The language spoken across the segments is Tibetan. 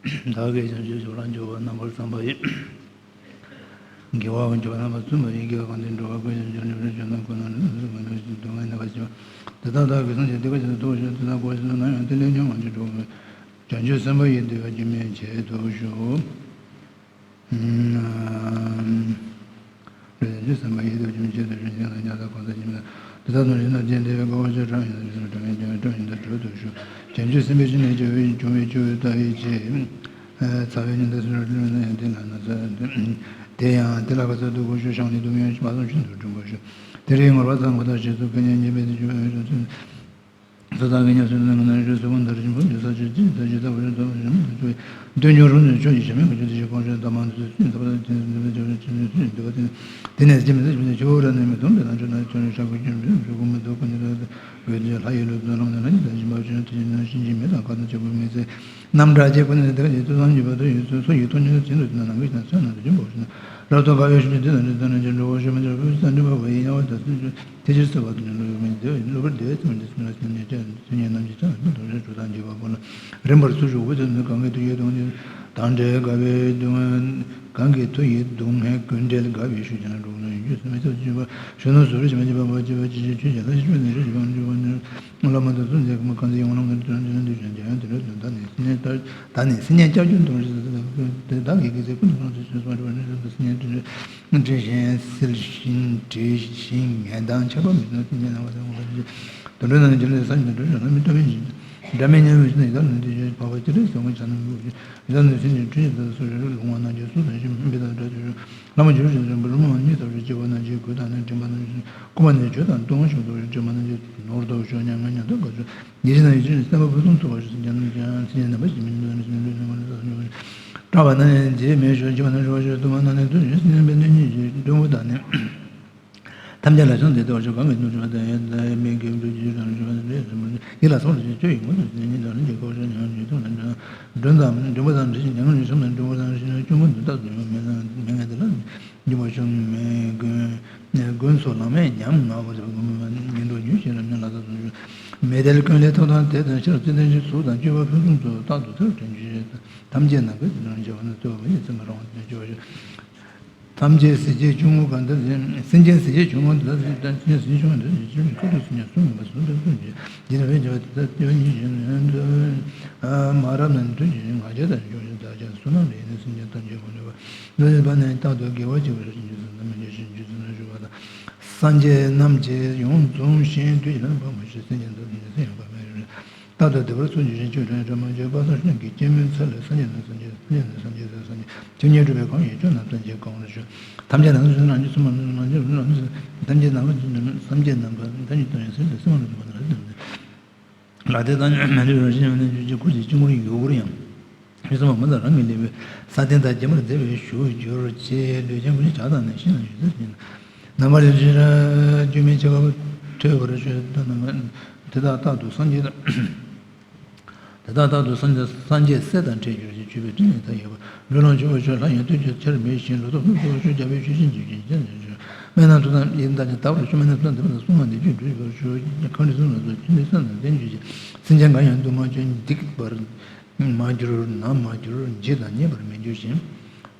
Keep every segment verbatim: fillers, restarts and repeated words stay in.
བདག་གིས་བྱང་ཆུབ་མཆོག་ལ་འཇུག་པ་རྣམ་པར་བསམ་པ་ཡིས། དགེ་བ་ཀུན་ཀྱང་རྣམ་པར་བརྩམས་པ་ཡི། དགེ་བ་གང་དེ་འགྲོ་བ་ཀུན་ཀྱང་བྱང་ཆུབ་ཕྱིར་བྱོན་ན། ཀུན་ནས་ནི་སུ་གང་དུ་སྡུག་བསྔལ་ནི་བ་ཞི་བ། དེ་དག་བདག་གིས་སངས་རྒྱས་འདི་ཀ་ཅན་དུ་ཐུབ་པར་ཤོག་དེ་དག་གོ་ཞིང་ན་ཡང་དེ་ལས་ཉོན་མོངས་ཀྱི་དྲི་མ་མེད། བྱང་ཆུབ་སེམས་དཔའ་ཡི་བདེ་བ་རྒྱུན་མི་འཆད་དུ་གཞུག་ལུས་ལྡན་སེམས་དཔའ་ཡི་དྭགས་ཀྱི་མི་ཆེད་དུ་བྱོན་ཞིང་ལ་ཉག་དང་གང་ཟག་ཅི་མི་དང་། དེ་དག་དང་རིགས་ནག་ཅན་དེ་བས་དཀའ་བ་སྤྱད་གྲངས་ཡིན་ན་བྱོན་གྲངས་ཡིན་ན་གྲངས་ཡིན་ན་གྲོལ་དུ་གཞུག་བྱང་ཆུབ་སེམས་དཔའི་ཞིང་ནས་བྱ་བའི་འབྱུང་བའི་སྤྱོད་པའི་ལྟ་བའི་ཆེད། ཚ་བའི་ཉི་ཟླ་སུ་ར་ལུས་ན་ཡང་དེ་ལ་ན་ཚ། དེ་ཡང་དེ་ལ་ག་ཚོད་འདུག་གོ་ཞུ་ཤང་ནི་སྡུག་བསྔལ་མ་སོང་ཤིན་ཏུ་འགྲུབ་པར་ཞུ། དེ་རིང་ངོར་བ་ཚང་གོ་ཐག་ཆོད་སོང་། ཁ་ཉན་ཉན་པའི་དེ་ཆུ་སོ་ཐར་གྱི་ཉམས་སུ་ལེན་ངོ་ན་རེ་སོ་མ་འདར་ཞིང་བུམ་གྱི་ས་ཆུ་ཅི་ད་ཅི་ད་བ་ཞིག་ད་བ་ཞིག་མ་ཐུ་ཆུ་དོན་ཉུང་རུ་ནས་ཆོས་ཀྱི་ཞབས་མེད་ཀྱི་ཆུ་དེ་ཞིག་གོང་ཆེན་ད་མ་འདི་ཚོ་ཚུན་ད་བ་ཚུན་ཚུན་ཚུན་ཚུན་ཚུན་འདི་བ་དེ་དེ་ནས་ཅི་མི་ཚེ་ཆུ་ཆུ་ར་ནས་མི་ཐུང་པའི་ལང་ཆུ་ན་ཆུ་ནས་ཤ་ཁུ་ཆུ་མི་ཆུ་ཁུ་མི་ཐུ་ཁུ་ནི་ད་བོད་ཀྱི་ལྷ་ཡི་ལུས་དོན་ལམ་ནས་ལྷ་ཡི་ད་ཞིང་པ་ཆུ་དེ་ནས་ཤིང་ཆེན་མི་དང་ཁ་ན་ཆེ་བུ་མི་ཚེ་རྣམ་གྲགས་ཅེས་ཁུ་ནི་དེ་ག་ཅི་ཚུལ་བསམ་གྱིས་པ་དུ་ཡི་ཚུལ་སོ་ཡི་ཐུགས་ཉིད་ཚིག་འདུ་དེ་ན་ནང་གི་ཞིང་སོན་ན་དུ་ཆེན་པོ་ཞིག་ན་རབ་ཏུ་དགའ་བའི་ཤུགས་ཀྱིས་དེ་དང་དེ་དང་ནི་འགྲོ་བ་ཤུགས་མི་འཇོག་ཕུགས་སུ་འགྲིམ་པ་བ་ཡི་དམྱལ་བ་དང་སྲིན་ཆུ། དེ་ཕྱིར་གསོལ་བ་དང་ནི་ལུས་མི་བདེ་བའི་གློ་བུར་བདེ་བའི་ཚིག་འདི་ཚུལ་ལ་སེམས་ཉིད་ཅན་སེམས་ཉིད་རྣམས་ཀྱི་ཚེ་ལ་མི་མཐོང་རེ་གྲོལ་དང་འཇིགས་པ་ཀུན་ལ་རིམ་པར་ཚུར་ཞུགས་པའི་ཚེ་ནི་གང་གི་མཐུ་ཡིས་སྡུག་བསྔལ་དང་བྲལ་དགའ་བའི་སྡུག་བསྔལ་གང་གི་མཐུ་ཡིས་སྡུག་བསྔལ་ཀུན་བྲལ་དགའ་བའི་ཤུགས་ཀྱིས་ན་འགྲོ་ཀུན་ལ་ཡོན་གྱི་སེམས་མི་ཚོགས་བྱེད་པ་གཞོན་ནུ་ཟུར་བཞི་མ་བྱེད་པ་མ་བྱེད་པ་ཅི་ཞིག་ཆོས་ཀྱི་ལྷ་ཞིག་ཆོས་ནི་རེ་ཞིག་པའང་འཇུག་པ་ནི་བླ་མ་དང་སུ་མཛད་ཀུན་མ་གང་ཚེ་ཡོང་ལམ་དང་དོན་དོན་དུ་བྱོན་ཀྱང་ཡང་དེ་འདྲ་དོན་དག་ནི་སེམས་ཉིད་ལྟར་ད་ནི་སེམས་ཉིད་སྐྱབས་འཇུག་དང་རེ་ཞིག་དེ་དག་གི་དགེ་ཚེ་ཀུན་ཏུ་བཟང་ཞིང་བྱོན་སོང་བ་རེ་བ་ནི་དོན་དུ་སེམས་ཉིད་དོན་དུ། འདྲེ་ཞིང་སིལ་ཞིང་འདྲེ་ཞིང་ངན་དང་ཆགས་པ་མེད་ན་དེ་ཉིད་ན་བ་དང་འོང་བ་ཞིག་དུ་འགྲོ་ན་ནི་འཇིག་རྟེན་ས་ཞིང་དུ་འགྲོ་ཞིང་ལ་མི་ལྟ་བའི་ཞིང་འདྲ་མི་སྙན་བའི་ཞིང་ཡི་དྭགས་ནི་དེ་ཞིག་འཕགས་པ་སྤྱན་རས་གཟིགས་དབང་བྱ་རྣམས་ལུགས་ཀྱི་ཡི་དྭགས་ནི་སེམས་ཅན་འཁྲུལ་ཞིང་འདུལ་སོགས་རེ་རེ་ལུང་བ་རྣམས་ཀྱི་གསུང་དང་ཞིང་འབེལ་དང་སྒྲ་ཆོས་ཞུ་བླ་མ་འཇུག་ཞིང་འཇོམས་པ་ལུང་བ་གཉིས་ལྟ་བུ་སྐྱེ་བོ་རྣམས་ཀྱི་མགུལ་དང་ནི་མགྲིན་པ་རྣམས་ཀྱི་རྐུན་མ་ནི་གྱོད་དང་ལྟུང་བ་ཤོག་ལྟ་བུ་སྒྲོལ་མ་རྣམས་ཀྱི་ནོར་དུ་ཤོག་ཉམས་ངན་ཉམས་དུ་དགའ་ཤོག་ཉེ་ཞིང་ན་ཡིད་ཆེས་ནི་བསྟན་པ་ཕུན་སུམ་ཚོགས་པར་ཤོག་སེམས་ཅན་རྣམས་ཀྱང་སེམས་ཅན་རྣམ་པ་ཞི་མི་འདུག་ནི་ཞི་མི་འདུག་ནི་མ་ནི་ས་སུ་ཉོ་ཤོག་སྐྲག་པ་ན་ནི་རྗེས་མེད་ཤོག་འཆི་བ་ན་ཤོར་བ་ཤོག་ལྟུང་བ་ན་ནི་དུས་ཀྱི་སེམས་པའི་གནོད་ཉེས་ཀྱི་གཏུམ་པོ་དང་ནི། ཐམས་ཅད་ལ་སྦྱངས་ཏེ་ལྟ་བར་ཤོག་གང་གིས་ནོར་འཁྲུལ་བ་དང་ཡང་དག་མི་དགེ་བ་སྒྲུབ་ཀྱི་རང་རིག་པ་དང་ལས་སུ་མ་ཡིད་ལ་སོགས་ལ་ཆོས་ཡི་ངོ་བོ་ཉིད་དང་ལྷན་ཅིག་དགའ་བ་ཤོག་ཉམས་ཀྱི་ཐུགས་ལ་འདྲ་མགྲོན་དང་མགྲོན་པོ་དང་འདྲ་ཞིང་ཉམས་ཀྱི་ཤམ་དང་འགྲོ་བ་དང་ཞིང་ཆུང་ངུ་འདི་དག་ཏུ་ཡང་མི་ལ་མི་ངན་དེ་ལ་འཇུག་པ་ཤོག་མི་མགོན་མགོན་སོགས་ལང་མེད་ཉམ་ང་བར་བ་མི་འགྲོ་རྒྱུ་ཞེས་རབ་ཉིད་ལ་དྭགས་སུ་འཇུག་མི་དལ་ཀུན་ལས་ཐོབ་དང་དེ་དང་ཕྱིར་ཚེ་ལྡན་གྱི་གཟུགས་དང་སྤྱོད་པ་ཕུན་སུམ་ཚོགས་རྟག་ཏུ་ཐར་དྲན་གྱི་ཐམས་ཅད་ནམ་མཁའ་ཇི་ལྟར་འཇལ་བ་ནི་རྩོལ་བ་མི་ཡི་ཚེ་མ་རང་བ་དེ་འཇལ་བ་ཞིག་ཐམས་ཅད་སྲིད་རྒྱལ་ཆུང་ངུ་གང་དག་སེམས་ཅན་སྲིད་རྒྱལ་ཆུང་ངུ་དག་སེམས་ཅན་སྲིད་རྒྱལ་ཆུང་ངུ་དག་སེམས་ཅན་ཁ་ཐུག་སེམས་ཅན་གསུམ་ཡིན་པ་གསུམ་དུ་གསུམ་གྱི་རྒྱུད་ལ་བས་བྱ་བ་དེ་དག་སྟོན་ཉིད་ཀྱི་མ་རབས་ན་མཐུན་གྱི་ང་རྒྱལ་དང་འབྱུང་བཞིན་བདག་ཅག་བསོད་ནམས་ལས་ནི་སེམས་ཅན་ཐམས་ཅད་གོང་འདུས་པ་འདུས་པ་ནས་རྟག་ཏུ་དགེ་བ་བྱེད་པར་བྱིན་གྱིས་བརླབ་ནམ་མཁའི་ཞིང་བཅུ་ཚུན་བཞུགས་པ་དང་། སངས་རྒྱས་རྣམས་ཀྱིས་ཡོངས་རྫོགས་ཤིང་དུས་ཀྱི་ལམ་འཕགས་མ་ཞིག་སེམས་ཅན་དག་ནི་སེམས་ཡོད་པ་མེད་རེ། རྟག་ཏུ་བདེ་བར་སོགས་ཀྱི་རིན་ཆེན་དྲི་མ་བཅས་པ་སངས་རྒྱས་ཀྱི་སྐྱེད་མོས་ཚལ་ལ་སངས་རྒྱས་ནས་སངས་རྒྱས་སངས་རྒྱས་ནས་སངས་རྒྱས་སངས་རྒྱས་ཆོས་ཉིད་སྒྲུབ་པའི་གང་ཡིན་ཆོས་རྣམས་ཐམས་ཅད་གང་བར་ཤོག་ཐམས་ཅད་ནང་བཞིན་རང་བཞིན་སུ་མ་ནུས་རང་བཞིན་རང་བཞིན་ཐམས་ཅད་ནང་བཞིན་ཐམས་ཅད་ནང་པ་ཐམས་ཅད་དོན་ཡང་སེམས་ལ་སེམས་མ་ནུས་མ་ནུས་ལ་དེ་དང་མ་ནུས་རང་བཞིན་ཡང་ནས་བརྗོད་ཀྱི་ཁུར་གྱི་ཅི་མོར་ཡོད་གུར་ཡང་། ཡུལ་ཚང་མ་མི་དང་རང་གི་ལེགས་པའི་ས་སྟེང་དང་རྒྱ་མར་མཛེས་པའི་ཞུ་གྱུར་ཅེས་ལུས་ཅན་ཀུན་གྱི་ཇག་དང་ནི་ཤིང་ལ་ཡོད་ཚད་ཅན། ནམ་མཁའ་རིན་ཆེན་རྒྱུ་མེད་ཆེ་བ་ཐོས་པར་ཤོག་དེ་དག་རྟག་ཏུ་སངས་རྒྱས་དེ་དག་རྟག་ཏུ་སངས་རྒྱས་སངས་རྒྱས་སྲས་དང་འཕྲད་གྱུར་ཅིང་མཆོད་པའི་སྤྲིན་ལས་མཐའ་ཡས་པ་འགྲོ་ལ་འབྱོར་བར་ཤོག་ལྷ་ཡང་བསྟོད་ཅིང་ཆར་མེད་ཞིང་ལོ་ཏོག་ལྷུན་གྲུབ་པར་ཤོག་རྒྱལ་པོའི་ཆོས་བཞིན་འཇིག་རྟེན་ཅན་ཞིག་ཤོག་སྨན་དང་ཐུགས་དམ་ཡིན་དང་ནི་དག་པར་ཤོག་སྨན་དང་ཐུགས་དམ་དེ་དག་སྲུང་བ་འདི་རྒྱུད་འགྲུབ་པར་ཤོག་གང་རིགས་སུ་ལ་སོགས་ཆོས་འདི་གསན་དང་བསྟན་བཅོས་ཀྱི་སེམས་ཅན་གང་ཡང་སྡུག་མ་བྱུང་སྡིག་པར་མ་གྱུར་ན་མ་གྱུར་བགྱིས་དང་བགྱིད་པར་མི་འགྱུར་ཞིང་།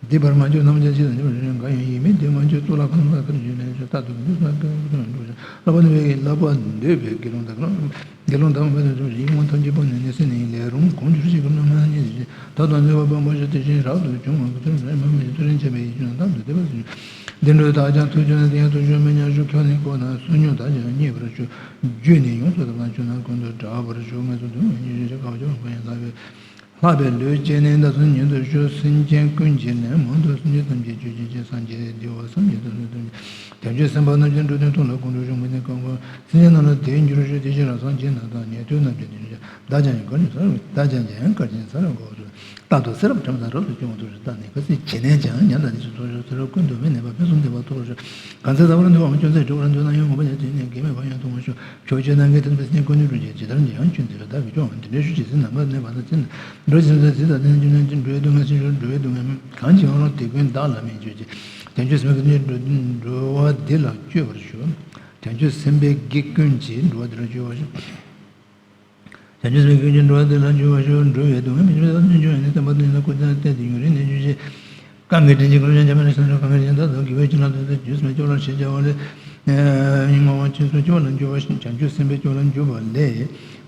སྡིག་པར་མ་གྱུར་ན་མ་གྱུར་བགྱིས་དང་བགྱིད་པར་མི་འགྱུར་ཞིང་། གང་ཡང་ཡིད་མི་བདེ་མ་གྱུར་གཙུག་ལག་ཁང་དང་ཁར་བཞུགས་ནས་ཆོས་རྟག་ཏུ་མི་འདུག་ས་ཀུན་ཏུ་འགྲོ་ཞིང་། བསླབ་པ་འདོད་པའི་བསླབ་པ་འདོད་པའི་དགེ་སློང་དག་དགེ་སློང་དག་མ་དང་འགྲོ་ཞིང་ཡིད་འོང་ཐམས་ཅད་པོ་ནས་ནི་སེམས་ནི་ལས་རུང་གོང་གྱུར་ཅིག་གམ་ན་མ་ཉེས་ཤིང་དག་དང་ནུས་པ་སྤངས་པ་ཞིག་དེ་བཞིན་རབ་ཏུ་བྱུང་བ་ཀུན་ཏུ་མ་མི་ཚུལ་ཁྲིམས་འཆལ་བའི་ཡིད་བྱུང་དམ་དུ་བདེ་བར་གསུངས། འདི་འགྲོ་བདག་ཀྱང་ཐུགས་བཅུག་ནས་དེ་ཡང་ཐུགས་བཅུག་མི་ཉམས་ཤོག་ཁྱོད་ནི་ཁོ་ན་བསོད་སྙོམས་དག་ཀྱང་མཉེས་པར་ཤོག་རྒྱུད་ནི་ཡོངས་སུ་དག་དང་ཆོས་རྣམས་ཀུན་ཏུ་གྲགས་པར་ཤོག་ངལ་དུ་དུ་མ་ཉེས་ཤོག་ཞེས་དཀའ་བ་སྤྱོད་པ་ཡང་དག་པའི། ལྷག་པའི་ལུས་བསྐྱེད་ནས་བདག་སོགས་ཉིད་དུ་ཤོག་སེམས་ཅན་ཀུན་གྱི་ལན་མང་དུ་སེམས་ཅན་ཐམས་ཅད་ཆོས་ཅན་གྱི་སངས་རྒྱས་བདེ་བ་སངས་རྒྱས་དང་ལུས་དང་བྱང་ཆུབ་སེམས་དཔའ་རྣམས་ཀྱི་འགྲོ་དོན་མཐོང་ལ་ཀུན་འགྲོ་གཞུང་མི་ནི་གང་བ་སེམས་ཅན་རྣམས་ལ་དེའི་འགྱུར་ཤོག་དེ་ཕྱིར་རང་སངས་རྒྱས་ན་དང་ཉན་ཐོས་རྣམས་ཀྱི་དོན་བདག་ཀྱང་ཡང་གར་ནས་ས་རུ་བདག་ཀྱང་ཡང་གར་ནས་ས་རུ་འགོག་ཚུལ། རྟག་ཏུ་སེམས་དང་རབ་ཏུ་བྱུང་བ་ཐུགས་སུ་བཏགས་ནས་ག་ཚོད་བྱེད་ནས་ཀྱང་ཉམས་དང་ནི་ཚུལ་ཐོབ་ཤོག་ཚེ་རབས་ཀུན་ཏུ་མི་ནད་པ་ཕུན་སུམ་བདེ་བ་ཐོབ་ཤོག་གང་ཚེ་ད་བར་འདུལ་བའམ་སྐྱོན་ཚེ་གྲོལ་བར་འདོད་ན་ཡང་ངོ་བོ་ཉིད་དེ་ནས་གེགས་མེད་པ་ཡང་མཐོང་བར་ཤོག་ཕྱོགས་བཅུའི་སྣང་གི་ཐུབ་པའི་སེམས་ཀུན་ནས་བསྐྱོད་ཅིང་ཇི་ལྟར་འཇིག་ཡང་ཁྱོད་འདི་ལ་བདག་གིས་སྐྱོང་བ་འདི་འདྲའི་ཤུགས་ཀྱིས་ཟིན་ནམ་མཁའ་གནས་པ་དང་ཚེ་འགྲོ་ཞིང་ཚེ་ཟིན་དང་ཚེ་འགྱུར་ན་འགྲོ་བའི་སྡུག་བསྔལ་ཚེ་ཞོར་འགྲོ་བའི་སྡུག་བསྔལ་གང་ཅི་ཡང་རུང་དེ་ཀུན་བདག་ལ་མི་བརྗོད་ཅིག་བྱང་ཆུབ་སེམས་ཀྱི་འགྲོ་བ་འདི་ལ་སྤྱོད་པར་ཞུ། བྱང་ཆུབ་སེམས་དཔའི་གེགས་ཀུན་གྱིས་འགྲོ་བ་འདི་ལ་སྤྱོད་པར་ཞུ། བྱང་ཆུབ་སེམས་ཀྱི་ཀུན་གྱིས་འགྲོ་བ་དེ་ལ་འཇུག་པར་ཤོག། འགྲོ་བའི་སྡུག་བསྔལ་མི་བྱེད་པའི་ཐབས་སུ་འགྱུར་བ་ནི། བསྟན་པ་དང་ཡང་དག་ཀུན་ཏུ་བསྟན་ཏེ་ཡུན་རིང་གནས་གྱུར་ཅིག། སྐབས་འགའི་དྲིན་ཅན་གུ་རུ་ཞབས་བརྐྱངས་པ་ནི། སངས་རྒྱས་གང་གི་རིང་བདག་ཐོབ་དགེ་བའི་བྱིན་རླབས་ཐོབ་སྟེ། རྒྱུད་སེམས་ལ་སྐྱོབ་ལ་ཞེས་བྱ་བ་ལས། བསྔོ་བ་ཆོས་སུ་སྐྱོབ་པ་ལ་འཇུག་པ། བྱང་ཆུབ་སེམས་དཔའི་སྐྱོབ་ལ་འཇུག་པ་ལས།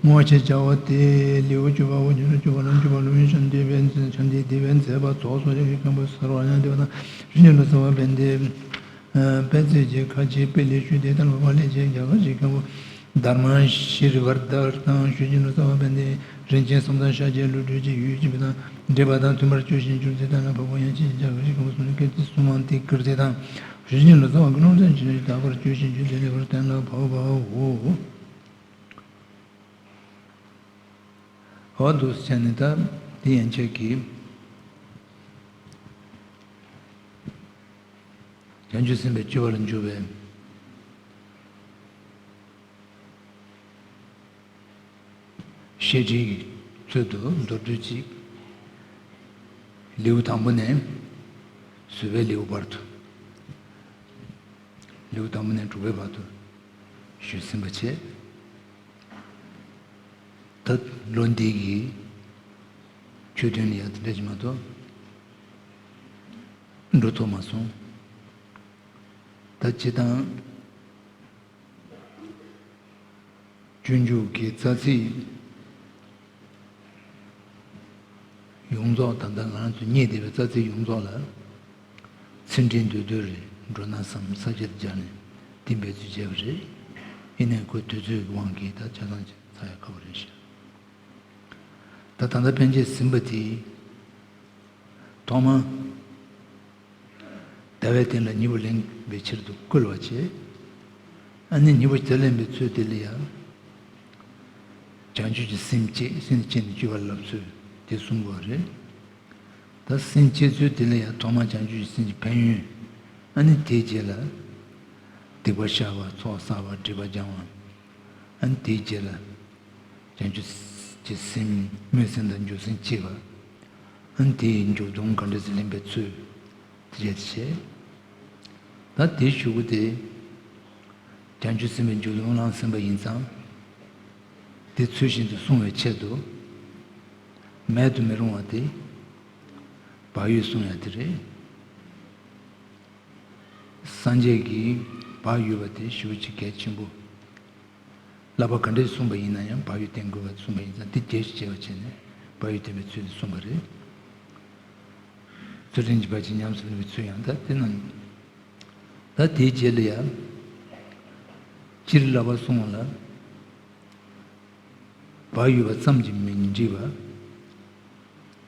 བསྔོ་བ་ཞེས་བྱ་བ་སྟེ། ལེའུ་བཅུ་པའོ། རྒྱུད་སེམས་སྐྱོབ་པ་ལ་འཇུག་པ་ལ་ཡང་ཤཱནྟི་པའི་ཤཱནྟི་དེ་བས་མཛད་པ་རྫོགས་སོ་ཞེས་མཁན་པོ་ས་ར་བ་ཉ་དེ་བ་དང་། ཞུ་ཅིང་ལོ་ཙཱ་བ་ཕན་བདེ། པད་ཚལ་གྱི་ཁ་ཆེ་པེ་ལེ་ཤུ་དེ་ལྟར་བ་ལས་ཀྱི་རྒྱ་གར་གྱི་མཁན་པོ་དྷརྨ་ཤྲཱི་ཝར་དྷ་དང་། ཞུ་ཅིང་ལོ་ཙཱ་བ་ཕན་བདེ་རིན་ཆེན་གསུམ་དང་ཤཱཀྱའི་བློ་གྲོས་ཀྱི་ཡུལ་གྱི་མི་དང་འགྲིག་པ་དང་མཐུན་པར་གྱུར་ཞིང་གྱུར་ཚེ་དང་ལ་འཕགས་པ་ཡང་ཅིའི་རྒྱ་གར་གྱི་མཁན་པོ་གསུམ་ནི་སྐད་ཅིག་གསུང་བ་དེ་བསྐུར་ཚེ་དང་། ཞུ་ཅིང་ལོ་ཙཱ་བ་ཀུན་སློང་ཅན་ཅི་དག་པར་གྱུར་ཞིང་གྱུར་ཚེ་ལེགས་པར་གཏན་ལ་ཕབ་པའོ། འོ་འདུག་སེ་བྱས་ནས་ད་དེ་ཡན་ཆད་ཀྱིས་བྱང་ཆུབ་སེམས་དཔའི་སྤྱོད་པ་ལ་འཇུག་པའི་བཤད་ཁྲིད་ཀྱི་ཚུལ་དུ་མདོར་བསྡུས་ཅིག། ལེའུ་དང་པོ་ནས་བཟོད་པའི་ལེའུ་བར་དུ། ལེའུ་དང་པོ་ནས་དྲུག་པའི་བར་དུ་ཞུས་ཟིན་པ་བྱས། ད་ལོ་འདི་གི་ཆོས་ཐུན་ལ་ཡང་དེ་འདྲ་ཞིག་མ་གཏོགས་འགྲོ་ཐུབ་མ་སོང་། ད་སྤྱིར་བཏང་། སྤྱོད་འཇུག་གི་རྩ་ཚིག་ཡོངས་རྫོགས། ད་ལྟ་ང་རང་ཚོ་རྙེད་བསྡད་པའི་རྩ་ཚིག་ཡོངས་རྫོགས་ལ་ཚིག་འགྲེལ་མདོར་བསྡུས་རེ་འགྲོ་ན་བསམ། ས་བཅད་སྦྱར་ནས་འདི་འབད་རྩོལ་བྱས་པ་རེད། ཡིན་ནའི་ཁོ་དུས་ཚོད་ཀྱི་དབང་གིས་ད་ཆ་ཚང་ཅིག་ཚར་ཡ་ཁག་པོ་རེད་ཤག། ད་ད་ལྟ་ཕན་ཆད་ཟིན་པ་དེ་ཐོག་མ། ཟླ་བའི་སྟེང་ལ་སྙིང་པོ་ལེན་པའི་ཕྱིར་དུ་བསྐུལ་བ་བྱས། ཨ་ནི་སྙིང་པོ་དེ་ལེན་པའི་ཚུལ་དེ་ལ་ཡང་། བྱང་ཆུབ་ཀྱི་སེམས་བསྐྱེད། སེམས་བསྐྱེད་ནས་སྤྱོད་པ་ལ་བསླབ་ཚུལ་དེ་གསུང་དགོས་པ་རེད། ད་སེམས་བསྐྱེད་ཚུལ་དེ་ལ་ཡང་ཐོག་མར་བྱང་ཆུབ་ཀྱི་སེམས་ཀྱི་ཕན་ཡོན། ཨ་ནི་དེའི་རྗེས་ལ་སྡིག་པ་བཤགས་པ། ཚོགས་བསགས་པ། སྒྲིབ་པ་སྦྱང་བ། ཨ་ནི་དེའི་རྗེས་ལ། བྱང་ཆུབ་ཀྱི་སེམས་སྨོན་སེམས་དང་འཇུག་སེམས་བསྐྱེད་པ། ཨ་ནི་དེའི་མཇུག་སྡོམ་ག་འདྲ་ཞིག་ལེན་པའི་ཚུལ་དེ་བྱས་ཏེ་བྱས། ད་དེའི་གཞུག་གུ་དེ་བྱང་ཆུབ་སེམས་དཔའི་མཇུག་སྡོམ་བླངས་ཟིན་པ་ཡིན་ཙང་། དེ་ཚུལ་བཞིན་དུ་བསྲུང་བའི་ཆེད་དུ་མེད་དུ་མི་རུང་བ་དེ་བག་ཡོད་བསྲུང་ཡ་དེ་རེད། སངས་རྒྱས་ཀྱིས་བག་ཡོད་པ་དེ་ཞེ་པོ་ཅིག་གལ་ཆེན་པོ། བསླབ་པ་ག་འདྲས་གསུངས་པ་ཡིན་ན་ཡང་བག་ཡོད་བསྟེན་དགོས་པ་གསུངས་པ་ཡིན་ཙང་། དེ་རྒྱས་སུ་བྱས་པ་བྱས་ནས་བག་ཡོད་བསྟེན་པའི་ཚུལ་དེ་གསུངས་པ་རེད། ཚུལ་ཁྲིམས་ཀྱི་བར་ཆད་ཉམས་སུ་ལེན་པའི་ཚུལ་ཡང་ད་དེ་རྣམས། ད་དེའི་རྗེས་ལ་ཡང་། སྤྱིར་བསླབ་པ་གསུངས་པ་ལ། བག་ཡོད་པ་ཙམ་གྱིས་མི་འགྲིག་པ།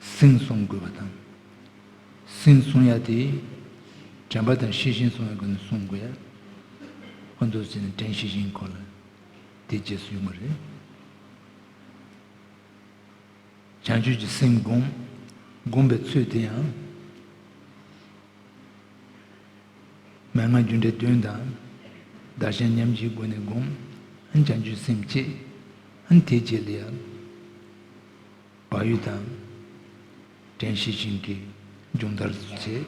སེམས་བསྲུང་དགོས་པ་དང་། སེམས་བསྲུང་ཡ་དེ། དྲན་པ་དང་ཤེས་བཞིན་བསྲུང་བའི་སྒོ་ནས་བསྲུང་དགོས་ཡ། ཨ་འདུག་ཟེར་ནས་དྲན་ཤེས་བཞིན་ཁོ་ལ་དེ་རྗེས་སུ་ཡོང་བ་རེད། བྱང་ཆུབ་ཀྱི་སེམས་བསྒོམ། བསྒོམ་པའི་ཚུལ་དེ་ཡང་། མན་ངག་རྒྱུ་འབྲས་བདུན་དང་། བདག་གཞན་མཉམ་བརྗེའི་སྒོ་ནས་བསྒོམ། བྱང་ཆུབ་སེམས་བསྐྱེད། དེའི་རྗེས་ལ་ཡང་། བག་ཡོད་དང་། དྲན་ཤེས་བཞིན་གྱི་སྦྱོང་བརྡར་བྱེད།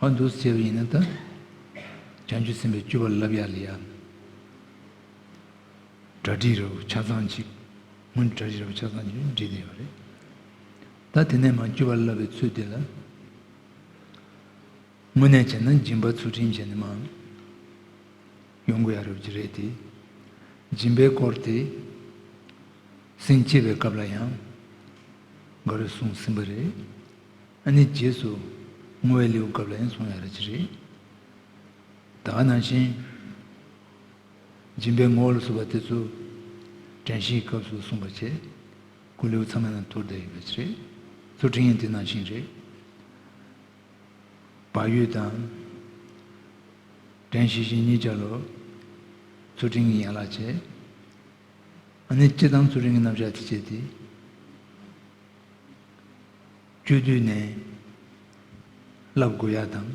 ཨ་འདུག་སེ་བྱས་པ་ཡིན་ན་ད། བྱང་ཆུབ་སེམས་དཔའི་སྤྱོད་པ་བསླབ་ཡ་ལ་ཡ། གྲ་སྒྲིག་རབ་ཆ་ཚང་ཅིག་སྔོན་གྲ་སྒྲིག་རབ་ཆ་ཚང་ཅིག་བསྒྲིགས་བསྡད་ཡོད་རེད། ད་དེ་ནས་མར་སྤྱོད་པ་བསླབ་པའི་ཚུལ་དེ་ལ། དངོས་གནས་བྱས་ན་སྦྱིན་པ་ཚུལ་ཁྲིམས་བྱས་ནས་མར་ཡོང་དགོས་ཡ་རབ་ཅིག་རེད་དེ། སྦྱིན་པའི་སྐོར་དེ་སེམས་བསྐྱེད་པའི་སྐབས་ལ་ཡང་ག་རེ་གསུངས་ཟིན་པ་རེད། ཨ་ནི་རྗེས་སུ་བསྔོ་བའི་ལེའུ་སྐབས་ལ་ཡང་གསུང་ཡ་རབ་ཅིག་རེད། ད་ག་ནང་བཞིན། སྦྱིན་པའི་ངོ་བོ་ལ་སོགས་པ་དེ་ཚོ་དྲན་ཤེས་སྐབས་སུ་གསུངས་པ་བྱས། སྐུ་ལེའུ་ཚང་མའི་ནང་དུ་བསྡད་ཡོད་པ་ཅིག་རེད། ཚུལ་ཁྲིམས་ཡང་དེ་ནང་བཞིན་རེད། བག་ཡོད་དང་། དྲན་ཤེས་བཞིན་གཉིས་ཆ་ལ་ཚུལ་ཁྲིམས་ཀྱི་ཡན་ལག་བྱས། ཨ་ནི་སྤྱིར་བཏང་ཚུལ་ཁྲིམས་ཀྱི་རྣམ་གཞག་དེ་བྱས་ཏེ། སྤྱོད་བསྡུས་ནས་བསླབ་དགོས་ཡ་དང་།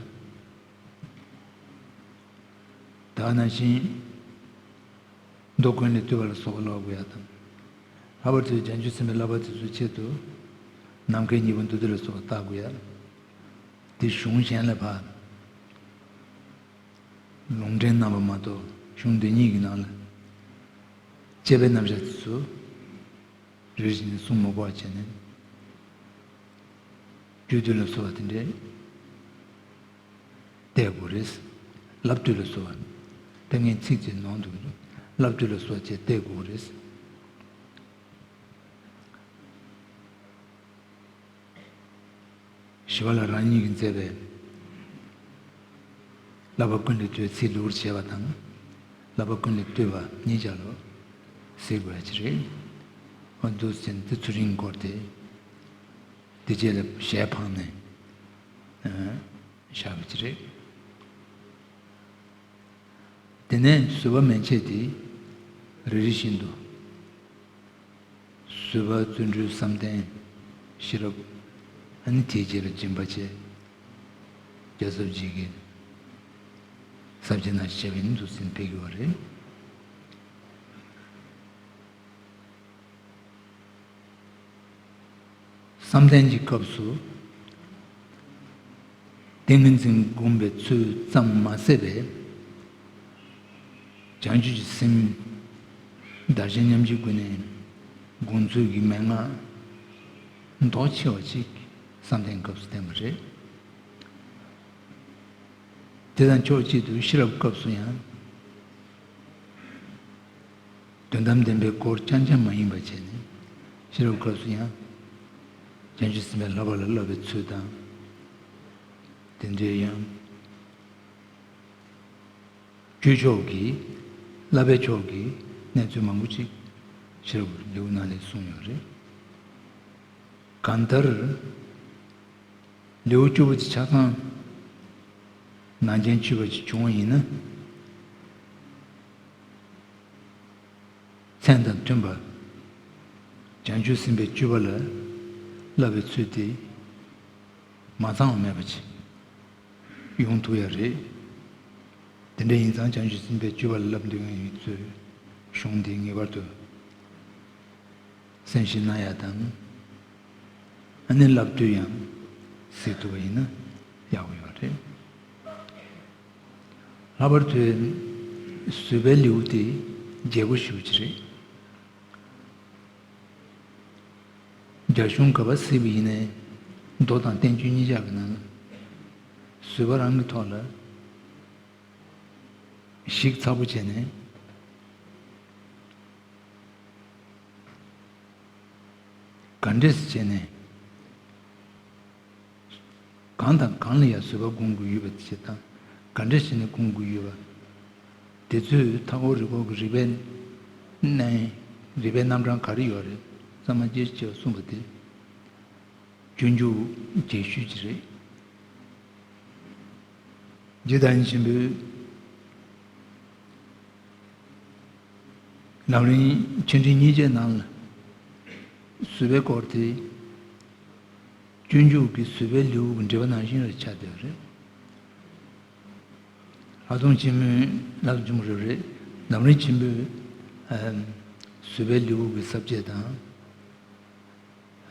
ད་ག་ནང་བཞིན་མདོ་ཀུན་ལས་བཏུས་པ་ལ་སོགས་པ་བསླབ་དགོས་ཡ་དང་། ལྷག་པར་དུ་བྱང་ཆུབ་སེམས་དཔའི་བསླབ་པ་དེ་ཚོའི་ཆེད་དུ་ནམ་མཁའི་སྙིང་པོ་མདོ་སྡེ་ལ་སོགས་པ་བལྟ་དགོས་ཡ། དེ་གཞུང་གཞན་ལ་ཕར་ལུང་འདྲེན་གནང་བ་མ་གཏོགས། གཞུང་འདི་ཉིད་ཀྱི་ནང་ལ་དཔྱད་པའི་རྣམ་གཞག་དེ་ཚོ། རེ་རེ་བཞིན་གསུང་མ་དགོས་པ་བྱས་ནས། རྒྱུ་དུས་ལ་སོགས་པ་དེ་འདྲས་བལྟ་དགོས་རེད། ལབ་དུས་ལ་སོགས་པ། ད་ངས་ཚིག་ཅིག་ནོར་འདུག་ལབ་དུས་ལ་སོགས་པ་བྱས་བལྟ་དགོས་རེད། ཞི་བ་ལྷ་རང་ཉིད་ཀྱིས་མཛད་པའི་བསླབ་པ་ཀུན་ལས་བཏུས་ཚིག་ལེའུར་བྱས་པ་དང་། བསླབ་པ་ཀུན་ལས་བཏུས་པ་གཉིས་ཆར་ལ་གཟིགས་དགོས་ཡ་ཅིག་རེད། འོ་འདུག་ཟེར་ནས་དེ་ཚུལ་ཁྲིམས་སྐོར་དེ། དེ་རྗེས་ལ་ཞལ་འཕངས་ནས་བཞག་པ་ཅིག་རེད། དེ་ནས་བཟོད་པ་མན་ཆད་དེ་རེ་རེ་བཞིན་དུ། བཟོད་པ་བརྩོན་འགྲུས་བསམ་གཏན་ཤེས་རབ། ཨ་ནི་དེའི་རྗེས་ལ་སྦྱིན་པ་བཅས། རྒྱལ་ཚབ་རྗེ་གིས་ས་བཅད་ནང་བཤད་པ་ཡིན་དུ་ཟིན་ཕེབས་ཡོད་རེད། བསམ་གཏན་གྱི་སྐབས་སུ་ཏིང་ངེ་འཛིན་བསྒོམ་པའི་ཚུལ་ཙམ་མ་ཟད་པའི། བྱང་ཆུབ་ཀྱི་སེམས་དར་ཞིང་ཉམས་ཀྱི་སྒོ་ནས་བསྒོམ་ཚུལ་གྱི་མན་ངག་མདོག་ཆེ་བ་ཅིག་བསམ་གཏན་སྐབས་སུ་བསྟན་པ་རེད། དེ་དང་ཕྱོགས་གཅིག་ཏུ་ཤེས་རབ་སྐབས་སུ་ཡང་། དོན་དམ་བདེན་པའི་སྐོར་རྐྱང་རྐྱང་མ་ཡིན་པ་བྱས་ནས། ཤེས་རབ་སྐབས་སུ་ཡང་། བྱང་ཆུབ་སེམས་དཔའི་བསླབ་པ་ལ་བསླབ་པའི་ཚུལ་དང་། དེ་འདྲའི་ཡང་། སྤྱོད་ཕྱོགས་ཀྱི། བསླབ་པའི་ཕྱོགས་ཀྱི་གནས་ཚུལ་མང་པོ་ཅིག་ཤེས་རབ་ལེའུ་ནང་ལ་གསུངས་ཡོད་རེད། གང་ལྟར། ལེའུ་བཅུ་པོ་དེ་ཆ་ཚང་ནང་བྱན་ཆུད་པ་ཅིག་བྱུང་བ་ཡིན་ན། མཚན་དང་མཐུན་པ། བྱང་ཆུབ་སེམས་དཔའི་སྤྱོད་པ་ལ་བསླབ་པའི་ཚུལ་དེ་མ་ཚང་བ་མེད་པ་ཅིག་ཡོང་ཐུབ་ཡ་རེད། དེ་འདྲ་ཡིན་ཙང་བྱང་ཆུབ་སེམས་དཔའི་སྤྱོད་པ་ལ་བསླབ་འདོད་མཁན་ཡིན་ཚོས་གཞུང་འདི་ངེས་པར་དུ་གསན་བཞེས་གནང་ཡ་དང་། ཨ་ནི་བསླབ་དུས་ཡང་གཟིགས་ཐུབ་པ་ཡིན་ན་ཡག་པོ་ཡོད་རེད། ལྷག་པར་དུ་བཟོད་པའི་ལེའུ་དེ་རྒྱས་པོ་ཞེ་པོ་ཅིག་རེད། རྒྱ་གཞུང་ག་པར་གཟིགས་པ་ཡིན་ནའི་མདོ་དང་བསྟན་བཅོས་གཉིས་ཆར་གྱི་ནང་ལ་བཟོད་པ་རང་གི་ཐོག་ལ་གཞིག་ཚགས་པོ་བྱས་ནས། ག་འདྲས་བྱས་ནས། གང་དང་གང་ལ་ཡང་བཟོད་པ་སྒོམ་དགོས་ཡོད་པ་ཞིག་དང་། ག་འདྲས་བྱས་ནས་སྒོམ་དགོས་ཡོད་པ། དེ་ཚོས་མཐའ་འཁོར་རིག་པ་གི་རིག་པའི་གནས། རིག་པའི་རྣམ་གྲངས་ག་རེ་ཡོད་རེད། ཚང་མ་རྒྱས་ཆེ་བ་གསུངས་པ་དེ། སྤྱོད་འཇུག་རྒྱས་ཤོས་ཅིག་རེད། རྗེ་བདག་ཉིད་ཆེན་པོས་ལམ་རིམ་ཆེ་འབྲིང་གཉིས་ཆའི་ནང་ལ་བཟོད་པའི་སྐོར་དེ། སྤྱོད་འཇུག་གི་བཟོད་པའི་ལེའུ་གི་འགྲེལ་པ་ནང་བཞིན་ལ་ཆགས་བསྡད་པ་རེད། ལྷག་མཐོང་ཆེན་མོའི་ལྷག་མཐོང་ཆེན་མོ་རེད་རེད། ལམ་རིམ་ཆེན་པོའི་ཨ་བཟོད་པའི་ལེའུ་གི་ས་བཅད་དང་།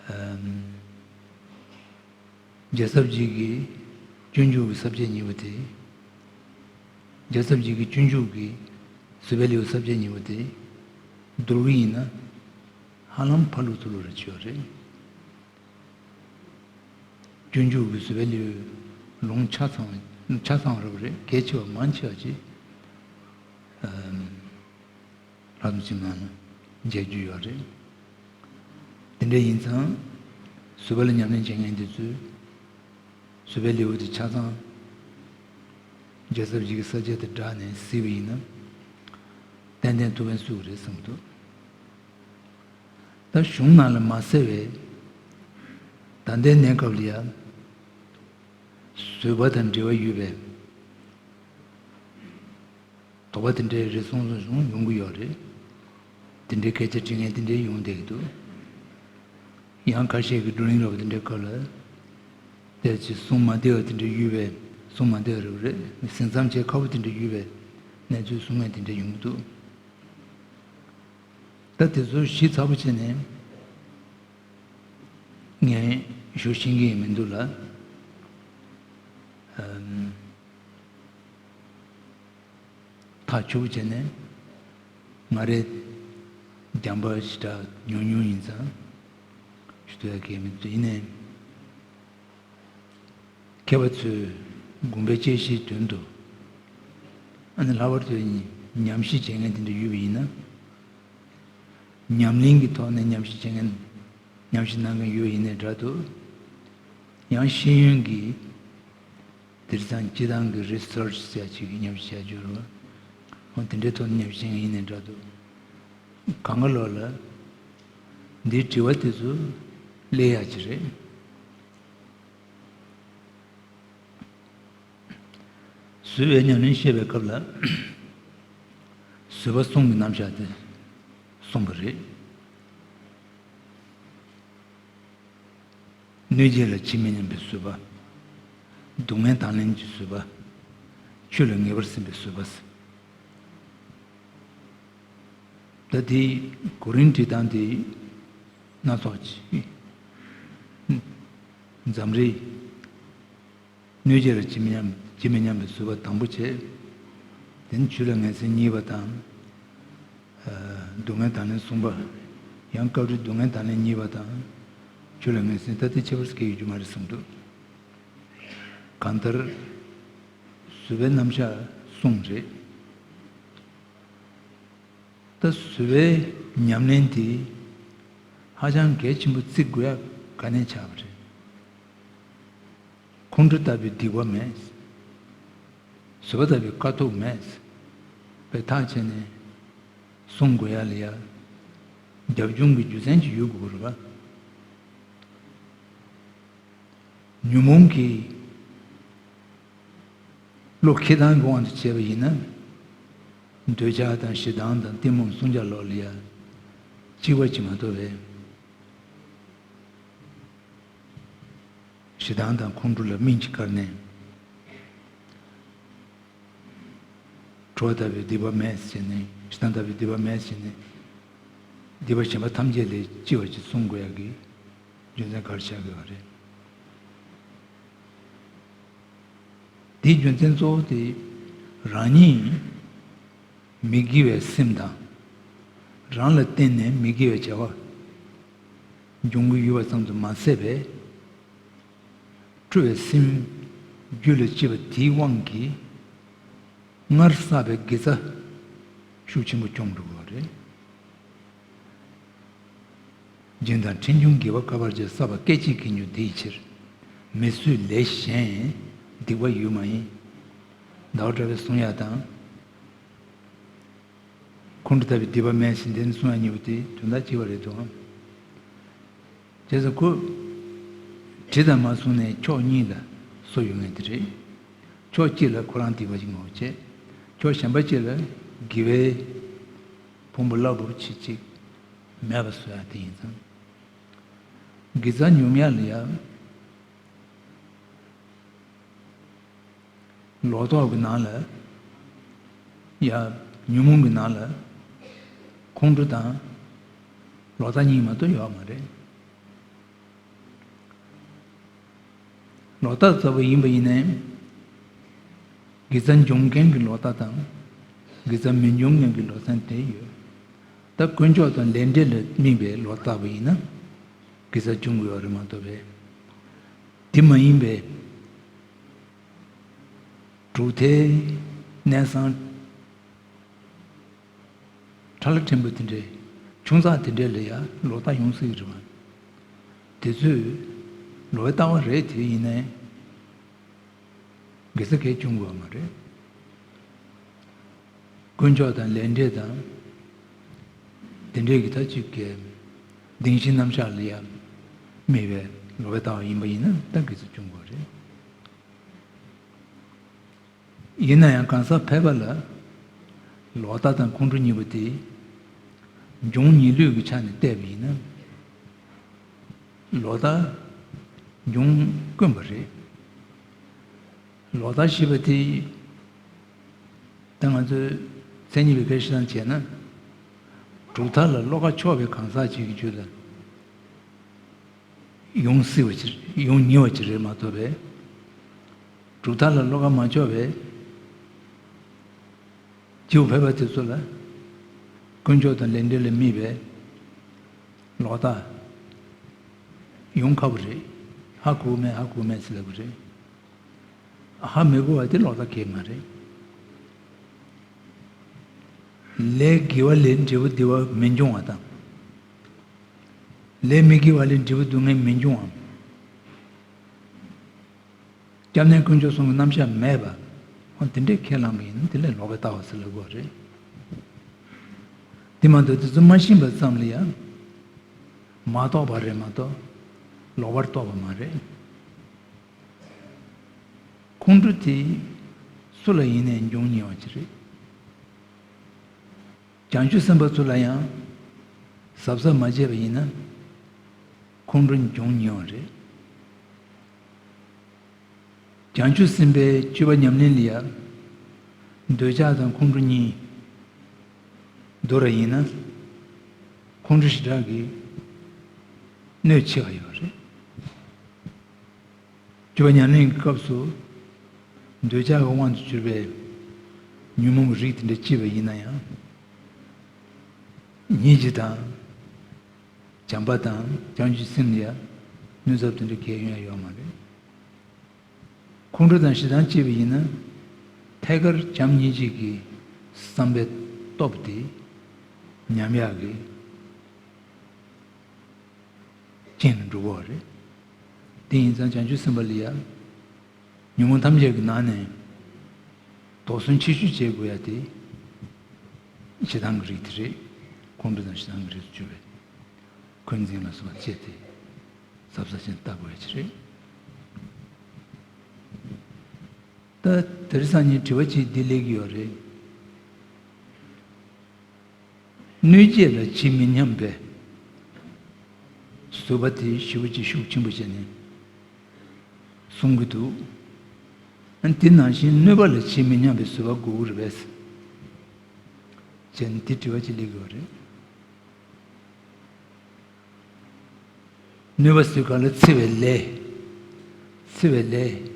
ཨ་རྒྱལ་ཚབ་རྗེ་གི་སྤྱོད་འཇུག་གི་ས་བཅད་གཉིས་པོ་དེ། རྒྱལ་ཚབ་རྗེ་གི་སྤྱོད་འཇུག་གི་བཟོད་པའི་ལེའུ་ས་བཅད་གཉིས་པོ་དེ་བསྡུར་གི་ཡིན་ན་ཧ་ལམ་ཕ་ལུ་ཐུ་ལུ་རེ་ཆོད་རེད། སྤྱོད་འཇུག་གི་བཟོད་པའི་ལེའུ་ལུང་ཆ་ཚང་བ་ཆ་ཚང་བ་རབ་རེད། གལ་ཆེ་བ་མང་ཆེ་བ་ཅིག་ཨ་ལྷག་མཐོང་ཆེན་མོའི་ནང་ལ་མཇལ་རྒྱུ་ཡོད་རེད། དེ་འདྲ་ཡིན་ཙང་བཟོད་པ་ལ་ཉམས་ལེན་བྱེད་མཁན་དེ་ཚོས་བཟོད་པའི་ལེའུ་དེ་ཆ་ཚང་རྒྱལ་ཚབ་རྗེ་གི་ས་བཅད་དང་སྦྲགས་ནས་གཟིགས་པ་ཡིན་ན་ཏན་ཏན་ཐུགས་ཕན་གསོས་ཀྱི་རེད་བསམ་གྱི་འདུག་ད་གཞུང་ནང་ལ་མ་གསལ་བའི་ད་ལྟའི་གནས་སྐབས་ལ་ཡང་བཟོད་པ་དང་འབྲེལ་བ་ཡོད་པའི་དོགས་པ་དེ་འདྲའི་རེ་ཟུང་རེ་ཟུང་ཡོང་གི་ཡོད་རེད། དེ་འདྲའི་སྐད་ཆ་དྲི་མཁན་དེ་འདྲའི་ཡོང་བསྡད་ཀྱི་འདུག་ཡང་ཁ་ཤས་ཀྱིས་བགྲོ་གླེང་རོགས་པ་དེ་འདྲའི་སྐབས་ལ་དེ་ཅི་གསུང་མ་བདེ་བ་དེ་འདྲ་ཡོད་པས། གསུང་མ་བདེ་བ་རེད་རེད། ཟིན་མཚམས་བཅད་ཁག་པོ་དེ་འདྲ་ཡོད་པས་གནས་ཚུལ་གསུང་མཁན་དེ་འདྲ་ཡོང་གི་འདུག་ད་དེ་ཚོ་ཞིབ་ཚགས་པོ་བྱས་ནས་ངས་ཞུ་ཤེས་ཀྱི་མི་འདུག་ལ། ཨམ། ཐག་ཆོད་པོ་བྱས་ནས་ང་རེ་ སྦྱངས་པ་ཞེ་དྲག་ཉུང་ཉུང་ཡིན་ཙང་ཞུ་ཐུབ་ཡ་གལ་མི་འདུག་ཡིན་ནའི་མཁས་པ་ཚོས་དགོངས་པའི་དཔྱད་གཞིའི་དོན་དུ། ཨ་ནི་ལྷག་པར་དུ་ཉམས་ཞིབ་བྱེད་མཁན་དེ་འདྲ་ཡོད་པ་ཡིན་ན། ཉམས་ལེན་གྱི་ཐོག་ནས་ཉམས་ཞིབ་བྱེད་མཁན། ཉམས་ཞིབ་གནང་མཁན་ཡོད་པ་ཡིན་ནའི་འདྲ་འདུག་ཡང་ཤེས་ཡོན་གྱི། དེང་སང་སྤྱིར་བཏང་གི་རི་སར་ཆི་ཟེར་ཡ་ཅིག་གི་ཉམས་ཞིབ་བྱ་རྒྱུ་རེད་བ། འོ་དེ་འདྲའི་ཐོག་ནས་ཉམས་ཞིབ་བྱེད་མཁན་ཡིན་ནའི་འདྲ་འདུག་གང་ག་ལོག་ལ་འདིའི་དྲི་བ་དེ་ཚོ་སླེབས་ཡ་ཅིག་རེད། བཟོད་པའི་ཉམས་ལེན་བཤད་པའི་སྐབས་ལ། བཟོད་པ་གསུམ་གྱི་རྣམ་གཞག་དེ་གསུངས་པ་རེད། གནོད་བྱེད་ལ་ཇི་མི་སྙམ་པའི་བཟོད་པ། སྡུག་བསྔལ་དང་ལེན་གྱི་བཟོད་པ། ཆོས་ལ་ངེས་པར་སེམས་པའི་བཟོད་པ། ད་དེའི་གོ་རིམ་བྲིས་སྟངས་དེ་སྣ་ཚོགས་ཅིག་འཛམ་རིག་གནོད་བྱེད་ལ་ཇི་མི་སྙམ། ཇི་མི་སྙམ་པའི་བཟོད་པ་དང་པོ་བྱས། དེ་ནས་ཆོས་ལ་ངེས་སེམས་གཉིས་པ་དང་། ཨ། སྡུག་བསྔལ་དང་ལེན་གསུམ་པ། ཡང་སྐབས་རེ་སྡུག་བསྔལ་དང་ལེན་གཉིས་པ་དང་། ཆོས་ལ་ངེས་སེམས། ད་དེ་ཁྱད་པར་གང་ཡང་ཡོད་རྒྱུ་མ་རེད་བསམ་འདུག་གང་ལྟར། བཟོད་པའི་རྣམ་གཞག་གསུམ་རེད། ད་བཟོད་པའི་ཉམས་ལེན་དེ་ཧ་ཅང་གལ་ཆེན་པོ་བརྩི་དགོས་ཡ་ག་ནས་ཆགས་པ་རེད། ཁོང་ཁྲོ་ལྟ་བུའི་སྡིག་པ་མེད། བཟོད་པ་ལྟ་བུའི་དཀའ་ཐུབ་མེད་པའི་ཐག་བཅད་ནས་བསྲུང་དགོས་ཡ་ལ་ཡ་རྒྱབ་ལྗོངས་ཀྱི་རྒྱུ་མཚན་ཅིག་ཡོད་དགོས་རེད་པ། ཉོན་མོངས་ཀྱི་བློ་འཁྱེར་སྟངས་ཀྱི་དབང་དུ་བྱས་པ་ཡིན་ན། འདོད་ཆགས་དང་ཞེ་སྡང་དང་གཏི་མུག་གསུམ་ཆར་ལོག་ལ་ཡ་གཅིག་པ་གཅིག་མ་གཏོགས་པའི། ཞེ་སྡང་དང་ཁོང་ཁྲོ་ལ་སྨན་གྱིས་བཀར་ནས། ཁྲོ་བ་ལྟ་བུའི་སྡིག་པ་མེད་ཟེར་ནས། ཞེ་སྡང་ལྟ་བུའི་སྡིག་པ་མེད་ཟེར་ནས། སྡིག་པ་གཞན་པ་ཐམས་ཅད་ལས་ལྕི་བ་ཅིག་བསྲུང་དགོས་ཡག་གི་རྒྱུ་མཚན་ག་རེ་ཆགས་ཀྱི་ཡོད་རེད། དེའི་རྒྱུ་མཚན་གཙོ་བོ་དེ་རང་ཉིད་མི་དགེ་བའི་སེམས་དང་། རང་ལ་བརྟེན་ནས་མི་དགེ་བའི་བྱ་བ་འབྱུང་གི་ཡོད་པ་ཙམ་དུ་མ་ཟད་པའི། ཁྲོ་བའི་སེམས་རྒྱུད་ལ་སྐྱེས་པ་དེའི་དབང་གིས་སྔར་བསགས་པའི་དགེ་རྩ་ཤུགས་ཆེན་པོ་སྐྱོང་འགྲོ་གི་ཡོད་རེད། སྦྱིན་དང་ཕྲིན་ཆུང་དགེ་བ་བསྐལ་པར་བྱས། བསགས་པ་སྐད་ཅིག་གིས་ཉམས་དེའི་ཕྱིར། མི་བཟོད་ལས་གཞན་སྡིག་པ་ཡོད་མ་ཡིན། ཟླ་བ་གྲགས་པས་གསུང་ཡག་དང་། ཁོང་ཁྲོ་ལྟ་བུའི་སྡིག་པ་མེད་ཟེར་འདི་ནི་གསུང་ཡག་གཉིས་པོ་དེ་དོན་དག་གཅིག་པ་རེད་འདུག་ཨང་། བྱས་ཙང་ཁོ་དྲི་དང་མ་བསྲུངས་ནས་ཕྱོགས་གཉིས་ལ་སོ་ཡོད་མཁན་དེ་རེད། ཕྱོགས་གཅིག་ལ་ཁོ་རང་སྡིག་པ་ཅིག་མང་པོ་བྱས། ཕྱོགས་གཞན་པ་གཅིག་ལ་དགེ་བའི་ཕུང་པོ་རླབས་པོ་ཆེ་གཅིག་མེད་པ་བཟོ་ཡག་དེ་ཡིན་ཙང་། དགེ་རྩ་ཉུང་ཡག་ལ་ཡང་། ལོག་རྟོག་གི་ནང་ལ། ཡ། ཉོན་མོངས་ཀྱི་ནང་ལ། ཁོང་ཁྲོ་དང་། ལོག་ལྟ་གཉིས་མ་གཏོགས་ཡོད་མ་རེད། ལོག་ལྟ་ལྟ་བུ་ཡིན་པ་ཡིན་ནའི། དགེ་རྩ་འབྱུང་མཁན་གྱི་ལོག་ལྟ་དང་། དགེ་རྩ་མི་འབྱུང་མཁན་གྱི་ལོག་ལྟ་དེ་ཡོད། ད་དཀོན་མཆོག་དང་ལས་འབྲས་ལ་དམིགས་པའི་ལོག་ལྟ་ལྟ་བུ་ཡིན་ན། དགེ་རྩ་འབྱུང་དགོས་པ་རེད་མ་གཏོགས་པའི། དེ་མ་ཡིན་པའི། གྲུབ་མཐའི་གནས་སྟངས་ཕྲ་ལ་ཕྲན་བུ་དེ་འདྲའི་ཆུང་ཙག་དེ་འདྲའི་ལ་ཡང་ལོག་ལྟ་ཡོང་སྲིད་ཀྱི་རེད་པ། དེ་ཚོས་ལོག་པའི་ལྟ་བ་རེད། དེ་ཡིན་ནའི་དགེ་རྩ་གས་སྐྱོང་དགོས་པ་མ་རེད། དཀོན་མཆོག་དང་ལས་འབྲས་དང་དེ་འདྲའི་གི་ད་ཅིག་གི་བདེན་བཞིའི་རྣམ་གཞག་ལ་ཡང་དམིགས་པའི་ལོག་པའི་ལྟ་བ་ཡིན་པ་ཡིན་ན་ད་དགེ་རྩ་སྐྱོང་དགོས་པ་རེད། ཡིན་ན་ཡང་གང་ཟག་ཕལ་པ་ལ་ལོག་ལྟ་དང་ཁོང་ཁྲོ་གཉིས་པོ་དེ་འབྱུང་ཉིད་ལུགས་ཀྱི་ཆ་ནས་བལྟས་པ་ཡིན་ན། ལོག་ལྟ་འབྱུང་དཀོན་པ་རེད། ལོག་ལྟ་ཞེས་པ་དེ། ད་ང་ཚོས་མཚན་ཉིད་ལ་སྐད་ཆ་བཤད་བྱས་ན། གྲུབ་མཐའ་ལ་བློ་ཁ་ཕྱོགས་པའི་གང་ཟག་ཅིག་གི་རྒྱུད་ལ་ཡོང་སྲིད་པ་ཅིག་ཡོང་ཉེ་བ་ཅིག་རེད་མ་གཏོགས་པས། གྲུབ་མཐའ་ལ་བློ་ཁ་མ་ཕྱོགས་པའི་སྐྱེ་བོ་ཕལ་པ་དེ་ཚོ་ལ་ དཀོན་མཆོག་དང་ལས་འབྲེལ་ལ་དམིགས་པའི་ལོག་ལྟ་ཡོང་ཁག་པོ་རེད། ཧ་གོ་མེད་ཧ་གོ་མེད་ཟེར་ལབ་པ་རེད། ཧ་མི་གོ་བ་དེ་ལོག་ལྟ་གང་ཡང་མ་རེད། ལས་དགེ་བ་ལས་འབྲས་བུ་བདེ་བ་མི་འབྱུང་བ་དང་། ལས་མི་དགེ་བ་ལས་འབྲས་བུ་སྡུག་བསྔལ་མི་འབྱུང་བའམ། སྐྱབས་གནས་དཀོན་མཆོག་གསུམ་གྱི་རྣམ་གཞག་མེད་པ། འོ་དེ་འདྲས་ཁས་བླངས་པ་ཡིན་ན་དེ་ལས་ལོག་པའི་ལྟ་བ་ཟེར་ལབ་དགོས་རེད། དེ་མ་གཏོགས་དེ་ཚོ་མ་ཤེས་པ་ཙམ་ལ་ཡང་མ་རྟོགས་པ་རེད་མ་གཏོགས་ལོག་པར་རྟོགས་པ་མ་རེད། ཁོང་ཁྲོ་དེ་སུ་ལ་ཡིན་ནའི་འབྱུང་ཉེ་བ་ཅིག་རེད། བྱང་ཆུབ་སེམས་དཔའ་ཚོ་ལ་ཡང་གཟབ་གཟབ་མ་བྱས་པ་ཡིན་ན་ཁོང་ཁྲོ་འབྱུང་ཉེ་བ་རེད། བྱང་ཆུབ་སེམས་དཔའི་སྤྱོད་པ་ཉམས་ལེན་ལ་ཡང་འདོད་ཆགས་དང་ཁོང་ཁྲོ་གཉིས་བསྡུར་བ་ཡིན་ན་ཁོང་ཁྲོ་ཞེ་དྲག་གི་གནོད་ཆེ་བ་ཡོད་རེད། སྤྱོད་པ་ཉམས་ལེན་གྱི་སྐབས་སུ་འདོད་ཆགས་ཀྱི་དབང་དུ་གྱུར་པའི་ཉོན་མོངས་ཀྱི་རིགས་དེ་འདྲ་སྐྱེས་པ་ཡིན་ན་ཡང་། སྙིང་རྗེ་དང་། བྱམས་པ་དང་བྱང་ཆུབ་སེམས་ལ་ཡང་གནོད་ཚབས་དེ་འདྲ་གང་ཡང་ཡོད་མ་རེད། ཁོང་ཁྲོ་དང་ཞེ་སྡང་སྐྱེས་པ་ཡིན་ན་ཐད་ཀར་བྱམས་སྙིང་རྗེ་གི་བསམ་པའི་སྟོབས་དེ་ཉམས་ཡག་གི་རྐྱེན་ལ་འགྲོ་གི་ཡོད་རེད། དེ་ཡིན་ཙང་བྱང་ཆུབ་སེམས་དཔའ་ལ་ཡང་ཉོན་མོངས་ཐམས་ཅད་ཀྱི་ནང་ནས་དོགས་ཟོན་ཆེ་ཤོས་བྱེད་དགོས་ཡ་དེ་ཞེ་སྡང་གི་རིགས་དེ་རེད། ཁོང་ཁྲོ་དང་ཞེ་སྡང་གི་རིགས་སུ་གྱུར་པའི་འཁོན་འཛིན་ལ་སོགས་པ་བཅས་ཏེ་གཟབ་གཟབ་བྱས་ནས་ལྟ་དགོས་ཡ་ཅིག་རེད། ད་དེ་རིང་སང་ཉིན་དྲི་བ་གཅིག་འདི་སླེབས་ཀྱི་ཡོད་རེད། གནོད་བྱེད་ལ་ཇི་མི་སྙམ་པའི་བཟོད་པ་དེ་ཞེ་པོ་ཅིག་ཤུགས་ཆེན་པོ་བྱས་ནས་གསུང་གི་འདུག། ཨ་ནི་དེ་ནང་བཞིན་གནོད་པ་ལ་ཇི་མི་སྙམ་པའི་བཟོད་པ་དགོས་ཀྱི་རེད་པས། བྱས་ནས་དེ་དྲི་བ་ཅིག་སླེབས་ཀྱི་ཡོད་རེད། གནོད་པ་བཟོད་ག་ལ་འཚེ་བའི་ལས། འཚེ་བའི་ལས་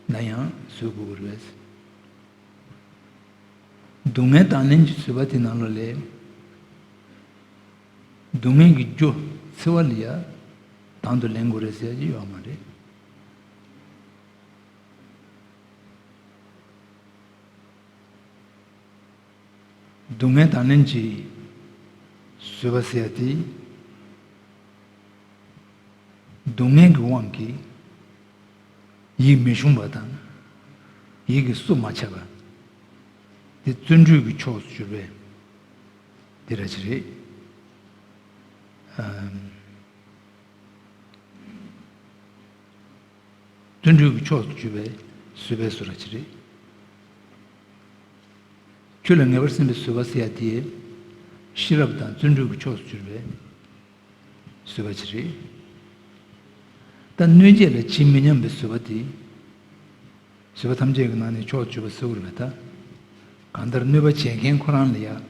ན་ཡང་བཟོད་དགོས་ཀྱི་རེད་པས། སྡུག་བསྔལ་དང་ལེན་གྱི་བཟོད་པ་དེ་ནང་ལོགས་ལས། སྡུག་བསྔལ་གྱི་རྒྱུ་འཚེ་བ་ལ་ཡང་དང་དུ་ལེན་དགོས་རེད་ཟེར་གྱི་ཡོད་མ་རེད། སྡུག་བསྔལ་དང་ལེན་གྱི་བཟོད་པ་ཟེར་ཡ་དེ། སྡུག་བསྔལ་གྱི་དབང་གིས་ཡིད་མི་ཞུམ་པ་དང་། ཡིད་ཀྱི་བསུ་མ་ཆད་པ། དེ་བརྩོན་འགྲུས་ཀྱི་ཕྱོགས་སུ་གྱུར་པའི་དེ་ར་ཅིག་རེད། ཨམ། བརྩོན་འགྲུས་ཀྱི་ཕྱོགས་སུ་གྱུར་པའི་བཟོད་པའི་བཟོ་འདྲ་ཅིག་རེད། ཆོས་ལ་ངེས་པར་སེམས་པའི་བཟོད་པ་ཟེར་ཡ་དེ། ཤེས་རབ་དང་བརྩོན་འགྲུས་ཀྱི་ཕྱོགས་སུ་གྱུར་པའི་བཟོད་པ་ཅིག་རེད། ད་གནོད་བྱེད་ལ་ཇི་མི་སྙམ་པའི་བཟོད་པ་དེ། བཟོད་པ་ཐམས་ཅད་ཀྱི་ནང་ནས་ཕྱོགས་བཅུ་པ་ཟེར་བ་རེད་པ་ད། གང་ལྟར་གནོད་པ་བྱེད་མཁན་ཁོ་རང་ལ་ཡང་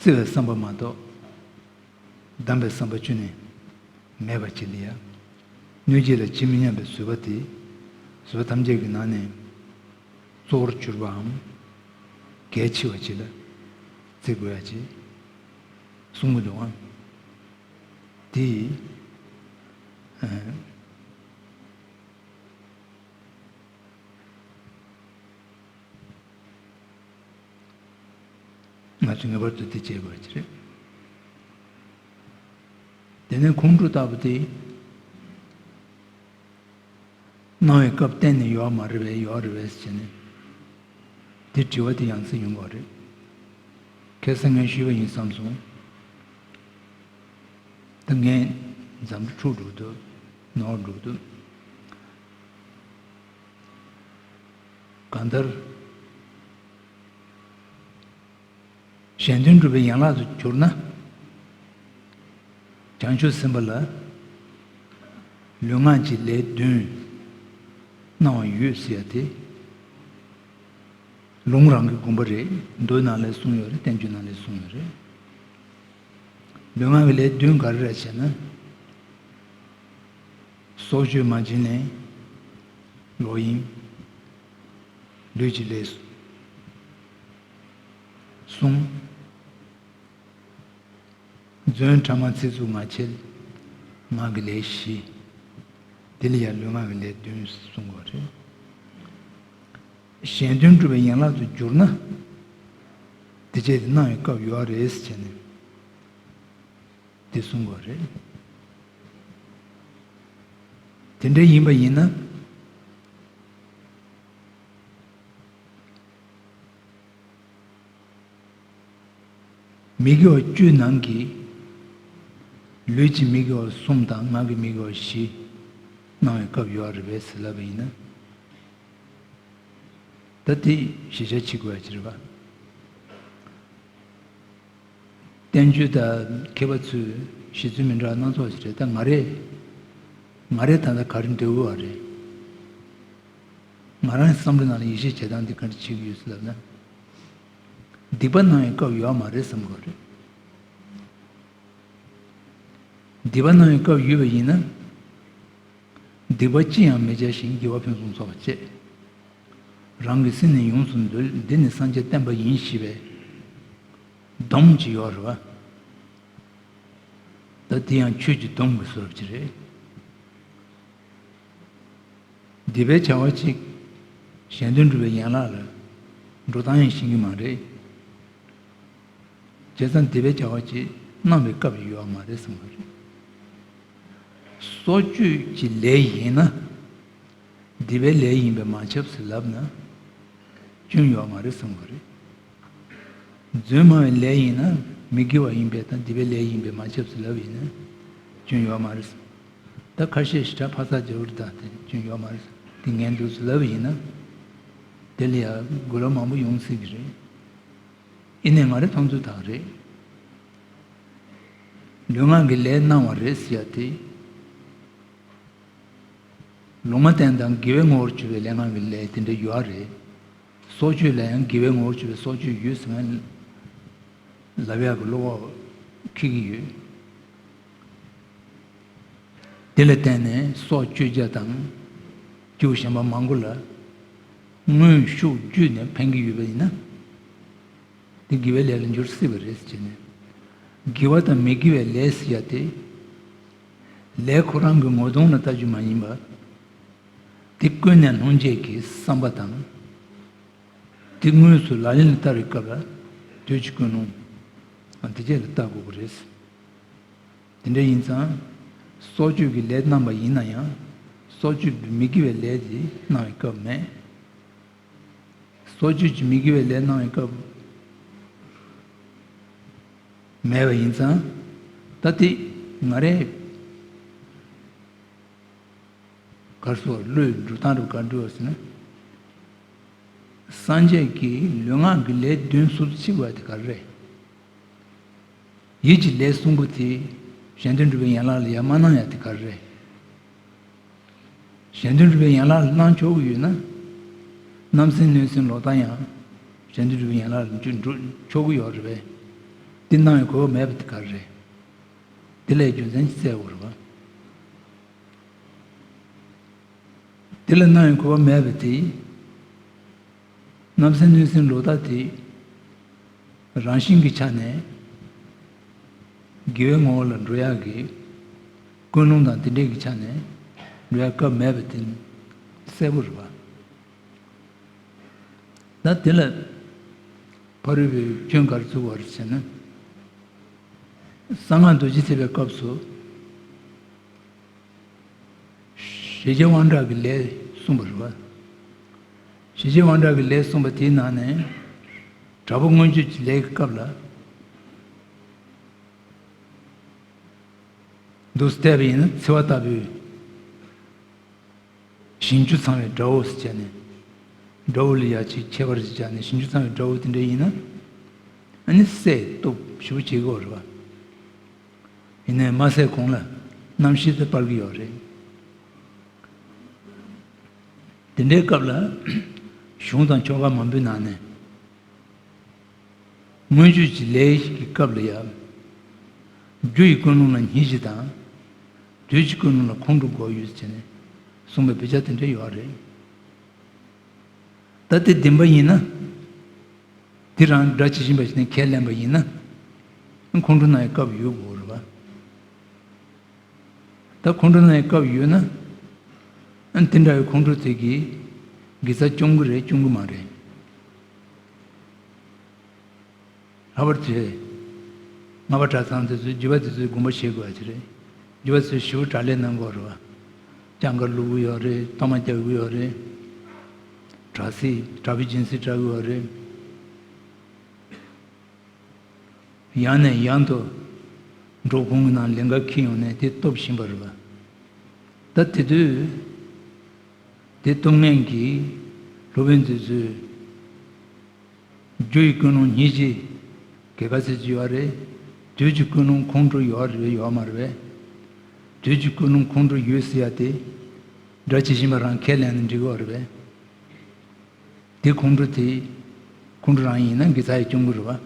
བརྩེ་བའི་བསམ་པ་མ་གཏོགས། སྡང་བའི་བསམ་པ་ཅི་ནས་མེད་པ་ཅིག་ལ་ཡང་། གནོད་བྱེད་ལ་ཇི་མི་སྙམ་པའི་བཟོད་པ་དེ། བཟོད་པ་ཐམས་ཅད་ཀྱི་ནང་ནས་གཙོ་བོར་གྱུར་པའམ། གལ་ཆེ་བ་ཅིག་ལ་བརྩི་དགོས་ཡ་ཅིག་གསུང་གི་འདུག་ཨང་། དེ། ཨ། ང་ཚོས་ངེས་པར་དུ་དེ་བྱེད་དགོས་ཀྱི་རེད། དེ་ནས་ཁོང་ཁྲོ་ལྟ་བུ་དེ། སྣང་བའི་སྐབས་གཏན་ནས་ཡོད་མ་རེད་པས་ཡོད་རེད་པས་ཟེར་ནས། དེ་དྲི་བ་དེ་ཡང་སེ་ཡོང་གི་རེད། ཁ་སང་ངས་ཞུས་པ་ཡིན་བསམ་སོང་། ད་ངས་འཛམ་བུ་འཁྲུག་འགྲོ་གི་འདུག་ནོར་འགྲོ་གི་འདུག་གང་ལྟར། གཞན་དོན་སྒྲུབ་པའི་ཡན་ལག་ཏུ་གྱུར་ན། བྱང་ཆུབ་སེམས་དཔའ་ལ་ལུས་ངག་གི་ལས་བདུན་གནང་བ་ཡོད་ཟེར་ཡ་དེ། ལུང་རང་གི་དགོངས་པ་རེད། མདོའི་ནང་ལ་གསུངས་ཡོད་རེད། བསྟན་བཅོས་ནང་ལ་གསུངས་ཡོད་རེད། ལུས་ངག་གི་ལས་བདུན་ག་རེ་རེད་ཟེར་ན། སྲོག་གཅོད་མ་བྱིན་ལེན། ལོག་གཡེམ། ལུས་ཀྱི་ལས། གསུམ། རྫུན་ཕྲ་མ་ཚིག་རྩུབ་ངག་འཁྱལ། ངག་གི་ལས་བཞི། དེ་ལ་ཡང་ལུས་ངག་གི་ལས་བདུན་གསུང་དགོས་རེད། གཞན་དོན་སྒྲུབ་པའི་ཡན་ལག་ཏུ་གྱུར་ན། དེ་བྱས་ཏེ་གནང་བའི་སྐབས་ཡོད་རེད་ཟེར་བྱས་ནས། དེ་གསུང་དགོས་རེད། དེ་འདྲ་ཡིན་པ་ཡིན་ན། མི་དགེ་བ་བཅུའི་ནང་གི། ལུས་ཀྱི་མི་དགེ་བ་གསུམ་དང་ངག་གི་མི་དགེ་བ་བཞི་གནང་བའི་སྐབས་ཡོད་རེད་པས་ཟེར་ལབ་པ་ཡིན་ན། ད་དེ་ཞིབ་ཆ་བྱེད་དགོས་ཡ་ཅིག་རེད་པ། བསྟན་བཅོས་དང་མཁས་པ་ཚོས་ཞིབ་འཚོལ་མི་འདྲ་སྣ་ཚོགས་ཤིག་རེད། ད་ང་རེ། ང་རེ་ད་ལྟ་ག་རེ་འདོད་ཀྱི་ཡོད་རེད། ང་རང་གི་བསམ་བློ་ནང་ལ་ཡིད་ཆེས་བྱེད་སྟངས་འདི་ག་འདྲ་བྱེད་ཀྱི་ཡོད་ཟེར་ལབ་ན། སྡིག་པ་གནང་བའི་སྐབས་ཡོད་མ་རེད་བསམ་དགོས་རེད། སྡིག་པ་གནང་བའི་སྐབས་ཡོད་པ་ཡིན་ན། སྡིག་པ་ཅི་ཡང་མི་བྱ་ཞིང་དགེ་བ་ཕུན་སུམ་ཚོགས་པ་སྤྱད། རང་གི་སེམས་ནི་ཡོངས་སུ་འདུལ། འདི་ནི་སངས་རྒྱས་བསྟན་པ་ཡིན་ཞེས་པའི་སྡོམ་ཅིག་ཡོད་རེད་པ། ད་དེ་ཡང་ཆོས་ཀྱི་སྡོམ་གྱི་བཟོ་འདྲ་ཅིག་རེད། སྡིག་པའི་བྱ་བ་གཅིག་གཞན་དོན་སྒྲུབ་པའི་ཡན་ལག་ལ་འགྲོ་སྟངས་ཡང་ཤེས་ཀྱི་མ་རེད། བྱས་ཙང་སྡིག་པའི་བྱ་བ་གཅིག་གནང་བའི་སྐབས་ཡོད་མ་རེད་བསམ་པ་རེད། སྲོག་གཅོད་ཀྱི་ལས་ཡིན་ན། སྡིག་པའི་ལས་ཡིན་པས་མ་ཁྱབ་ཟེར་ལབ་ན། སྐྱོན་ཡོད་མ་རེད་བསམ་པ་རེད། རྫུན་སྨྲ་བའི་ལས་ཡིན་ན་མི་དགེ་བ་ཡིན་པས་དང་སྡིག་པའི་ལས་ཡིན་པས་མ་ཁྱབ་ཟེར་ལབ་ཡིན་ན་སྐྱོན་ཡོད་མ་རེད། ད་ཁ་ཤས་ཞེ་དྲག་ཕ་ཚ་བྱེད་པ་རེད། ད་དེ་སྐྱོན་ཡོད་མ་རེད། དེ་ངན་འདུག་ཟེར་ལབ་ཡིན་ན། དེ་ལ་ཡང་གུ་ལབ་མང་པོ་ཡོང་སྲིད་ཀྱི་རེད། ཡིན་ནའི་ང་རའི་མཐོང་ཚུལ་དག་རེད། ལུས་ངག་གི་ལས་གནང་བ་རེད་ཟེར་ཡ་དེ། ལུང་མ་བསྟན་དང་དགེ་བའི་ངོ་བོར་གྱུར་པའི་ལས་ངག་གི་ལས་དེ་འདྲ་ཡོད་རེད། སྲོག་གཅོད་ལ་ཡང་དགེ་བའི་ངོ་བོར་གྱུར་པའི་སྲོག་གཅོད་ཡོད་ཟེར་མཁན་ལབ་ཡག་གི་བློ་ཁོག་འཁྱེར་གྱི་ཡོད། དེ་ལ་བརྟེན་ནས་སྲོག་གཅོད་བྱ་དང་། སྐྱེ་བོ་གཞན་པ་མང་པོ་ལ་དངོས་ཤུགས་བརྒྱུད་ནས་ཕན་གྱི་ཡོད་པ་ཡིན་ན། དེ་དགེ་བའི་ལས་ལ་འགྱུར་སྲིད་པ་རེད་ཟེར་བྱས་ནས། དགེ་བ་དང་མི་དགེ་བའི་ལས་ཟེར་ཡ་དེ། ལས་ཁོ་རང་གི་ངོ་གདོང་ལ་ལྟ་རྒྱུ་མ་ཡིན་པ། དེ་ཀུན་ནས་སྣང་བྱེད་ཀྱི་བསམ་པ་དང་། དེ་དངོས་སུ་ལག་ལེན་ལ་བསྟར་བའི་སྐབས་ལ་དུས་ཀྱི་ཀུན་སློང་། དེ་བཅས་ལ་བལྟ་དགོས་པ་རེད། དེ་འདྲ་ཡིན་ཙང་། སྲོག་གཅོད་ཀྱི་ལས་གནང་བ་ཡིན་ན་ཡང་། སྲོག་གཅོད་པའི་མི་དགེ་བའི་ལས་དེ་གནང་བའི་སྐབས་མེད། སྲོག་གཅོད་ཀྱི་མི་དགེ་བའི་ལས་གནང་བའི་སྐབས་མེད་པ་ཡིན་ཙང་། ད་དེ་ང་རའི་གར་སོགས་བློའི་འགྲོ་སྟངས་རུ་ག་འགྲོ་ཟེར་ན། སངས་རྒྱས་ཀྱིས་ལུས་ངག་གི་ལས་བདུན་ཟུར་དུ་ཕྱེ་བ་དེ་ག་རེ་རེད། ཡིད་ཀྱི་ལས་གསུམ་པོ་དེ་གཞན་དོན་སྒྲུབ་པའི་ཡན་ལག་ལ་ཡང་མ་གནང་ཡ་དེ་ག་རེ་རེད། གཞན་དོན་སྒྲུབ་པའི་ཡན་ལག་ལ་གནང་ཆོག་གི་ཡོད་ན། བརྣབ་སེམས་གནོད་སེམས་ལོག་ལྟ་ཡང་གཞན་དོན་སྒྲུབ་པའི་ཡན་ལག་ལ་འཇུག་འགྲོ་ཆོག་གི་ཡོད་རེད་པས། དེ་གནང་བའི་དགོས་པ་མེད་པ་དེ་ག་རེ་རེད། དེ་ལས་རྒྱུ་མཚན་ཅིག་བཙལ་དགོས་རེད་པ། དེ་ལ་གནང་བའི་དགོས་པ་མེད་པ་དེ། བརྣབ་སེམས་གནོད་སེམས་ལོག་ལྟ་དེ། རང་བཞིན་གྱི་ཆ་ནས་དགེ་བའི་ངོ་བོ་ལ་འགྲོ་ཡག་གི་ཀུན་སློང་དང་དེ་འདྲའི་གི་ཆ་ནས་འགྲོ་ཡག་སྐབས་མེད་པ་དེ་གསལ་པོ་རེད་པ། ད་དེ་ལ་ཕ་རོལ་པོའི་སྐྱོན་ག་རེ་ཚུགས་པ་རེད་ཟེར་ན། གསང་སྔགས་རྡོ་རྗེ་ཐེག་པའི་སྐབས་སུ། ཞི་རྒྱས་དབང་དྲག་གི་ལས་གསུངས་པ་རེད་པ། ཞི་རྒྱས་དབང་དྲག་གི་ལས་གསུངས་པ་དེའི་ནང་ནས་དྲག་པོ་མངོན་སྤྱོད་ཀྱི་ལས་ཀྱི་སྐབས་ལ། འདུག་སེ་བལྟས་པ་ཡིན་ན་འཚེ་བ་ལྟ་བུའི་ཞིང་བཅུ་ཚང་བའི་དགྲ་བོ་ཟེར་བྱས་ནས། དགྲ་བོ་ལ་ཡ་གཅིག་ཁྱད་པར་ཅིག་བྱས་ནས་ཞིང་བཅུ་ཚང་བའི་དགྲ་བོ་དེ་འདྲ་ཡིན་ན། ཨ་ནི་བསད་གཏུབ་ཞེ་པོ་བྱེད་ཀྱི་ཡོད་རེད་པ། ཡིན་ནའི་མ་བསད་གོང་ལ་རྣམ་ཤེས་དེ་སྤར་གྱི་ཡོད་རེད། དེ་འདྲའི་སྐབས་ལ་གཞུང་དང་ཆོ་ག་མང་པོའི་ནང་ནས་མངོན་སྤྱོད་ཀྱི་ལས་ཀྱི་སྐབས་ལ་ཡང་རྒྱུ་ཡི་ཀུན་སློང་ལ་སྙིང་རྗེ་དང་། དུས་ཀྱི་ཀུན་སློང་ལ་ཁོང་ཁྲོ་དགོས་ཡོད་ཟེར་ནས་གསུངས་པའི་དཔེ་ཆ་དེ་འདྲ་ཡོད་རེད། ད་དེ་བདེན་པ་ཡིན་ན། དེ་རང་སྒྲ་ཇི་བཞིན་པ་ཞིག་ནས་ཁས་ལེན་པ་ཡིན་ན། ཁོང་ཁྲོ་ན་ཡི་སྐབས་ཡོད་དགོས་རེད་བ། ད་ཁོང་ཁྲོ་ན་ཡི་སྐབས་ཡོད་ན། ཨ་དེ་འདྲ་བའི་ཁོང་ཁྲོ་དེ་གིས་དགེ་རྩ་སྐྱོང་གི་རེད་སྐྱོང་གི་མ་རེད། ལྷག་པར་དུ། ལྔ་པ་གྲྭ་ཚང་དེ་ཚོས་རྒྱུད་པ་དེ་ཚོས་དགོངས་པ་བཞེས་དགོས་ཡ་ཅིག་རེད། རྒྱུད་པ་ཚོས་ཞེ་པོ་གྲྭ་ལས་གནང་དགོས་རེད་བ། སྤྱང་ཀ་བླུག་གི་ཡོད་རེད། གཏོར་མ་རྒྱག་གི་ཡོད་རེད། གྲྭ་སྲིད་གྲྭ་པའི་སྦྱིན་སྲེག་གྲྭ་གི་ཡོད་རེད། ཡང་ནས་ཡང་དུ་འབྲོག་ཁུངས་ཀྱི་ནང་ལིང་ག་འཁྱེར་ཡོང་ནས་དེ་གཏོར་བཞིན་པ་རེད་བ། ད་དེ་དུས་དེ་གཏོར་མཁན་གྱི་སློབ་དཔོན་དེ་ཚོས། རྒྱུ་ཡི་ཀུན་སློང་སྙིང་རྗེ་གལ་ག་ཚད་ཅིག་ཡོད་རེད། དུས་ཀྱི་ཀུན་སློང་ཁོང་ཁྲོ་ཡོད་རེད་ཡོད་མ་རེད་པས། དུས་ཀྱི་ཀུན་སློང་ཁོང་ཁྲོ་ཡོད་ཟེར་ཡ་དེ། སྒྲ་ཇི་བཞིན་པ་རང་ཁས་ལེན་ན་འགྲིག་གི་རེད་པས། དེ་ཁོང་ཁྲོ་དེ། ཁོང་ཁྲོ་རང་ཡིན་ན་དགེ་རྩ་ཡི་སྐྱོང་གི་རེད་པ།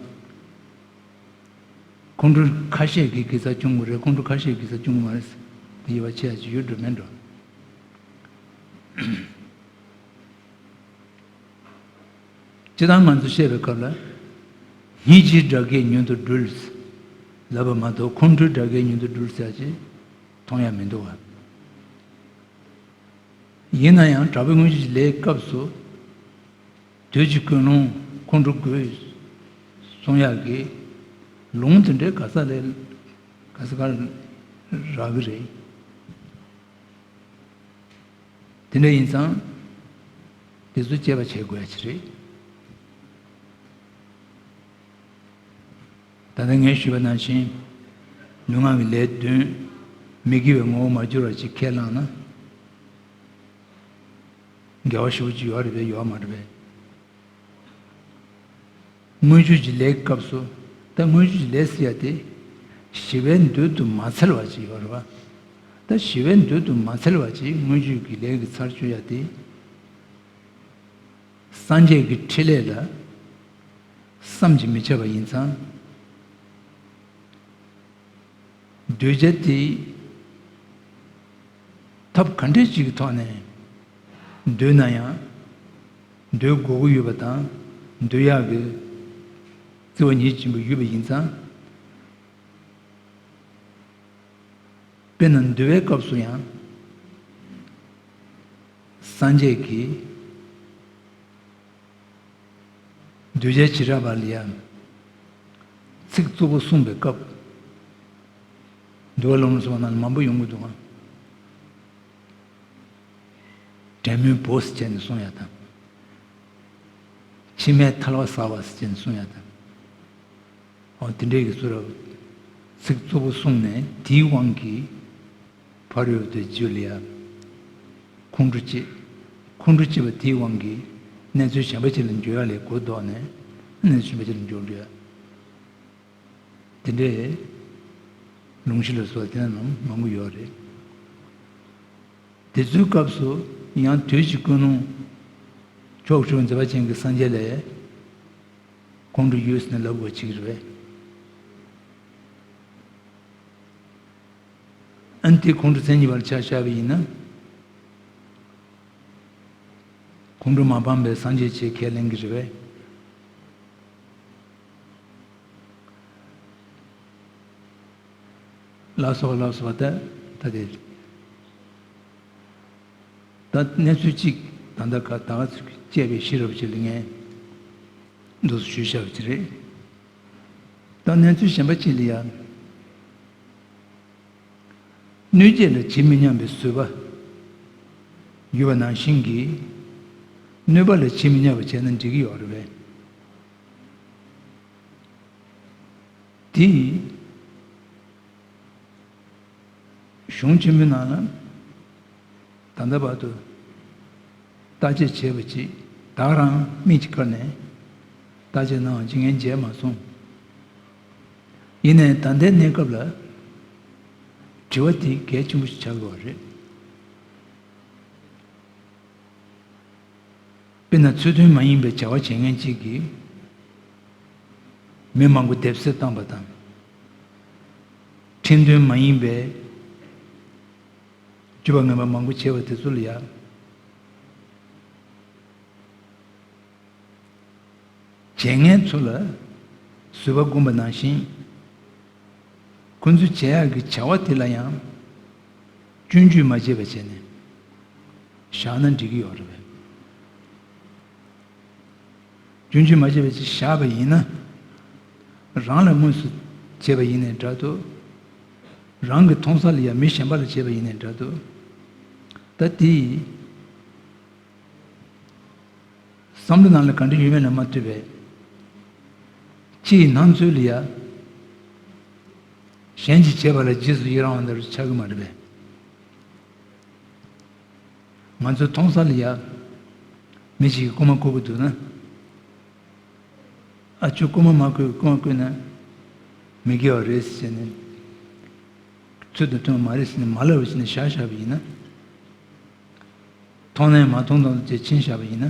ཁོང་ཁྲོ་ཁ་ཤས་ཀྱིས་དགེ་རྩ་སྐྱོང་གི་རེད། ཁོང་ཁྲོ་ཁ་ཤས་ཀྱིས་དགེ་རྩ་སྐྱོང་གི་མ་རེད། དེ་དབྱེ་བ་ཕྱེ་ཡ་ཅིག་ཡོད་འགྲོ་མེད་འགྲོ། སྤྱིར་བཏང་ང་ཚོས་བཤད་པའི་སྐབས་ལ། སྙིང་རྗེའི་སྒྲ་སྐད་མྱུར་དུ་སྦྲུལ། ལབ་པ་མ་གཏོགས་ཁོང་ཁྲོའི་སྒྲ་སྐད་མྱུར་དུ་སྦྲུལ་ཟེར་ཅིག་མཐོང་ཡ་མི་འདུག་བ། ཡིན་ན་ཡང་དྲག་པོའི་དངོས་གཞི་ལས་སྐབས་སུ། དུས་ཀྱི་ཀུན་སློང་ཁོང་ཁྲོ་དགོས། གསུང་ཡག་གི་ལུང་དེ་འདྲའི་ག་ས་ལས་ག་ས་ག་རག་གི་རེད། དེ་འདྲ་ཡིན་ཙང་། དེ་ཚོ་དཔྱད་པ་བྱེད་དགོས་ཡ་ཅིག་རེད། ད་ལྟ་ངས་ཞུས་པ་ནང་བཞིན། ལུས་ངག་གི་ལས་བདུན། མི་དགེ་བའི་ངོ་བོ་མ་གྱུར་བ་ཅིག་ཁས་བླངས་ན། འགལ་བ་ཞེ་པོ་ཅིག་ཡོད་རེད་པས་ཡོད་མ་རེད་པས། དངོས་བརྒྱུད་ཀྱི་ལས་ཀྱི་སྐབས་སུ། ད་དངོས་བརྒྱུད་ཀྱི་ལས་ཟེར་ཡ་དེ། ཞི་བའི་འདོད་དུ་མ་འཚལ་བ་ཅིག་ཡོད་རེད་པ། ད་ཞི་བའི་འདོད་དུ་མ་འཚལ་བ་ཅིག་དངོས་བརྒྱུད་ཀྱི་ལས་ཀྱི་ཚར་གཅོད་ཡ་དེ། སངས་རྒྱས་ཀྱི་ཕྲིན་ལས་ལ་བསམ་གྱིས་མི་ཁྱབ་པ་ཡིན་ཙང་། གདུལ་བྱ་དེ་ཐབས་ག་འདྲ་ཅིག་གི་ཐོག་ནས་འདུལ་ན་ཡང་། འདུལ་དགོས་ཀྱི་ཡོད་པ་དང་འདུལ་ཡག་གི་བརྩེ་བ་ཉིད་ཆེན་པོ་ཡོད་པ་ཡིན་ཙང་། དཔེར་ན་འདུལ་བའི་སྐབས་སུ་ཡང་། སངས་རྒྱས་ཀྱིས་གདུལ་བྱའི་བྱེ་བྲག་པ་ལ་ཡང་ཚིག་རྩུབ་པོ་གསུངས་པའི་སྐབས། འདུལ་བ་ལམ་རིམ་གསུམ་པ་ནང་ལ་མང་པོ་ཡོང་གི་འདུག་ག། བྲན་མོའི་བུ་ཟེར་བྱས་ནས་གསུང་ཡ་དང་། ཕྱི་མའི་ཐལ་བ་ཟ་བ་ཟེར་བྱས་ནས་གསུང་ཡ་དང་། འོ་དེ་འདྲའི་གི་ཚུལ་ལ་ཚིག་རྩུབ་པོ་གསུངས་ནས་དེའི་དབང་གིས་ཕ་རོལ་ཏུ་རྒྱུད་ལ་ཡ་ཁོང་ཁྲོ་སྐྱེས། ཁོང་ཁྲོ་སྐྱེས་པ་དེའི་དབང་གིས་གནས་ཚུལ་གཞན་པ་ཅིག་ལ་འགྱུར་ཡ་ལས་གོ་ལྡོག་ནས་གནས་ཚུལ་གཞན་པ་ཅིག་ལ་འགྱུར་འགྲོ་ཡ། དེ་འདྲའི་ལུང་གཞི་ལ་སོགས་དེ་ནང་མང་པོ་ཡོད་རེད། དེ་ཚོའི་སྐབས་སུ་ཡང་དུས་ཀྱི་ཀུན་སློང་ཕྱོགས་བཅུའི་མཛད་པ་ཅན་གྱི་སངས་རྒྱས་ལ་ཁོང་ཁྲོ་ཡོད་ཟེར་ནས་ལབ་དགོས་ཅིག་རེད་པས། ཨ་ནི་དེ་ཁོང་ཁྲོ་མཚན་ཉིད་པར་ཆ་བཞག་པ་ཡིན་ན། ཁོང་ཁྲོ་མ་སྤངས་པའི་སངས་རྒྱས་ཆེ་ཁས་ལེན་གྱི་རེད་པས། ལ་སོགས་ལ་སོགས་པ་ད་ད་དེ། ད་གནས་ཚུལ་གཅིག་ད་ལྟ་ག་ད་ག་ཚོད་ཀྱི་དཔྱད་པའི་ཤེས་རབ་ཅིག་ལ་ངས་འདུག་སེ་ཞུས་བཞག་པ་ཅིག་རེད། ད་གནས་ཚུལ་གཞན་པ་ཅིག་ལ་ཡང་། གནོད་བྱེད་ལ་ཇི་མི་སྙམ་པའི་བཟོད་པ་ཡོད་པ་ནང་བཞིན་གྱིས། གནོད་པ་ལ་ཇི་མི་སྙམ་པ་བྱས་ན་འགྲིག་གི་ཡོད་རེད་པས། དེ་གཞུང་ཆེན་མོའི་ནང་ལ་ད་ལྟ་བར་དུ་བརྟག་དཔྱད་བྱས་པ་ཅིག་བདག་རང་མིག་གིས་བཀར་ནས་བརྟག་དཔྱད་གནང་བ་ཅིག་ངས་མཇལ་མ་སོང་། ཡིན་ནའི་ད་ལྟའི་གནས་སྐབས་ལ་དྲི་བ་དེ་གལ་ཆེན་པོ་ཞིག་ཆགས་ཀྱི་ཡོད་རེད། དཔེར་ན་ཚུལ་མཐུན་མ་ཡིན་པའི་བྱ་བ་བྱེད་མཁན་གཅིག་གིས་མི་མང་པོ་སྡེབ་གསོད་བཏང་པ་དང་། ཁྲིམས་མཐུན་མ་ཡིན་པའི་སྤྱོད་པ་ངན་པ་མང་པོ་བྱས་པ་དེ་ཚོ་ལ་ཡང་། བྱས་ངན་ཚོ་ལ་བཟོད་པ་བསྒོམས་པ་ནང་བཞིན། ཁོ་ཚོས་བྱེད་ཡག་གི་བྱ་བ་དེ་ལ་ཡང་སྐྱོན་བརྗོད་མ་བྱས་པ་བྱས་ནས། བཞག་ན་འགྲིག་གི་ཡོད་རེད་པས། སྐྱོན་བརྗོད་མ་བྱས་པ་ཅིག་བཞག་པ་ཡིན་ན། རང་ལ་དངོས་སུ་བྱས་པ་ཡིན་ནའི་འདྲ་འདུག་རང་གི་མཐོང་ས་ལ་ཡ་མི་གཞན་པ་ལ་བྱས་པ་ཡིན་ནའི་འདྲ་འདུག་ད་དེ་བསམ་བློ་ནང་ལ་ག་འདྲ་ཡོད་མེད་ལ་མ་ལྟོས་པའི། ཕྱི་ཡི་སྣང་ཚུལ་ལ་ཡ། གཞན་གྱིས་བྱས་པ་ལ་རྗེས་སུ་ཡི་རང་བ་འདྲ་ཆགས་ཀྱི་མ་རེད་པས། ང་ཚོའི་མཐོང་ས་ལ་ཡ། མི་ཞིག་གིས་རྐུན་མ་རྐུ་གི་འདུག་ན། ཨ་ཁྱོད་རྐུན་མ་མ་རྐུས། རྐུན་མ་རྐུས་ན་མི་དགེ་བ་རེད་ཟེར་ནས། ཚུལ་དང་མཐུན་པ་མ་རེད་ཟེར་ནས་མ་ལབ་པ་བྱས་ནས་བཞག་བཞག་པ་ཡིན་ན། མཐོང་ནའི་མ་མཐོང་དང་བཅས་ཕྱིན་བཞག་པ་ཡིན་ན།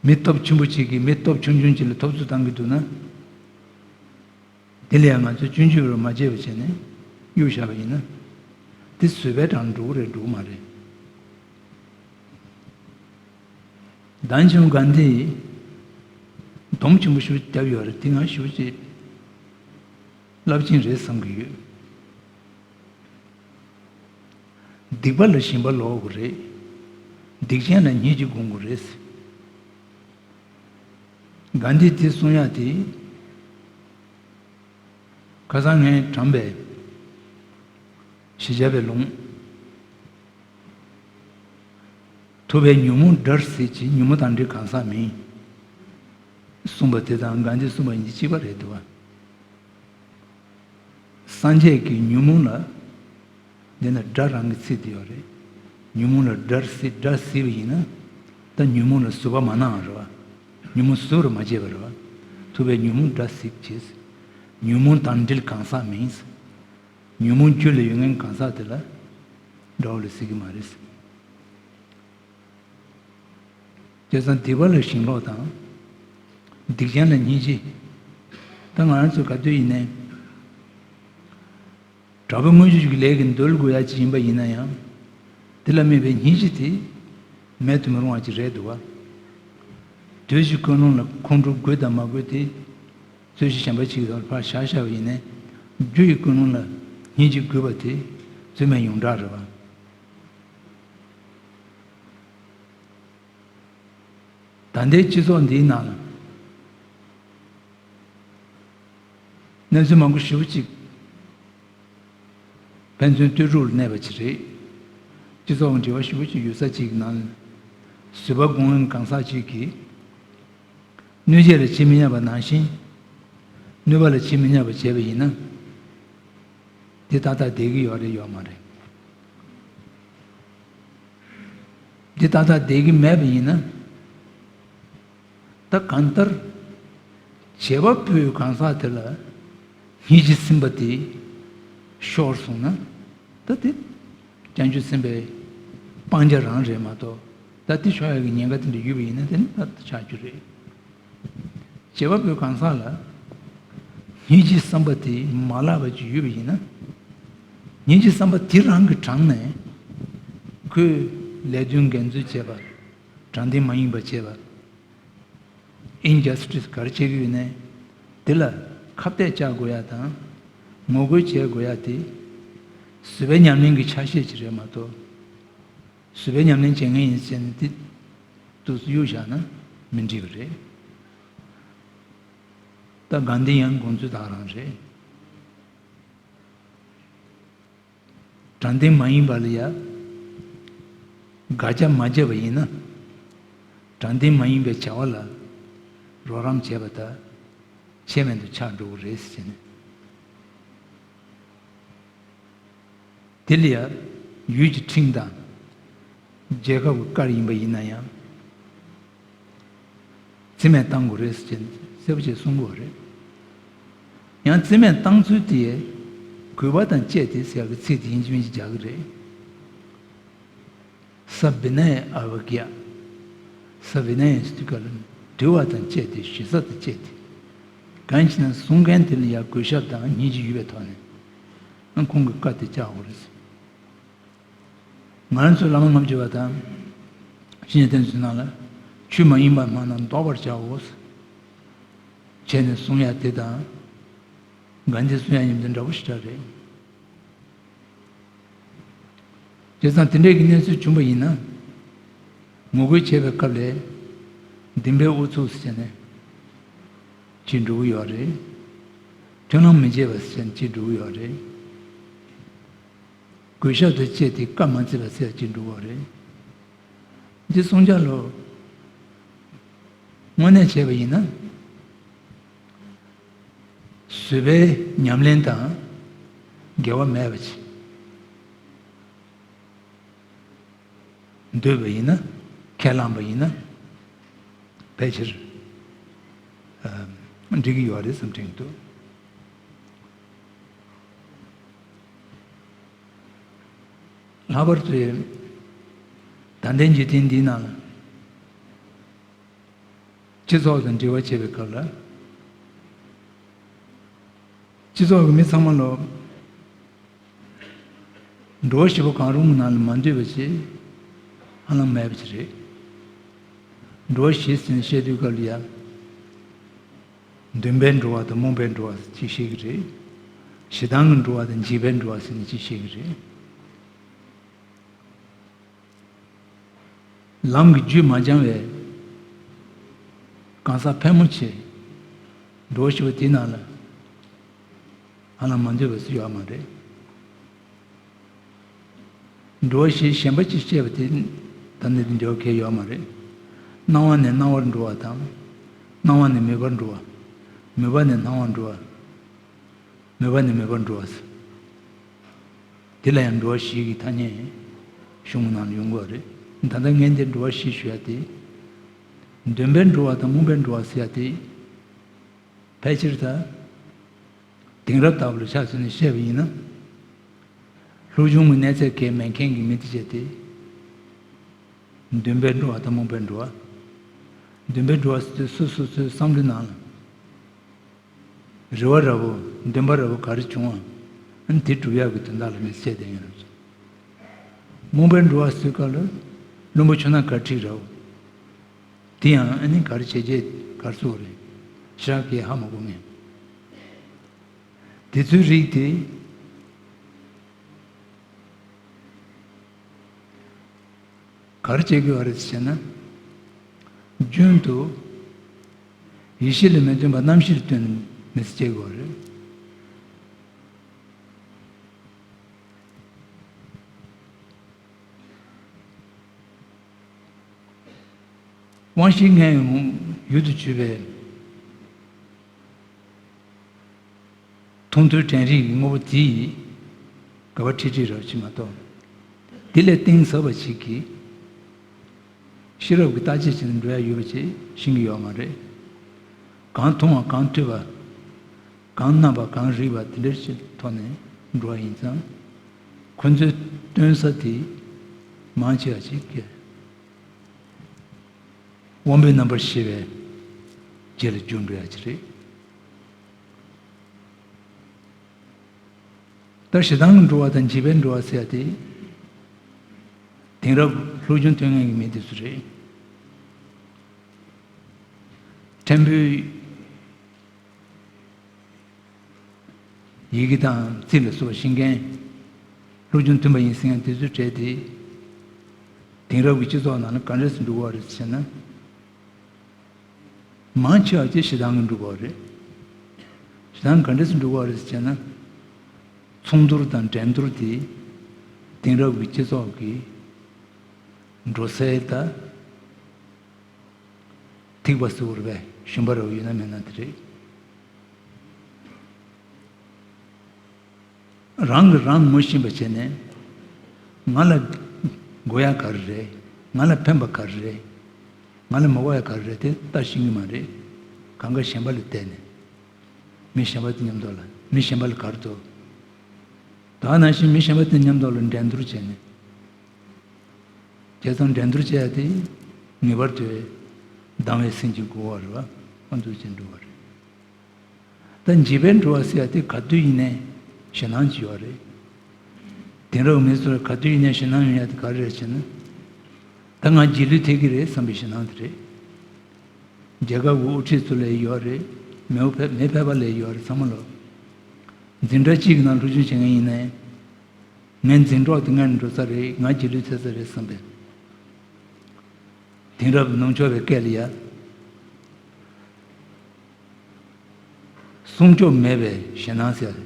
མི་སྟོབས་ཆེན་པོ་ཅིག་གིས་མི་སྟོབས་ཆུང་ཆུང་ཅིག་ལ་ཐོབ་ཚོད་བཏང་གི་འདུག་ན། དེ་ལ་ཡང་ང་ཚོས་སྐྱོན་བརྗོད་རོགས་མ་བྱས་པ་བྱས་ནས་གཡུག་བཞག་པ་ཡིན་ན། དེ་བཟོད་པའི་གྲངས་འགྲོ་གི་རེད་འགྲོ་གི་མ་རེད། ལྡན་ཆེན་མོ་གྷན་དྷིས་སྡོམ་ཆེན་པོ་ཞིག་བརྒྱབ་ཡོད་རེད། དེ་ང་ཞེ་པོ་ཅིག་རླབས་ཆེན་རེད་བསམ་གྱི་ཡོད། སྡིག་པ་ལ་ཞེན་པ་ལོག་དགོས་རེད། སྡིག་ཅན་ལ་སྙིང་རྗེ་སྒོམ་དགོས་རེད། གྷན་དྷིས་དེ་གསུང་ཡག་དེ། ཁ་སང་ངས་དྲངས་པའི་ཞི་བྱ་བའི་ལུང་། ཐུབ་པས་ཉོན་མོངས་དགྲར་གཟིགས་ཀྱིས། ཉོན་མོངས་དང་འབྲེལ་གང་ཟག་མིན། གསུངས་པ་དེ་དང་གྷན་དྷིས་གསུངས་པ་གཉིས་གཅིག་པ་རེད་འདུག་བ། སངས་རྒྱས་ཀྱིས་ཉོན་མོངས་ལ། འདི་ན་དགྲ་རང་གི་ཚིག་དེ་ཡོད་རེད། ཉོན་མོངས་ལ་དགྲར་གཟིགས། དགྲར་གཟིགས་པ་ཡིན་ན། ད་ཉོན་མོངས་ལ་བཟོད་པ་མ་གནང་བ་རེད་བ། ཉོན་མོངས་བཟོད་པར་མ་བྱས་པ་རེད་བ། ཐུབ་པས་ཉོན་མོངས་དགྲར་གཟིགས་ཀྱིས། ཉོན་མོངས་དང་འབྲེལ་གང་ཟག་མིན། ཉོན་མོངས་རྒྱུད་ལ་ཡོད་མཁན་གང་ཟག་དེ་ལ་དགྲ་བོ་ལ་གཟིགས་ཀྱི་མ་རེད། བྱས་ཙང་སྡིག་པ་ལ་ཞེན་ལོག་དང་། སྡིག་ཅན་ལ་སྙིང་རྗེ། ད་ང་རང་ཚོ་ག་དུས་ཡིན་ནའི། དྲག་པོའི་དངོས་གཞི་ཞིག་གི་ལས་ཀྱི་འདོད་དགོས་ཡ་ཅིག་ཡིན་པ་ཡིན་ན་ཡང་། དེ་ལ་དམིགས་པའི་སྙིང་རྗེ་དེ་མེད་དུ་མི་རུང་བ་ཅིག་རེད་འདུག་བ། དུས་ཀྱི་ཀུན་སློང་ལ་ཁོང་ཁྲོ་དགོས་དང་མ་དགོས་དེ། རྩོད་གཞི་གཞན་པ་ཅིག་གི་ཐོག་ལ་ཕར་བཞག་བཞག་པ་ཡིན་ནའི། རྒྱུ་ཡི་ཀུན་སློང་ལ་སྙིང་རྗེ་དགོས་པ་དེ་རྩོད་མེད་ཡོངས་གྲགས་རེད་བ། ད་ལྟའི་སྤྱི་ཚོགས་འདིའི་ནང་ལ་གནས་ཚུལ་མང་པོ་ཞེ་པོ་ཅིག་ཕན་ཚུན་ལྟོས་གྲུབ་ལ་གནས་པ་ཅིག་རེད། སྤྱི་ཚོགས་ཀྱི་འབྲེལ་བ་ཞེ་པོ་ཅིག་ཡོད་ས་ཅིག་གི་ནང་ལ། བཟོད་པ་སྒོམ་མཁན་གང་ཟག་ཅིག་གིས་གནོད་བྱེད་ལ་བྱེད་མི་ཉན་པ་ནང་བཞིན། གནོད་པ་ལ་བྱེད་མི་ཉན་པ་བྱས་པ་ཡིན་ན། དེ་ཏག་ཏག་བསྡད་ཀྱི་ཡོད་རེད་ཡོད་མ་རེད། འདི་ཏག་ཏག་བསྡད་ཀྱི་མེད་པ་ཡིན་ན། ད་གང་ལྟར། བྱེད་པ་པོའི་གང་ཟག་དེ་ལ་སྙིང་རྗེ་སེམས་པ་དེ་ཤོར་སོང་ན། ད་དེ་བྱང་ཆུབ་སེམས་དཔའི་སྤང་བྱ་རང་རེད་མ་གཏོགས། ད་དེ་ཤོར་ཡག་གི་ཉེན་ཁ་དེ་འདྲ་ཡོད་པ་ཡིན་ན་དེ་ནི་ད་ཆགས་རྒྱུ་རེད། བྱེད་པ་པོའི་གང་ཟག་ལ་སྙིང་རྗེའི་བསམ་པ་དེ་མ་བརླག་པ་ཅིག་ཡོད་པ་ཡིན་ན། སྙིང་རྗེའི་བསམ་པ་དེ་རང་གིས་དྲངས་ནས། ཁོས་ལས་དོན་འགན་འཛོལ་བྱས་པ། དྲང་བདེན་མ་ཡིན་པ་བྱས་པ། ཨིན་ཇ་སི་ཊི་སི་ག་རེ་བྱེད་ཀྱི་ཡོད་ནའི། དེ་ལ་ཁ་གཏད་བཅག་དགོས་ཡ་དང་། ངོ་རྒོལ་བྱེད་དགོས་ཡ་དེ། བཟོད་པའི་ཉམས་ལེན་གྱི་ཆ་ཤས་ཅིག་རེད་མ་གཏོགས། བཟོད་པའི་ཉམས་ལེན་བྱེད་མཁན་ཡིན་ཟེར་ནས་དེ་དུས་སུ་གཡུག་བཞག་ན་མི་འགྲིག་པ་རེད། ད་དགའ་ལྡན་ཡང་དགོངས་ཚུལ་དག་རང་རེད། དྲང་བདེན་མ་ཡིན་པ་ལ་ཡ་དགག་བྱ་མ་བྱས་པ་ཡིན་ན། དྲང་བདེན་མ་ཡིན་པའི་བྱ་བ་ལ་རོགས་རམ་བྱས་པ་དང་ཆད་མེད་དུ་ཆགས་འགྲོ་གི་རེད་ཟེར་ནས། དེ་ལ་ཡང་ཡུལ་གྱི་ཁྲིམས་དང་རྒྱལ་ཁབ་ཀྱི་བཀའ་ཡིན་པ་ཡིན་ན་ཡང་རྩིས་མེད་བཏང་དགོས་རེད་ཟེར་གྱི་གསལ་པོ་བྱས་གསུང་དགོས་རེད། ཡང་རྩིས་མེད་བཏང་ཚུལ་དེ་གུས་པ་དང་བཅས་ཏེ་ཟེར་ཡག་གི་ཚིག་དེ་ཡིན་གཅིག་མིན་གཅིག་རྒྱག་གི་རེད། ས་བི་ནའི་ཨ་བ་གི་ཡ། ས་བི་ནའི་ཟེར་དུས་ག་ལ་དུལ་བ་དང་བཅས་ཏེ་ཞེ་ས་དང་བཅས་ཏེ། གང་ཡིན་ཟེར་ན་གསུང་མཁན་དེ་ལ་ཡང་གུས་ཞབས་དང་སྙིང་རྗེ་ཡོད་པའི་ཐོག་ནས་ཨ་ཁོང་གི་བཀའ་དེ་བཅག་དགོས་རེད། ང་རང་ཚོའི་བླ་མ་ལྔ་བཅུ་པ་དང་ སྤྱི་ཉན་བསྟན་ཚུལ་ནང་ལ། ཆོས་མ་ཡིན་པ་སྨྲ་ན་བཟློག་པར་བྱའོ། བྱས་ནས་གསུང་ཡ་དེ་དང་། གྷན་དྷིས་གསུང་ཡ་གཉིས་དེ་འདྲ་པོ་ཞིག་རེད། བྱས་ཙང་དེ་འདྲའི་གི་གནས་ཚུལ་བྱུང་བ་ཡིན་ན། ངོ་རྒོལ་བྱས་པའི་སྐབས་ལ། འདིན་པའི་ཨུ་ཚུགས་ཟེར་ནས་ཅིག་འགྲོ་གི་ཡོད་རེད། མཐུན་ལམ་མི་བྱེད་པ་ཟེར་ནས་ཅིག་འགྲོ་གི་ཡོད་རེད། གུས་ཞབས་དང་བཅས་ཏེ་བཀའ་མ་བརྩིས་པ་ཟེར་ཅིག་འགྲོ་གི་ཡོད་རེད། འདི་གསུང་བྱ་ལོ། དངོས་གནས་བྱས་པ་ཡིན་ན། བཟོད་པའི་ཉམས་ལེན་དང་འགལ་བ་མེད་པ་ཅིག་འདོད་པ་ཡིན་ན། ཁས་བླངས་པ་ཡིན་ན། ཕལ་ཆེར་འགྲིག་གི་ཡོད་རེད་བསམ་དྲན་གྱི་འདུག། ལྷག་པར་དུ། ད་ལྟའི་འཇིག་རྟེན་འདིའི་ནང་ལ། སྤྱི་ཚོགས་དང་འབྲེལ་བ་བྱེད་པའི་སྐབས་ལ། སྤྱི་ཚོགས་ཀྱི་མི་ཚང་མ་ལོ། འགྲོ་བ་བཞི་པོ་གང་རུང་གི་ནང་ལ་མ་འདུས་པ་ཞིག་ཧ་ལམ་མེད་པ་ཞིག་རེད། འགྲོ་བ་བཞི་ཟེར་ནས་བཤད་དུས་སྐབས་ལ་ཡ། འདུན་པའི་འགྲོ་བ་དང་རྨོངས་པའི་འགྲོ་བ་ཅིག་བཤད་ཀྱི་རེད། ཞེ་སྡང་གི་འགྲོ་བ་དང་འཇིགས་པའི་འགྲོ་བ་ཟེར་ནས་ཅིག་བཤད་ཀྱི་རེད། ལམ་གྱི་རྒྱུད་མ་སྦྱངས་པའི་གང་ཟག་ཕལ་མོ་ཆེ་འགྲོ་བ་བཞི་པོ་དེའི་ནང་ལ་ཧ་ལམ་མ་འདུས་པ་སུ་ཡོད་མ་རེད། འགྲོ་བ་བཞི་གཞན་པ་ཅིག་བཤད་པ་དེ་ད་ནི་འདི་འགྲོ་གལ་ཡོད་མ་རེད། སྣང་བ་ནས་སྣང་བར་འགྲོ་བ་དང་། སྣང་བ་ནས་མོས་པར་འགྲོ་བ། མོས་པ་ནས་སྣང་བར་འགྲོ་བ། མོས་པ་ནས་མོས་པར་འགྲོ་བ། དེ་ལ་ཡང་འགྲོ་བ་བཞི་གི་ཐ་སྙད་གཞུང་ནང་ལ་ཡོང་གི་རེད། ད་ལྟ་ངས་འདིར་འགྲོ་བ་བཞི་ཞུ་ཡ་དེ། འདུན་པའི་འགྲོ་བ་དང་རྨོངས་པའི་འགྲོ་བ་ཟེར་ཡ་དེ། ཕལ་ཆེར་ད། དེང་རབས་ལྟ་བུ་ལ་ཆ་མཚོན་ནས་བཤད་པ་ཡིན་ན། ལྷུག་ཆུང་གི་གནས་ཚད་གས་མེད་མཁན་གྱི་མི་དེ་བྱས་ཏེ། འདུན་པའི་འགྲོ་བ་དང་རྨོངས་པའི་འགྲོ་བ། འདུན་པའི་འགྲོ་བ་ཟེར་དུས་སོ་སོ་སོའི་བསམ་བློའི་ནང་ལ། རེ་བ་འདྲ་བོ། འདུན་པ་འདྲ་བོ་ག་རེ་བྱུང་བ། ཨ་ནི་དེ་སྒྲུབ་ཡག་གི་དོན་དག་ལ་མི་བྱེད་དེ་ཡིན་རུང་། རྨོངས་པའི་འགྲོ་བ་ཟེར་སྐབས་ལ། བླུན་པོ་ཆུང་ན་གར་ཁྲིད་འདྲ་བོ། དེ་ཡང་ཨ་ནི་གར་བྱེད་བྱེད་གར་སོགས་རེད། ཞག་གིས་ཧ་མ་གོ་ངེས། དེ་ཚོའི་རིགས་དེ། ག་རེ་བྱེད་དགོས་པ་རེད་ཟེར་ན། རྒྱུན་དུ་ཡེ་ཤེས་ལ་མི་བརྟེན་པ་རྣམ་ཤེས་ལ་བརྟེན་ནས་མི་ཚེ་སྐྱེལ་དགོས་པ་རེད། དབང་ཤེས་ལྔའི་ཡུལ་དུ་གྱུར་པའི། མཐོང་ཐོས་དྲན་རིག་གི་དངོས་པོ་དེ་ཡི་དགའ་བ་ཁྲིག་ཁྲིག་རབ་ཅིག་མ་གཏོགས། དེ་ལས་གཏིང་ཟབ་པ་ཞིག་གིས་ཤེས་རབ་ཀྱི་བརྟག་དཔྱད་བྱས་ནས་འགྲོ་ཡ་ཡོད་པ་ཅིག་ཤེས་ཀྱི་ཡོད་མ་རེད། གང་མཐོང་བ་གང་ཐོས་པ། གང་རྣམ་པ་གང་རིག་པ་དེ་འདྲ་ཞིག་ཐོག་ནས་འགྲོ་བ་ཡིན་ཙང་། ཁོ་ཚོའི་སྟོན་ས་དེ་མང་ཆེ་བ་ཞིག་གི་དབང་པོའི་རྣམ་པར་ཤེས་པའི་རྗེས་ལ་རྒྱུ་འགྲོ་ཡ་ཅིག་རེད། ད་ཞེ་སྡང་གི་འགྲོ་བ་དང་འཇིགས་པའི་འགྲོ་བ་ཟེར་ཡ་དེ། དེང་རབས་ལྷུག་ཆུང་ཐོན་མཁན་གྱི་མི་དེ་ཚོ་རེད། ཕྲན་བུའི་ཡི་གེ་དང་ཚིག་ལ་སོགས་པ་ཤེས་མཁན། ལྷུག་ཆུང་མཐུན་པ་ཡིན་ཟེར་མཁན་དེ་ཚོའི་གྲས་དེ། དེང་རབས་ཀྱི་སྤྱི་ཚོགས་ནང་ལ་ག་འདྲས་སུ་འགྲོ་གི་ཡོད་རེད་ཟེར་ན། མང་ཆེ་བ་ཅིག་ཞེ་སྡང་གིས་འགྲོ་གི་ཡོད་རེད། ཞེ་སྡང་ག་འདྲས་སུ་འགྲོ་གི་ཡོད་རེད་ཟེར་ན། ཚོགས་འདུར་དང་འགྲན་བསྡུར་དེ་དེང་རབས་ཀྱི་སྤྱི་ཚོགས་ཀྱི་འགྲོ་སའི་ད་ཐིགས་པ་ཟེར་བ་རེད་པས། ཞུམ་པ་རེ་བ་ཡོད་ན་མེད་ན་དེ་རེད། རང་གིས་རང་ངོ་ཤེས་པ་བྱས་ནས། ང་ལ་དགོས་ཡ་ག་རེ་རེད། ང་ལ་ཕན་པ་ག་རེ་རེད། ང་ལ་མ་དགོས་ཡ་ག་རེ་རེད་དེ་ལྟ་ཤེས་ཀྱི་མ་རེད། གང་ག་གཞན་པ་ལ་བལྟས་ནས། མི་གཞན་པ་དེ་མཉམ་དུ་ལ་མི་གཞན་པ་ལ་ག་རེ་འདུག་ད་ག་ནང་བཞིན་མི་གཞན་པ་དེ་མཉམ་དུ་ལ་འགྲན་བསྡུར་བྱས་ནས། བྱས་ཙང་འགྲན་བསྡུར་བྱས་ཡ་དེ་ངེས་པར་དུ་སྡང་བའི་སེམས་ཀྱིས་འགུག་པ་རེད་པ། ཨ་འདུག་ཅེས་འགྲོ་བ་རེད། ད་འཇིགས་པའི་འགྲོ་བ་ཟེར་ཡ་དེ་ག་དུས་ཡིན་ནའི་ཞེད་སྣང་ཅིག་ཡོད་རེད། དེང་རབས་མི་ཚོར་ག་དུས་ཡིན་ནའི་ཞེད་སྣང་ཡོང་ཡ་དེ་ག་རེ་རེད་ཟེར་ན། ད་ང་རྗེས་ལུས་ཐེབས་ཀྱི་རེད་བསམ་པའི་ཞེད་སྣང་དེ་རེད། རྒྱལ་ཁབ་ཀྱི་དབུ་ཁྲིད་ཚོ་ལ་ཡོད་རེད། མི་ཕལ་མི་ཕལ་པ་ལ་ཡོད་རེད་ཚང་མ་ལོ། འཛིན་གྲྭ་གཅིག་གི་ནང་སློབ་སྦྱོང་བྱེད་མཁན་ཡིན་ནའི། ངའི་འཛིན་གྲོགས་དེ་སྔོན་འགྲོ་ས་རེད། ང་རྗེས་ལུས་ཐེབས་ས་རེད་བསམ་པའི། དེང་རབས་ནུབ་ཕྱོགས་པའི་སྐད་ལ་ཡ། སྲུང་སྐྱོབ་མེད་པའི་ཞེད་སྣང་ཟེར།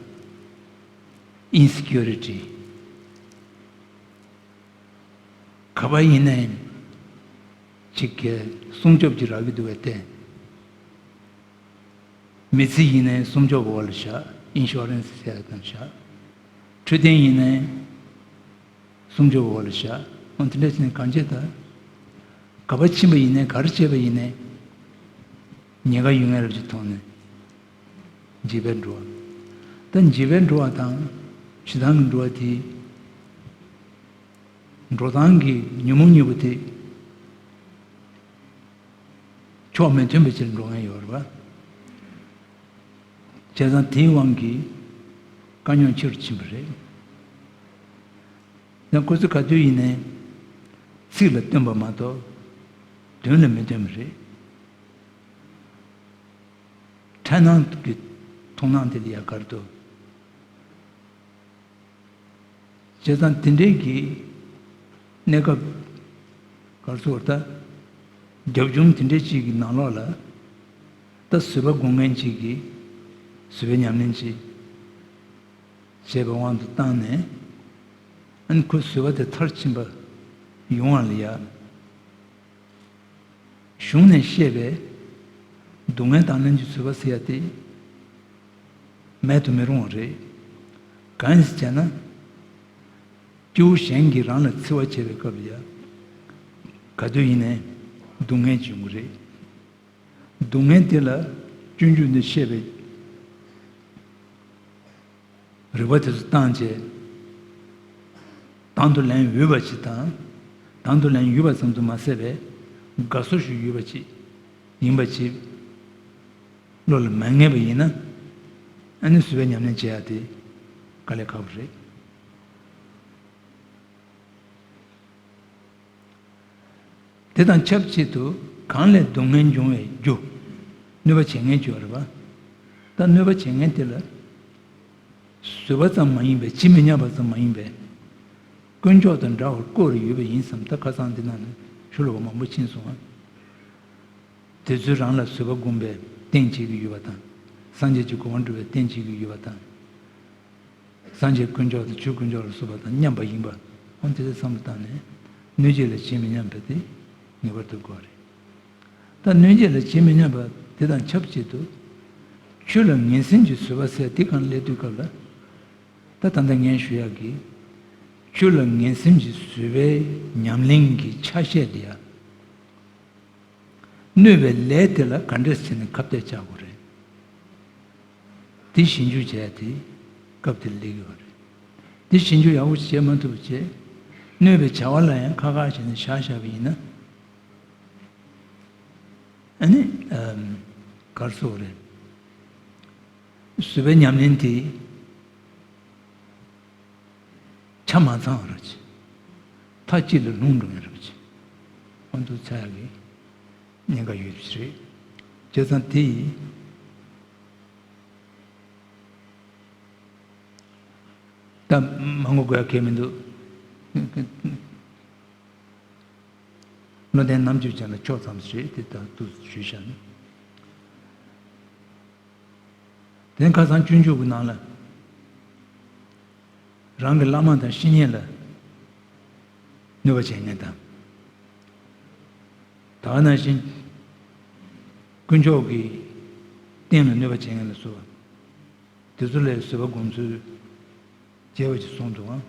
ཨིན་སི་ཀིའུ་རི་ཊི། ག་པར་ཡིན་ནའི་ཅིག་གི་སྲུང་སྐྱོབ་ཀྱི་རག་གི་འདུག་པས་ཏེ། མི་ཚེ་ཡིན་ནའི་སྲུང་སྐྱོབ་འོག་ལ་བཞག་ཨིན་ཤོ་རན་སི་ཟེར་ཡ་དང་བཞག་འཕྲོད་བསྟེན་ཡིན་ནའི་སྲུང་སྐྱོབ་འོག་ལ་བཞག་འོ་དེ་འདྲ་བྱས་ནས་གང་བྱེད་ད། ག་པར་ཕྱིན་པ་ཡིན་ནའི་ག་རེ་བྱས་པ་ཡིན་ནའི། ཉེན་ཁ་ཡོད་མཁན་རབ་ཅིག་མཐོང་ནས། འཇིགས་པས་འགྲོ་བ། ད་འཇིགས་པས་འགྲོ་བ་དང་ཞེ་སྡང་གིས་འགྲོ་བ་དེ། འགྲོ་སྟངས་ཀྱི་ཉོན་མོངས་གཉིས་པོ་དེ། ཕྱོགས་མི་མཐུན་པ་ཅིག་འགྲོ་མཁན་ཡོད་རེད་པ། བྱས་ཙང་དེའི་དབང་གིས་དཀའ་རྙོག་ཆེ་རུ་ཕྱིན་པ་རེད། ཡང་ཁོ་ཚོས་ག་དུས་ཡིན་ནའི་ཚིག་ལ་བསྟུན་པ་མ་གཏོགས་དོན་ལ་མི་བསྟུན་པ་རེད། འཕྲལ་སྣང་གི་མཐོང་སྣང་དེ་ལ་ཡ་གར་དུ། བྱས་ཙང་དེ་འདྲའི་གི་གནས་སྐབས་གར་སོང་བ་ད། རྒྱབ་ལྗོངས་དེ་འདྲའི་ཅིག་གི་ནང་ལོགས་ལ། ད་བཟོད་པ་སྒོམ་མཁན་ཅིག་གིས་བཟོད་པའི་ཉམས་ལེན་ཅིག་བྱས་པའི་དབང་དུ་བཏང་ནས། ཨ་ནི་ཁོའི་བཟོད་པ་དེ་མཐར་ཕྱིན་པ་ཡོང་བ་ལ་ཡ། གཞུང་ནས་བཤད་པའི་སྡུག་བསྔལ་དང་ལེན་གྱི་བཟོད་པ་ཟེར་ཡ་དེ་མེད་དུ་མི་རུང་བ་རེད། གང་ཡིན་ཟེར་བྱས་ན། སྐྱེ་བོ་གཞན་གྱིས་རང་ལ་འཚེ་བ་བྱས་པའི་སྐབས་ལ་ཡ། ག་དུས་ཡིན་ནའི་སྡུག་བསྔལ་ཅིག་ཡོང་གི་རེད། སྡུག་བསྔལ་དེ་ལ་སྤྱོད་འཇུག་ནས་བཤད་པའི། རིགས་པ་དེ་ཚོ་བཏང་བྱས། དང་དུ་ལེན་འོས་པ་ཅིག་དང་། དང་དུ་ལེན་འོས་པ་ཙམ་དུ་མ་ཟད་པའི་དགའ་བསུ་ཞུ་འོས་པ་ཅིག་ཡིན་པ་ཅིག་བློ་ལ་མ་ངེས་པ་ཡིན་ན། ཨ་ནི་བཟོད་པའི་ཉམས་ལེན་བྱེད་ཡ་དེ་དཀའ་ལས་ཁག་པོ་རེད། དེ་དང་ཆབས་ཅིག་ཏུ་གང་ལས་སྡུག་བསྔལ་འབྱུང་བའི་རྒྱུ། གནོད་པ་བྱེད་མཁན་བརྗོད་རེད་པ། ད་གནོད་པ་བྱེད་མཁན་དེ་ལ། བཟོད་པ་ཙམ་མ་ཡིན་པའི་ཇི་མི་སྙམ་པ་ཙམ་མ་ཡིན་པའི། དཀོན་མཆོག་དང་འདྲ་བར་བསྐོར་ཡོད་པ་ཡིན་བསམ། ད་ཁ་སང་འདི་ནང་ནས་ཤོ་ལོ་ཀ་མང་པོ་ཕྱིན་སོང་ང་། དེ་ཚོས་རང་ལ་བཟོད་པ་སྒོམ་པའི་རྟེན་བྱེད་ཀྱི་ཡོད་པ་དང་། སངས་རྒྱས་ཀྱི་གོ་འཕང་སྒྲུབ་པའི་རྟེན་བྱེད་ཀྱི་ཡོད་པ་དང་། སངས་རྒྱས་དཀོན་མཆོག་དང་ཆོས་དཀོན་མཆོག་ལ་སོགས་པ་དང་མཉམ་པ་ཡིན་པ། འོ་དེ་ཚོ་བསམ་བློ་བཏང་ནས་གནོད་བྱེད་ལ་ཇི་མི་སྙམ་པ་དེ་ངེས་པར་དུ་དགོས་རེད། ད་གནོད་བྱེད་ལ་ཇི་མི་སྙམ་པ་དེ་དང་ཆབས་ཅིག་ཏུ། ཆོས་ལ་ངན་སེམས་ཀྱི་བཟོད་པ་ཟེར་དེ་གང་སླེབས་དུས་སྐབས་ལ། ད་ད་ལྟ་ངས་ཞུ་ཡག་གི། ཆོས་ལ་ངན་སེམས་ཀྱི་བཟོད་པའི་ཉམས་ལེན་གྱི་ཆ་ཤས་དེ་ཡ། གནོད་པའི་ལས་དེ་ལ་ག་འདྲས་བྱས་ནས་ཁ་གཏད་བཅག་དགོས་རེད། དེ་ཞིབ་འཇུག་བྱས་ཏེ་སྐབས་དེར་སླེབས་ཡོད་རེད། དེ་ཞིབ་འཇུག་ཡག་པོ་བྱེད་མ་ཐུབ་པ་བྱས། གནོད་པའི་བྱ་བ་ལ་ཡང་ཁག་ཁག་བྱས་ནས་བཞག་བཞག་པ་ཡིན་ན། ཨ་ནི། ཨམ། གར་སོགས་རེད། བཟོད་པའི་ཉམས་ལེན་དེ། ཆ་མ་ཚང་བ་རེད། མཐའ་གཅིག་ལ་ལྷུང་འགྲོ་ཡ་རེད། ཁོང་ཚོ་ཚ་ཡག་གི་ཉེན་ཁ་ཡོད་པ་ཞིག་རེད། བྱས་ཙང་དེ་ཡིས་ད་མ་ངོ་དགོས་ཡ་གལ་མི་འདུག་བློ་ལྡན་རྣམ་དཔྱོད་ཅན་ལ་ཕྱོགས་ཙམ་ཞེས་དེ་ལྟར་དུ་ཞུས་བཞག་ནས། དེ་ཁ་སང་སྤྱོད་འཇུག་གི་ནང་ལ། རང་གི་བླ་མ་དང་བཤེས་གཉེན་ལ་གནོད་པ་བྱེད་མཁན་དང་། ད་ག་ནང་བཞིན་དཀོན་མཆོག་གི་རྟེན་ལ་གནོད་པ་བྱེད་མཁན་ལ་སོགས་པ། དེ་ཚོ་ལ་བཟོད་པ་སྒོམ་ཚུལ་རྒྱས་པ་ཅིག་གསུངས་འདུག་ཨང་།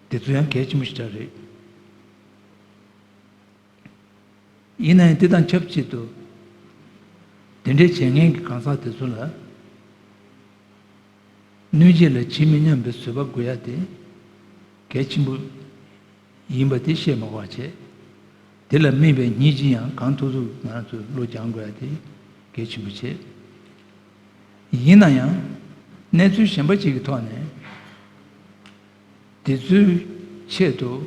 དེ་ཚོ་ཡང་གལ་ཆེན་པོ་ཞིག་ཆགས་རེད། ཡིན་ན་ཡང་དེ་དང་ཆབས་ཅིག་ཏུ། དེ་འདྲའི་བྱེད་མཁན་གྱི་གང་ཟག་དེ་ཚོ་ལ། གནོད་བྱེད་ལ་ཇི་མི་སྙམ་པའི་བཟོད་པ་དགོས་ཡ་དེ། གལ་ཆེན་པོ་ཡིན་པ་དེ་ཤེས་མ་དགོས་པ་བྱས། དེ་ལ་དམིགས་པའི་སྙིང་རྗེ་ཡང་གང་ཐུབ་ཐུབ་ང་རང་ཚོས་བློ་སྦྱང་དགོས་ཡ་དེ་གལ་ཆེན་པོ་བྱས། ཡིན་ན་ཡང་། གནས་ཚུལ་གཞན་པ་ཅིག་གི་ཐོག་ནས། དེ་ཚོའི་ཆེད་དུ།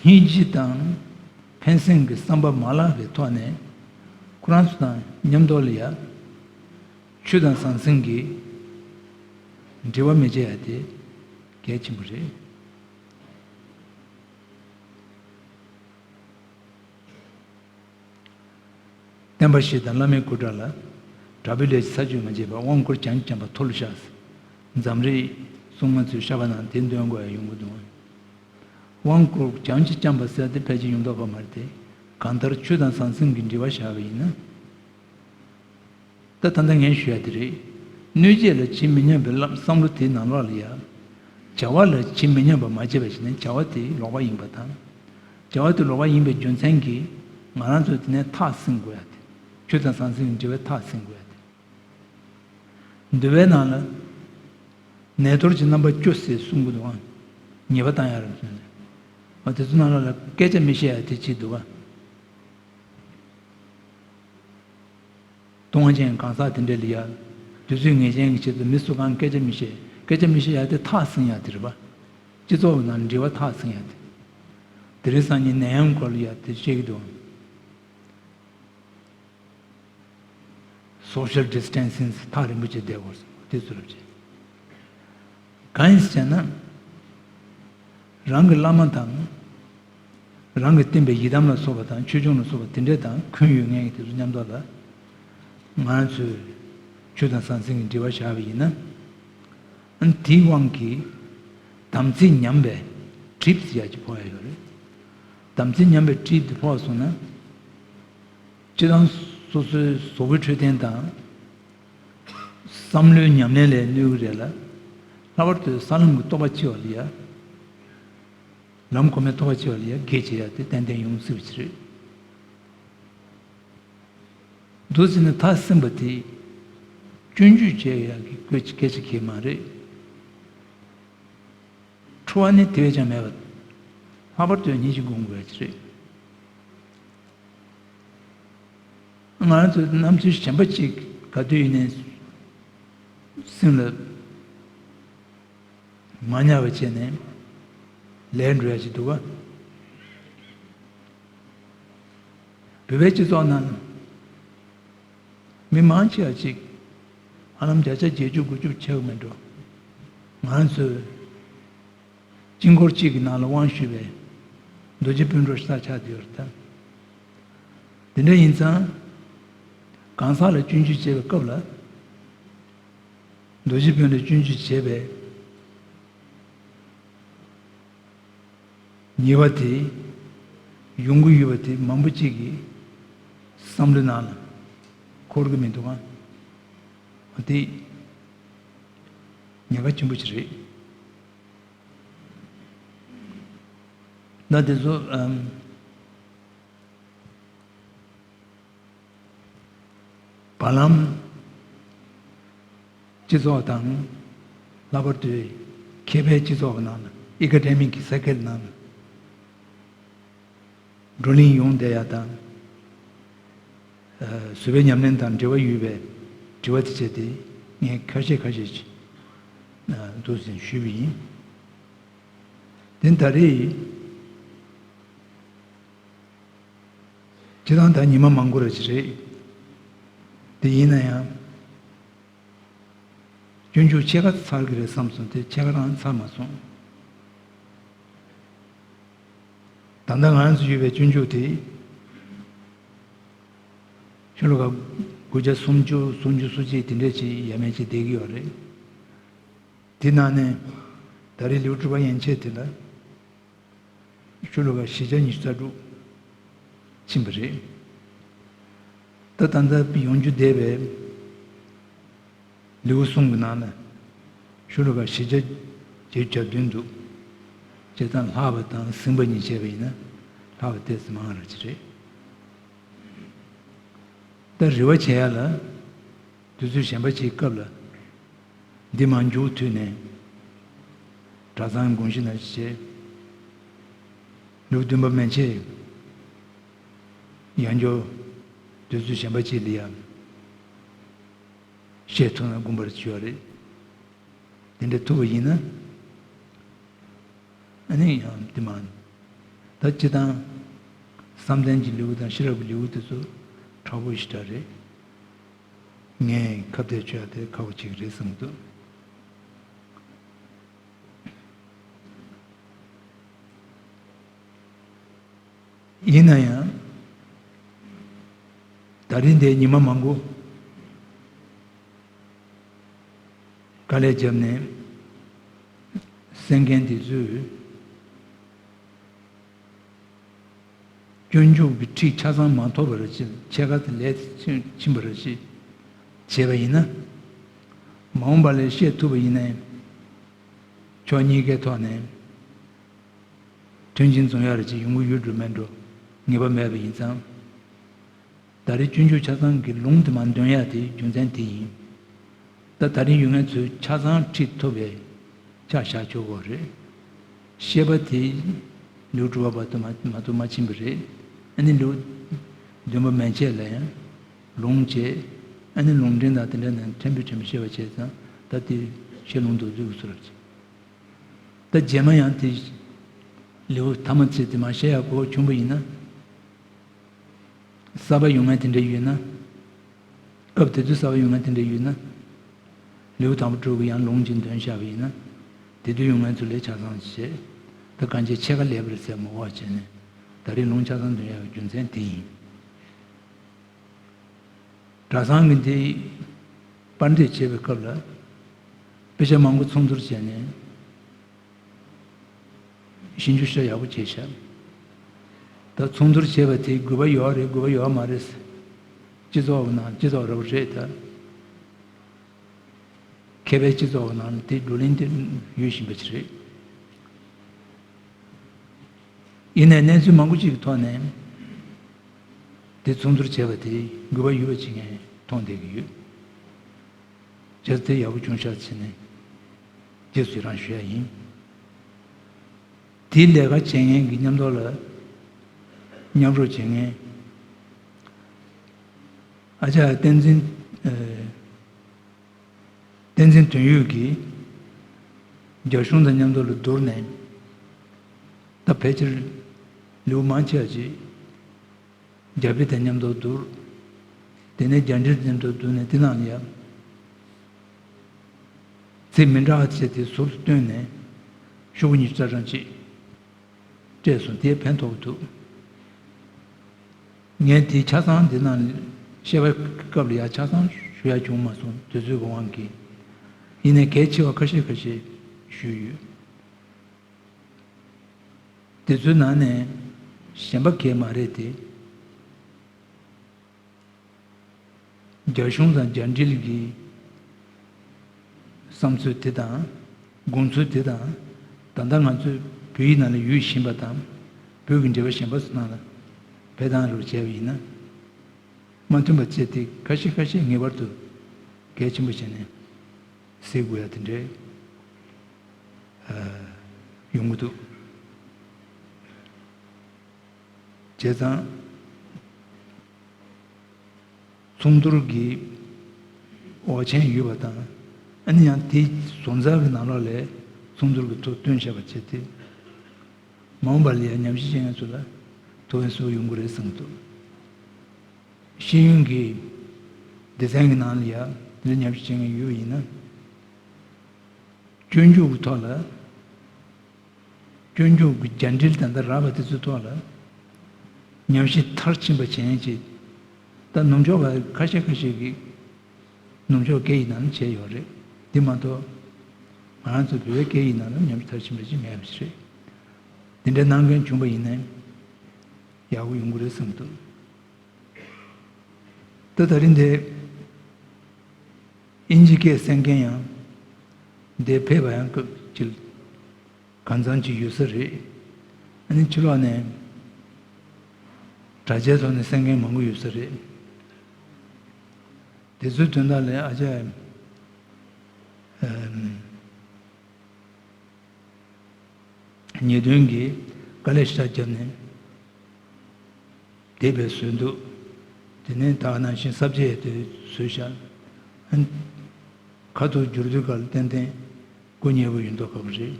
སྙིང་རྗེ་དང་ཕན་སེམས་ཀྱི་བསམ་པ་མ་བརླག་པའི་ཐོག་ནས་ཁོ་རང་ཚོ་དང་མཉམ་དུ་ལ་ཡ་ཆོས་དང་ཟང་ཟིང་གི་འབྲེལ་བ་མི་བྱེད་ཡ་དེ་གལ་ཆེན་པོ་རེད། བསྟན་པ་བཞི་དང་བླ་མའི་སྐུ་དགྲ་ལ། དགྲ་བོའི་ལས་ཀྱི་ཚར་གཅོད་མ་བྱེད་པར། དབང་བསྐུར་བྱང་ཆུབ་ལྗང་པ་ཐོལ་ལོ་བཤགས། འཛམ་རིགས་སྲུང་མ་ཚོས་བཤགས་པ་ན་དེ་འདོན་དགོས་ཡ་ཡོང་གི་འདུག་དབང་བསྐུར་བྱང་ཆུབ་ལྗང་པ་ཟེར་དེ་ཕལ་ཆེར་ཡོང་མདོག་ཁ་མ་རེད་དེ། གང་ལྟར་ཆོས་དང་ཟང་ཟིང་གི་འབྲེལ་བ་བཞག་པ་ཡིན་ན། ད་ད་ལྟ་ངས་ཞུ་ཡ་དེ་རེད། གནོད་བྱེད་ལ་ཇི་མི་སྙམ་པའི་བསམ་བློ་དེའི་ནང་ལོགས་ལ་ཡ། བྱ་བ་ལ་ཇི་མི་སྙམ་པ་མ་བྱས་པ་ཞིག་ནི་བྱ་བ་དེ་ལོག་པ་ཡིན་པ་དང་། བྱ་བ་དེ་ལོག་པ་ཡིན་པའི་རྒྱུ་མཚན་གྱིས་ང་རང་ཚོས་དེ་ནས་ཐག་བསྲིང་དགོས་ཡ་དེ། ཆོས་དང་ཟང་ཟིང་གི་འབྲེལ་བའི་ཐག་བསྲིང་དགོས་ཡ་དེ། འདུལ་བའི་ནང་ལ། ནད་གཏོར་གྱི་རྣམ་པ་བཅུ་ཟེར་གསུང་གི་འདུག་ཨང་། ཉེས་པ་བཏང་ཡ་རེད་ཟེར་ནས། འོ་དེ་ཚོ་ནང་ལ་སྐད་ཆ་མི་བཤད་ཡ་དེ་ཅིག་འདུག་ཨ། ལྟུང་བ་ཅན་གང་ཟག་དེ་འདྲ་ལ་ཡ། དུས་ཚོད་ངེས་ཅན་གྱི་ཆེད་དུ་མི་སུ་གང་སྐད་ཆ་མི་བཤད། སྐད་ཆ་མི་བཤད་ཡ་དེ་ཐག་བསྲིང་ཡ་དེ་རེད་པ། སྤྱི་ཚོགས་ནང་འབྲེལ་བ་ཐག་བསྲིང་ཡ་དེ། དེ་རིང་སང་ཉིན་ནད་ཡམས་སྐོར་ལ་ཡ་དེ་བཤད་ཀྱི་འདུག Social distancing ཐག་རིང་པོ་བྱས་བསྡད་དགོས་སོང་དེ་ཚོ་རེད་བྱས། གང་ཡིན་ཟེར་ན། རང་གི་བླ་མ་དང་། རང་གི་བསྟེན་པའི་ཡི་དམ་ལ་སོགས་པ་དང་ཆོས་སྐྱོང་ལ་སོགས་པ་དེ་འདྲ་དང་འཁོན་ཡོད་མཁན་གྱི་དེ་ཚོ་མཉམ་དུ་ལ། ང་ཚོས་ཆོས་དང་ཟང་ཟིང་གི་འབྲེལ་བ་བཞག་པ་ཡིན་ན། དེའི་དབང་གིས་དམ་ཚིག་ཉམས་པའི་གྲིབ་ཟེར་ཡག་ཅིག་ཕོག་ཡ་ཡོད་རེད། དམ་ཚིག་ཉམས་པའི་གྲིབ་དེ་ཕོག་སོང་ན། སྤྱིར་བཏང་སོ་སོའི་གཟུགས་པོའི་འཕྲོད་བསྟེན་དང་། བསམ་བློའི་ཉམས་ལེན་ལ་གནོད་ཀྱི་རེད་ལ། ལྷག་པར་དུ་ས་ལམ་གྱི་རྟོགས་པ་ཆེ་བ་ལ་ཡ། ལམ་གོང་མའི་རྟོགས་པ་ཆེ་བ་ལ་ཡ་གེགས་བྱེད་ཡ་དེ་ཏན་ཏན་ཡོང་སྲིད་པ་ཅིག་རེད། འདུག་ཟེར་ནས་ཐག་བསྲིངས་པ་དེ། སྐྱོན་བརྗོད་བྱེད་ཡག་གི་སྐད་ཆ་སྐད་ཆ་གང་ཡང་མ་རེད། ཁྲོ་བ་ནི་དེ་བས་ཀྱང་མེད་པ། ལྷག་པར་དུ་སྙིང་རྗེ་སྒོམ་དགོས་ཡ་ཅིག་རེད། ང་རང་ཚོ་ནམ་རྒྱུན་གཞན་པ་ཅིག་ག་དུས་ཡིན་ནའི་སེམས་ལ་མ་ཉར་བ་བྱས་ནས་ལས་འགྲོ་ཡ་ཅིག་འདུག་ག་བོད་པའི་སྤྱི་ཚོགས་ནང་ལ་མི་མང་ཆེ་བ་ཅིག་ཧ་ལམ་བརྒྱ་ཆ་བརྒྱད་ཅུ་དགུ་བཅུ་ཆགས་མེད་འགྲོ། ང་རང་ཚོའི་དཀྱིལ་འཁོར་གཅིག་གི་ནང་ལ་དབང་ཞུས་པའི་རྡོ་རྗེ་སྤུན་གྲོགས་ཤ་སྟག་ཆགས་བསྡད་ཡོད་རེད་ད། དེ་འདྲ་ཡིན་ཙང་། གང་ཟག་ལ་སྐྱོན་བརྗོད་བྱེད་པའི་སྐབས་ལ། རྡོ་རྗེ་སྤུན་ལ་སྐྱོན་བརྗོད་བྱས་པའི་ཉེས་པ་དེ་ཡོང་གི་ཡོད་པ་དེ་མང་པོ་ཅིག་གི་བསམ་བློའི་ནང་ལ་འཁོར་གི་མི་འདུག་ག་དེ་ཉེན་ཁ་ཆེན་པོ་ཞིག་རེད། ད་དེ་ཚོ་ཨམ། བར་ལམ་སྤྱི་ཚོགས་དང་། ལྷག་པར་དུ་མཁས་པའི་སྤྱི་ཚོགས་ཀྱི་ནང་ལ། ཨེ་ཀ་ཌེ་མིག་གི་སར་ཀལ་ནང་ལ་བགྲོ་གླེང་ཡོང་བསྡད་ཡ་དང་། བཟོད་པའི་ཉམས་ལེན་དང་འབྲེལ་བ་ཡོད་པའི་དྲི་བ་དེ་བྱས་ཏེ་ངས་ཁ་ཤས་ཁ་ཤས་ཤིག་འདུག་ཟིན་ཞུས་པ་ཡིན། དེ་ད་རེས། སྤྱིར་བཏང་ད་ཉི་མ་མང་པོ་རེ་ཅིག་རེད། དེ་ཡིན་ན་ཡང་། སྤྱོད་འཇུག་ཕྱེད་ཀ་ཚར་གི་རེད་བསམ་སོང་དེ་ཕྱེད་ཀ་རང་ཚར་མ་སོང་། ད་ལྟ་ང་རང་ཚོ་ཡོད་པའི་སྤྱོད་འཇུག་དེ། ཤོ་ལོ་ཀ་དགུ་བརྒྱ་སུམ་ཅུ་སུམ་ཅུ་སོ་གཅིག་དེ་འདྲས་ཅིག་ཡས་མས་ཅིག་བསྡད་ཀྱི་ཡོད་རེད། དེ་ནང་ནས་ད་རེས་ལེའུ་དྲུག་པ་ཡན་ཆད་དེ་ལ། ཤོ་ལོ་ཀ་བཞི་བརྒྱ་ཉི་ཤུ་རྩ་དྲུག་ཕྱིན་པ་རེད། ད་ད་ལྟ་ཡོང་རྒྱུ་བསྡད་པའི་ལེའུ་གསུམ་གྱི་ནང་ན་ཤོ་ལོ་ཀ་བཞི་བརྒྱ་བརྒྱད་ཅུ་གྱ་བདུན་འདུག་བྱས་ཙང་ལྷག་པ་དང་ཟིན་པ་གཉིས་བྱས་པ་ཡིན་ན་ལྷག་པ་ཏོག་ཙམ་མང་ར་ཅིག་རེད། ད་རེ་བ་བྱེད་ཡ་ལ་དུས་ཚོད་གཞན་པ་ཅིག་སྐབས་ལ། འདི་མ་མཇུག་མཐུད་ནས་གྲྭ་ཚང་དགོངས་གཞི་ནང་བཞིན་བྱས། ལེའུ་བདུན་པ་མན་ཆད་ཡང་བསྐྱར་དུས་ཚོད་གཞན་པ་ཅིག་ལ་ཡང་བཤད་ཐུབ་ན་དགོངས་པར་ཞུ་བ་རེད། དེ་འདྲ་ཐུབ་པ་ཡིན་ན། ཨ་ནི་ཡང་དེ་མ། ད་སྤྱིར་བཏང་བསམ་གཏན་གྱི་ལེའུ་དང་ཤེས་རབ་ཀྱི་ལེའུ་དེ་ཚོ་དྲག་པོ་ཞེ་དྲག་རེད། ངས་ཁ་གཏད་གཅོག་ཡ་དེ་ཁག་པོ་ཅིག་རེད་བསམ་གྱི་འདུག་ཡིན་ན་ཡང་། ད་རིང་འདིར་ཉི་མ་མང་པོ་དཀའ་ལས་བརྒྱབ་ནས་གསན་མཁན་དེ་ཚོས་སྤྱོད་འཇུག་གི་ཁྲིད་ཆ་ཚང་མ་ཐོབ་པ་རེ་ཕྱིན། ཕྱེད་ཀ་དེ་ལས་ཕྱིན་པ་རེ་ཕྱིན་བྱས་པ་ཡིན་ན། མ་འོངས་པ་ལ་བཤད་ཐུབ་པ་ཡིན་ན། ཕྱོགས་གཉིས་ཀའི་ཐོག་ནས་མཐུན་རྐྱེན་འཛོམས་ཡག་རེ་ཅིག་ཡོང་གི་ཡོད་འགྲོ་མེད་འགྲོ་ངེས་པ་མེད་པ་ཡིན་ཙང་། ད་རེས་སྤྱོད་འཇུག་ཆ་ཚང་གི་ལུང་དེ་མར་འདོན་ཡག་དེ་རྒྱུ་མཚན་དེ་ཡིན། ད་ད་རིང་ཡོད་མཁན་ཚོས་ཆ་ཚང་ཁྲིད་ཐུབ་པའི་ཆ་བཞག་ཆོག་གི་རེད། བཤད་པ་དེ་ལེའུ་དྲུག་པ་བར་དུ་མ་མ་གཏོགས་མ་ཕྱིན་པ་རེད། ཨ་ནི་ལེའུ་བདུན་པ་མན་ཆད་ལ་ཡང་ལུང་བྱས། ཨ་ནི་ལུང་འདྲེན་དང་དེ་འདྲ་ནང་ཕྲན་བུ་ཕྲན་བུ་བཤད་པ་བྱས་ཙང་ད་དེ་བཤད་ལུང་དུ་འཛུལ་དགོས་ཚུལ་ལ་བྱས། ད་རྗེས་མ་ཡང་དེ་ལེའུ་ཐ་མ་ཚེ་དེ་མ་བཤད་ཡག་གོ་བྱུང་བ་ཡིན་ན། གསར་པ་ཡོང་མཁན་དེ་འདྲ་ཡོད་ན། སྐབས་དེ་དུས་གསར་པ་ཡོང་མཁན་དེ་འདྲ་ཡོད་ན། ལེའུ་དང་པོ་དྲུག་གི་ཡང་ལུང་གཅིག་འདོན་བཞག་པ་ཡིན་ན། དེ་དུས་ཡོང་མཁན་ཚོ་ལས་ཆ་ཚང་བྱས། ད་གང་ཅི་ཕྱེད་ཀ་ལས་པར་ཟེར་མ་བ་བྱས་ནས། ད་རེས་ལུང་ཆ་ཚང་འདོན་ཡག་གི་རྒྱུ་མཚན་དེ་ཡིན། གྲྭ་ཚང་གི་འདི་པར་འདེབས་བྱེད་པའི་སྐབས་ལ། དཔེ་ཆ་མང་པོ་ཚོགས་འདུར་བྱས་ནས། ཞིབ་འཇུག་ཤ་ཡག་པོ་བྱས་ཤག་ད་ཚོགས་འདུར་བྱས་པ་དེ་དགོས་པ་ཡོད་རེད་དགོས་པ་ཡོད་མ་རེད། སྤྱི་ཚོགས་ནང་སྤྱི་ཚོགས་རབ་རེད་ད། མཁས་པའི་སྤྱི་ཚོགས་ནང་དེ་བགྲོ་གླེང་དེ་ཡོད་བཞིན་པ་ཞིག་རེད། ཡིན་ནའི་གནས་ཚུལ་མང་པོ་ཅིག་གི་ཐོག་ནས་དེ་ཚོགས་འདུར་བྱས་པ་དེ་དགོས་པ་ཡོད་པ་ཅིག་ངས་མཐོང་བསྡད་ཀྱི་ཡོད། བྱས་ཙང་དེ་ཡག་པོ་བྱུང་ཤག་བྱས་ནས་རྗེས་སུ་ཡི་རང་ཞུ་ཡ་ཡིན། དེའི་ལས་ཀ་བྱེད་མཁན་གྱི་མཉམ་དུ་ལ་མཉམ་རོགས་བྱེད་མཁན་ཨ་ཅག་བསྟན་འཛིན། ཨ། བསྟན་འཛིན་དོན་ཡོད་ཀྱིས་རྒྱ་གཞུང་དང་མཉམ་དུ་ལ་བསྡུར་ནས་ད་ཕལ་ཆེར་ལེའུ་མང་ཆེ་བ་ཅིག་རྒྱ་དཔེ་དང་མཉམ་དུ་བསྡུར། དེ་ནས་རྒྱ་འགྲེལ་དང་མཉམ་དུ་བསྡུར་ནས་དེ་ནང་ལ་ཡང་ཚིག་མི་འདྲ་བ་བྱས་ཏེ་ཟུར་དུ་བཏོན་ནས་ཤོག་གུ་ཉི་ཤུ་རྩ་གྲངས་ཅིག་སྤྲད་སོང་། དེས་ཕན་ཐོགས་འདུག་ངས་དེའི་ཆ་ཚང་འདི་ནང་བཤད་པའི་སྐབས་ལ་ཡང་ཆ་ཚང་ཞུ་ཡ་བྱུང་མ་སོང་། དུས་ཚོད་ཀྱི་དབང་གིས། ཡིན་ནའི་གལ་ཆེ་བ་ཁ་ཤས་ཁ་ཤས་ཞུས་ཡོད། དེ་ཚོའི་ནང་ནས་གཞན་པ་གལ་མ་རེད་དེ། རྒྱ་གཞུང་དང་རྒྱ་འགྲེལ་གྱི་བསམ་ཚུལ་དེ་དང་། དགོངས་ཚུལ་དེ་དང་། ད་ལྟ་ང་ཚོས་བོད་ཡིག་ནང་ལ་ཡོད་བཞིན་པ་དང་། བོད་ཀྱི་འགྲེལ་པ་གཞན་པ་ཚོ་ནང་ལ་འབེལ་གཏོང་རོགས་བྱས་པ་ཡིན་ན། མ་མཐུན་པ་བྱས་ཏེ་ཁ་ཤས་ཁ་ཤས་ངེས་པར་དུ་གལ་ཆེན་པོ་བྱས་ནས་གཟིགས་དགོས་ཡ་དེ་འདྲའི་ཡོང་གི་འདུག་བྱས་ཙང་། ཚོགས་འདུར་གྱི་འོས་ཆེན་ཡོད་པ་དང་། ཨ་ནི་ཡང་དེའི་བཟོ་འཛར་གྱི་ནང་ལོགས་ལས་ཚོགས་འདུར་གྱི་ཐོག་བཏོན་བཞག་པ་བྱས་ཏེ། མ་འོངས་པ་ལ་ཡང་ཉམས་ཞིབ་བྱེད་མཁན་ཚོ་ལ་ཐུགས་ཕན་གསོས་ཡོང་གི་རེད་བསམ་གྱི་འདུག་ཤེས་ཡོན་གྱི་སྡེ་ཚན་གྱི་ནང་ལ་ཡང་དེ་འདྲ་ཉམས་ཞིབ་བྱེད་མཁན་ཡོད་པ་ཡིན་ན། སྤྱོད་འཇུག་གི་ཐོག་ལ། སྤྱོད་འཇུག་གི་རྒྱ་འགྲེལ་དང་ད་རགས་པ་དེ་ཚོའི་ཐོག་ལ་ཉམས་ཞིབ་མཐར་ཕྱིན་པ་བྱས་ཡིན་ཅིག་ད་ནུབ་ཕྱོགས་པ་ཁ་ཤས་ཁ་ཤས་ཀྱིས་ནུབ་ཕྱོགས་སྐད་ཡིག་ནང་ལ་བྱས་ཡོད་རེད། དེ་མ་གཏོགས་ང་རང་ཚོ་བོད་པའི་སྐད་ཡིག་ནང་ལ་ཉམས་ཞིབ་མཐར་ཕྱིན་པ་ཅིག་མེད་པ་ཞིག་རེད། དེ་འདྲ་གནང་མཁན་བྱུང་པ་ཡིན་ན་ཡག་པོ་ཡོང་གི་རེད་བསམ་གྱི་འདུག་ད་ད་རིང་འདི་དབྱིན་ཇི་སྐད་གསན་མཁན་ཡང་འདིར་ཕེབས་པ་ཡང་སྐབས་ཅིག་གང་འཚམ་ཅིག་ཡོད་ས་རེད། ཨ་ནི་ཕྱི་ལོགས་ནས་དྲ་རྒྱའི་ཐོག་ནས་གསན་མཁན་མང་པོ་ཡོད་ས་རེད། དེ་ཚོའི་དོན་དག་ལ་ཨ་ཅག་ཨམ། ཉེས་དོན་གྱིས་དཀའ་ལས་ཞེ་དྲག་བརྒྱབ་ནས་དེབ་བཟོས་འདུག་དེ་ནས་ད་ག་ནང་བཞིན་ས་བཅད་དེ་བཟོས་ཤག་ཁ་ཐུག་བསྒྱུར་དུས་སྐབས་ལ་ཏན་ཏན་སྐུ་ཉེ་པོ་ཡིན་མདོག་ཁ་པོ་རེད།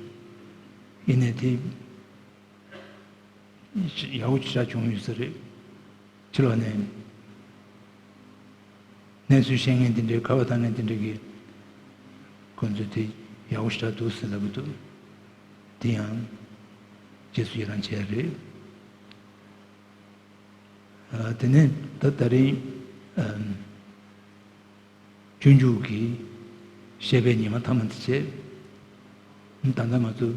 ཡིན་ནའི་དེ་ ཡག་པོ་ཅིག་ཆགས་བྱུང་ཡོད་ས་རེད། ཕྱི་ལོགས་ནས་གནས་ཚུལ་ཤེས་མཁན་དེ་འདྲའི་ཁ་པར་བཏང་མཁན་དེ་འདྲ་གིས་ཁོ་ཚོས་དེ་ཡག་པོ་ཞེ་དྲག་འདུག་ཟེར་ལབ་ཀྱི་འདུག་དེ་ཡང་རྗེས་སུ་ཡི་རང་བྱས་རེད། ཨ། དེ་ནས་ད་ད་རིང་ཨམ། སྤྱོད་འཇུག་གི་བཤད་པའི་ཉི་མ་ཐ་མ་དེ་བྱས། ད་ལྟ་ང་ཚོ་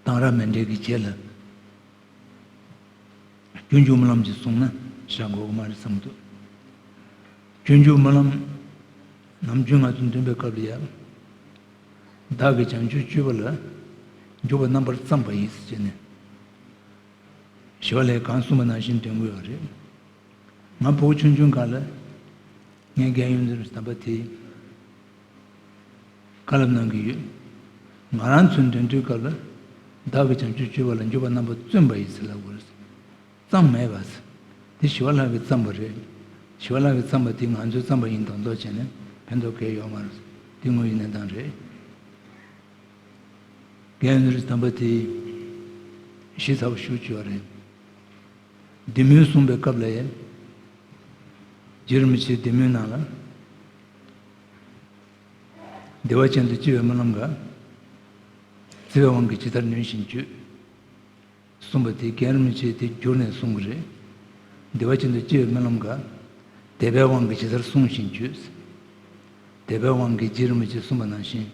གཏང་རག་མཎྜལ་གྱི་རྗེས་ལ་སྤྱོད་འཇུག་སྨོན་ལམ་ཅིག་གསུངས་ན་བཞག་དགོས་ཀྱི་མ་རེད་བསམ་འདུག་སྤྱོད་འཇུག་སྨོན་ལམ་ནམ་རྒྱུན་ང་ཚོ་འདོན་པའི་སྐབས་ལ་ཡང་། བདག་གིས་བྱང་ཆུབ་སྤྱོད་པ་ལ། འཇུག་པ་རྣམ་པར་བརྩམས་པ་ཡིས་ཟེར་ནས། ཞི་བ་ལྷས་གང་གསུངས་པ་ནང་བཞིན་འདོན་དགོས་པ་རེད། ང་ཕྲུ་གུ་ཆུང་ཆུང་སྒང་ལ། ངའི་རྒན་ཡོལ་འཛིན་རིན་པོ་ཆེ་དམ་པ་དེས་བཀའ་སློབ་གནང་གི་ཡོད། ང་རང་ཚོའི་འདོན་དུས་སྐབས་ལ། བདག་གིས་བྱང་ཆུབ་སྤྱོད་པ་ལ་འཇུག་པ་རྣམ་པར་བརྩམས་པ་ཡིས་ཟེར་ལབ་དགོས་རེད། བརྩམས་མེད་པ། དེ་ཞི་བ་ལྷ་གིས་བརྩམས་པ་རེད། ཞི་བ་ལྷ་གིས་བརྩམས་པ་དེ་ང་ཚོས་བརྩམས་པ་ཡིན་མདོག་མདོག་བྱས་ནས་ཕན་ཐོགས་གང་ཡང་ཡོད་མ་རེད། དེ་དངོས་ཡོད་གནས་སྟངས་རེད། རྒན་ཡོལ་འཛིན་རིན་པོ་ཆེ་དམ་པ་དེས་ཞིབ་ཚགས་པོ་ཞེ་པོ་བྱས་པ་རེད། བདེ་སྨོན་གསུངས་པའི་སྐབས་ལ་ཡང་། རྗེ་རིན་པོ་ཆེའི་བདེ་སྨོན་ནང་ལ། བདེ་བ་ཅན་དུ་སྐྱེ་བའི་སྨོན་ལམ་འགའ། བརྩེ་བའི་དབང་གིས་ཇི་ལྟར་ནུས་བཞིན་བརྗོད། གསུངས་པ་དེ་རྒན་རིན་པོ་ཆེས་དེ་བསྒྱུར་ནས་གསུང་གི་རེད། བདེ་བ་ཅན་དུ་སྐྱེ་བའི་སྨོན་ལམ་འགའ། དད་པའི་དབང་གིས་ཇི་ལྟར་གསུངས་བཞིན་བརྗོད། དད་པའི་དབང་གིས་རྗེ་རིན་པོ་ཆེས་གསུངས་པ་ནང་བཞིན་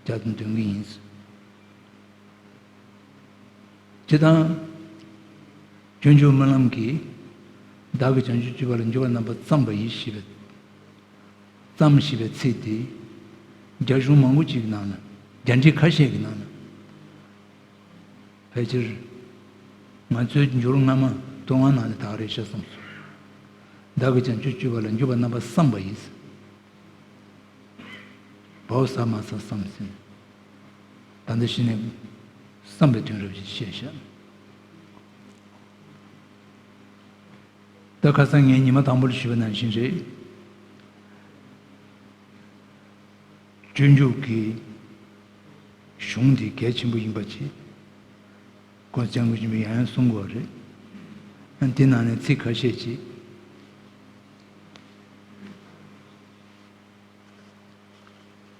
བྱས་ཏེ་འདོན་གྱི་ཡིན། སྤྱིར་བཏང་། སྤྱོད་འཇུག་སྨོན་ལམ་གྱིས། བདག་གིས་བྱང་ཆུབ་སྤྱོད་པ་ལ་འཇུག་པ་རྣམ་པར་བརྩམས་པ་ཡིས་ཞེས་པའི། བརྩམས་ཞེས་པའི་ཚིག་དེ། རྒྱ་གཞུང་མང་པོ་ཅིག་གི་ནང་ལ། རྒྱ་འགྲེལ་ཁ་ཤས་ཀྱི་ནང་ལ། ཕལ་ཆེར། ང་ཚོའི་འགྱུར་སྔ་མ་ཐུབ་དབང་ནང་ལ་དག་རེད་ཤག་བསམ་སོང་། བདག་གིས་བྱང་ཆུབ་སྤྱོད་པ་ལ་འཇུག་པ་རྣམ་པར་བརྩམས་པ་ཡིས། བའོ་ཟ་མ་ཟ་བསམ་ཟིན། ད་ལྟ་གཞི་ནས་བསམ་པའི་དོན་རབ་ཅིག་བཤད་ཤག་ད་ཁ་སང་ངས་ཉི་མ་དང་པོ་ལ་ཞུས་པ་ནང་བཞིན་རེད། སྤྱོད་འཇུག་གི་གཞུང་འདི་གལ་ཆེན་པོ་ཡིན་པ་ཅིག་༸གོང་ས་༸སྐྱབས་མགོན་ཆེན་པོས་ཡང་ཡང་གསུང་དགོས་པ་རེད། ཨ། འདི་ནང་ནས་ཚིག་ཁ་ཤས་ཅིག་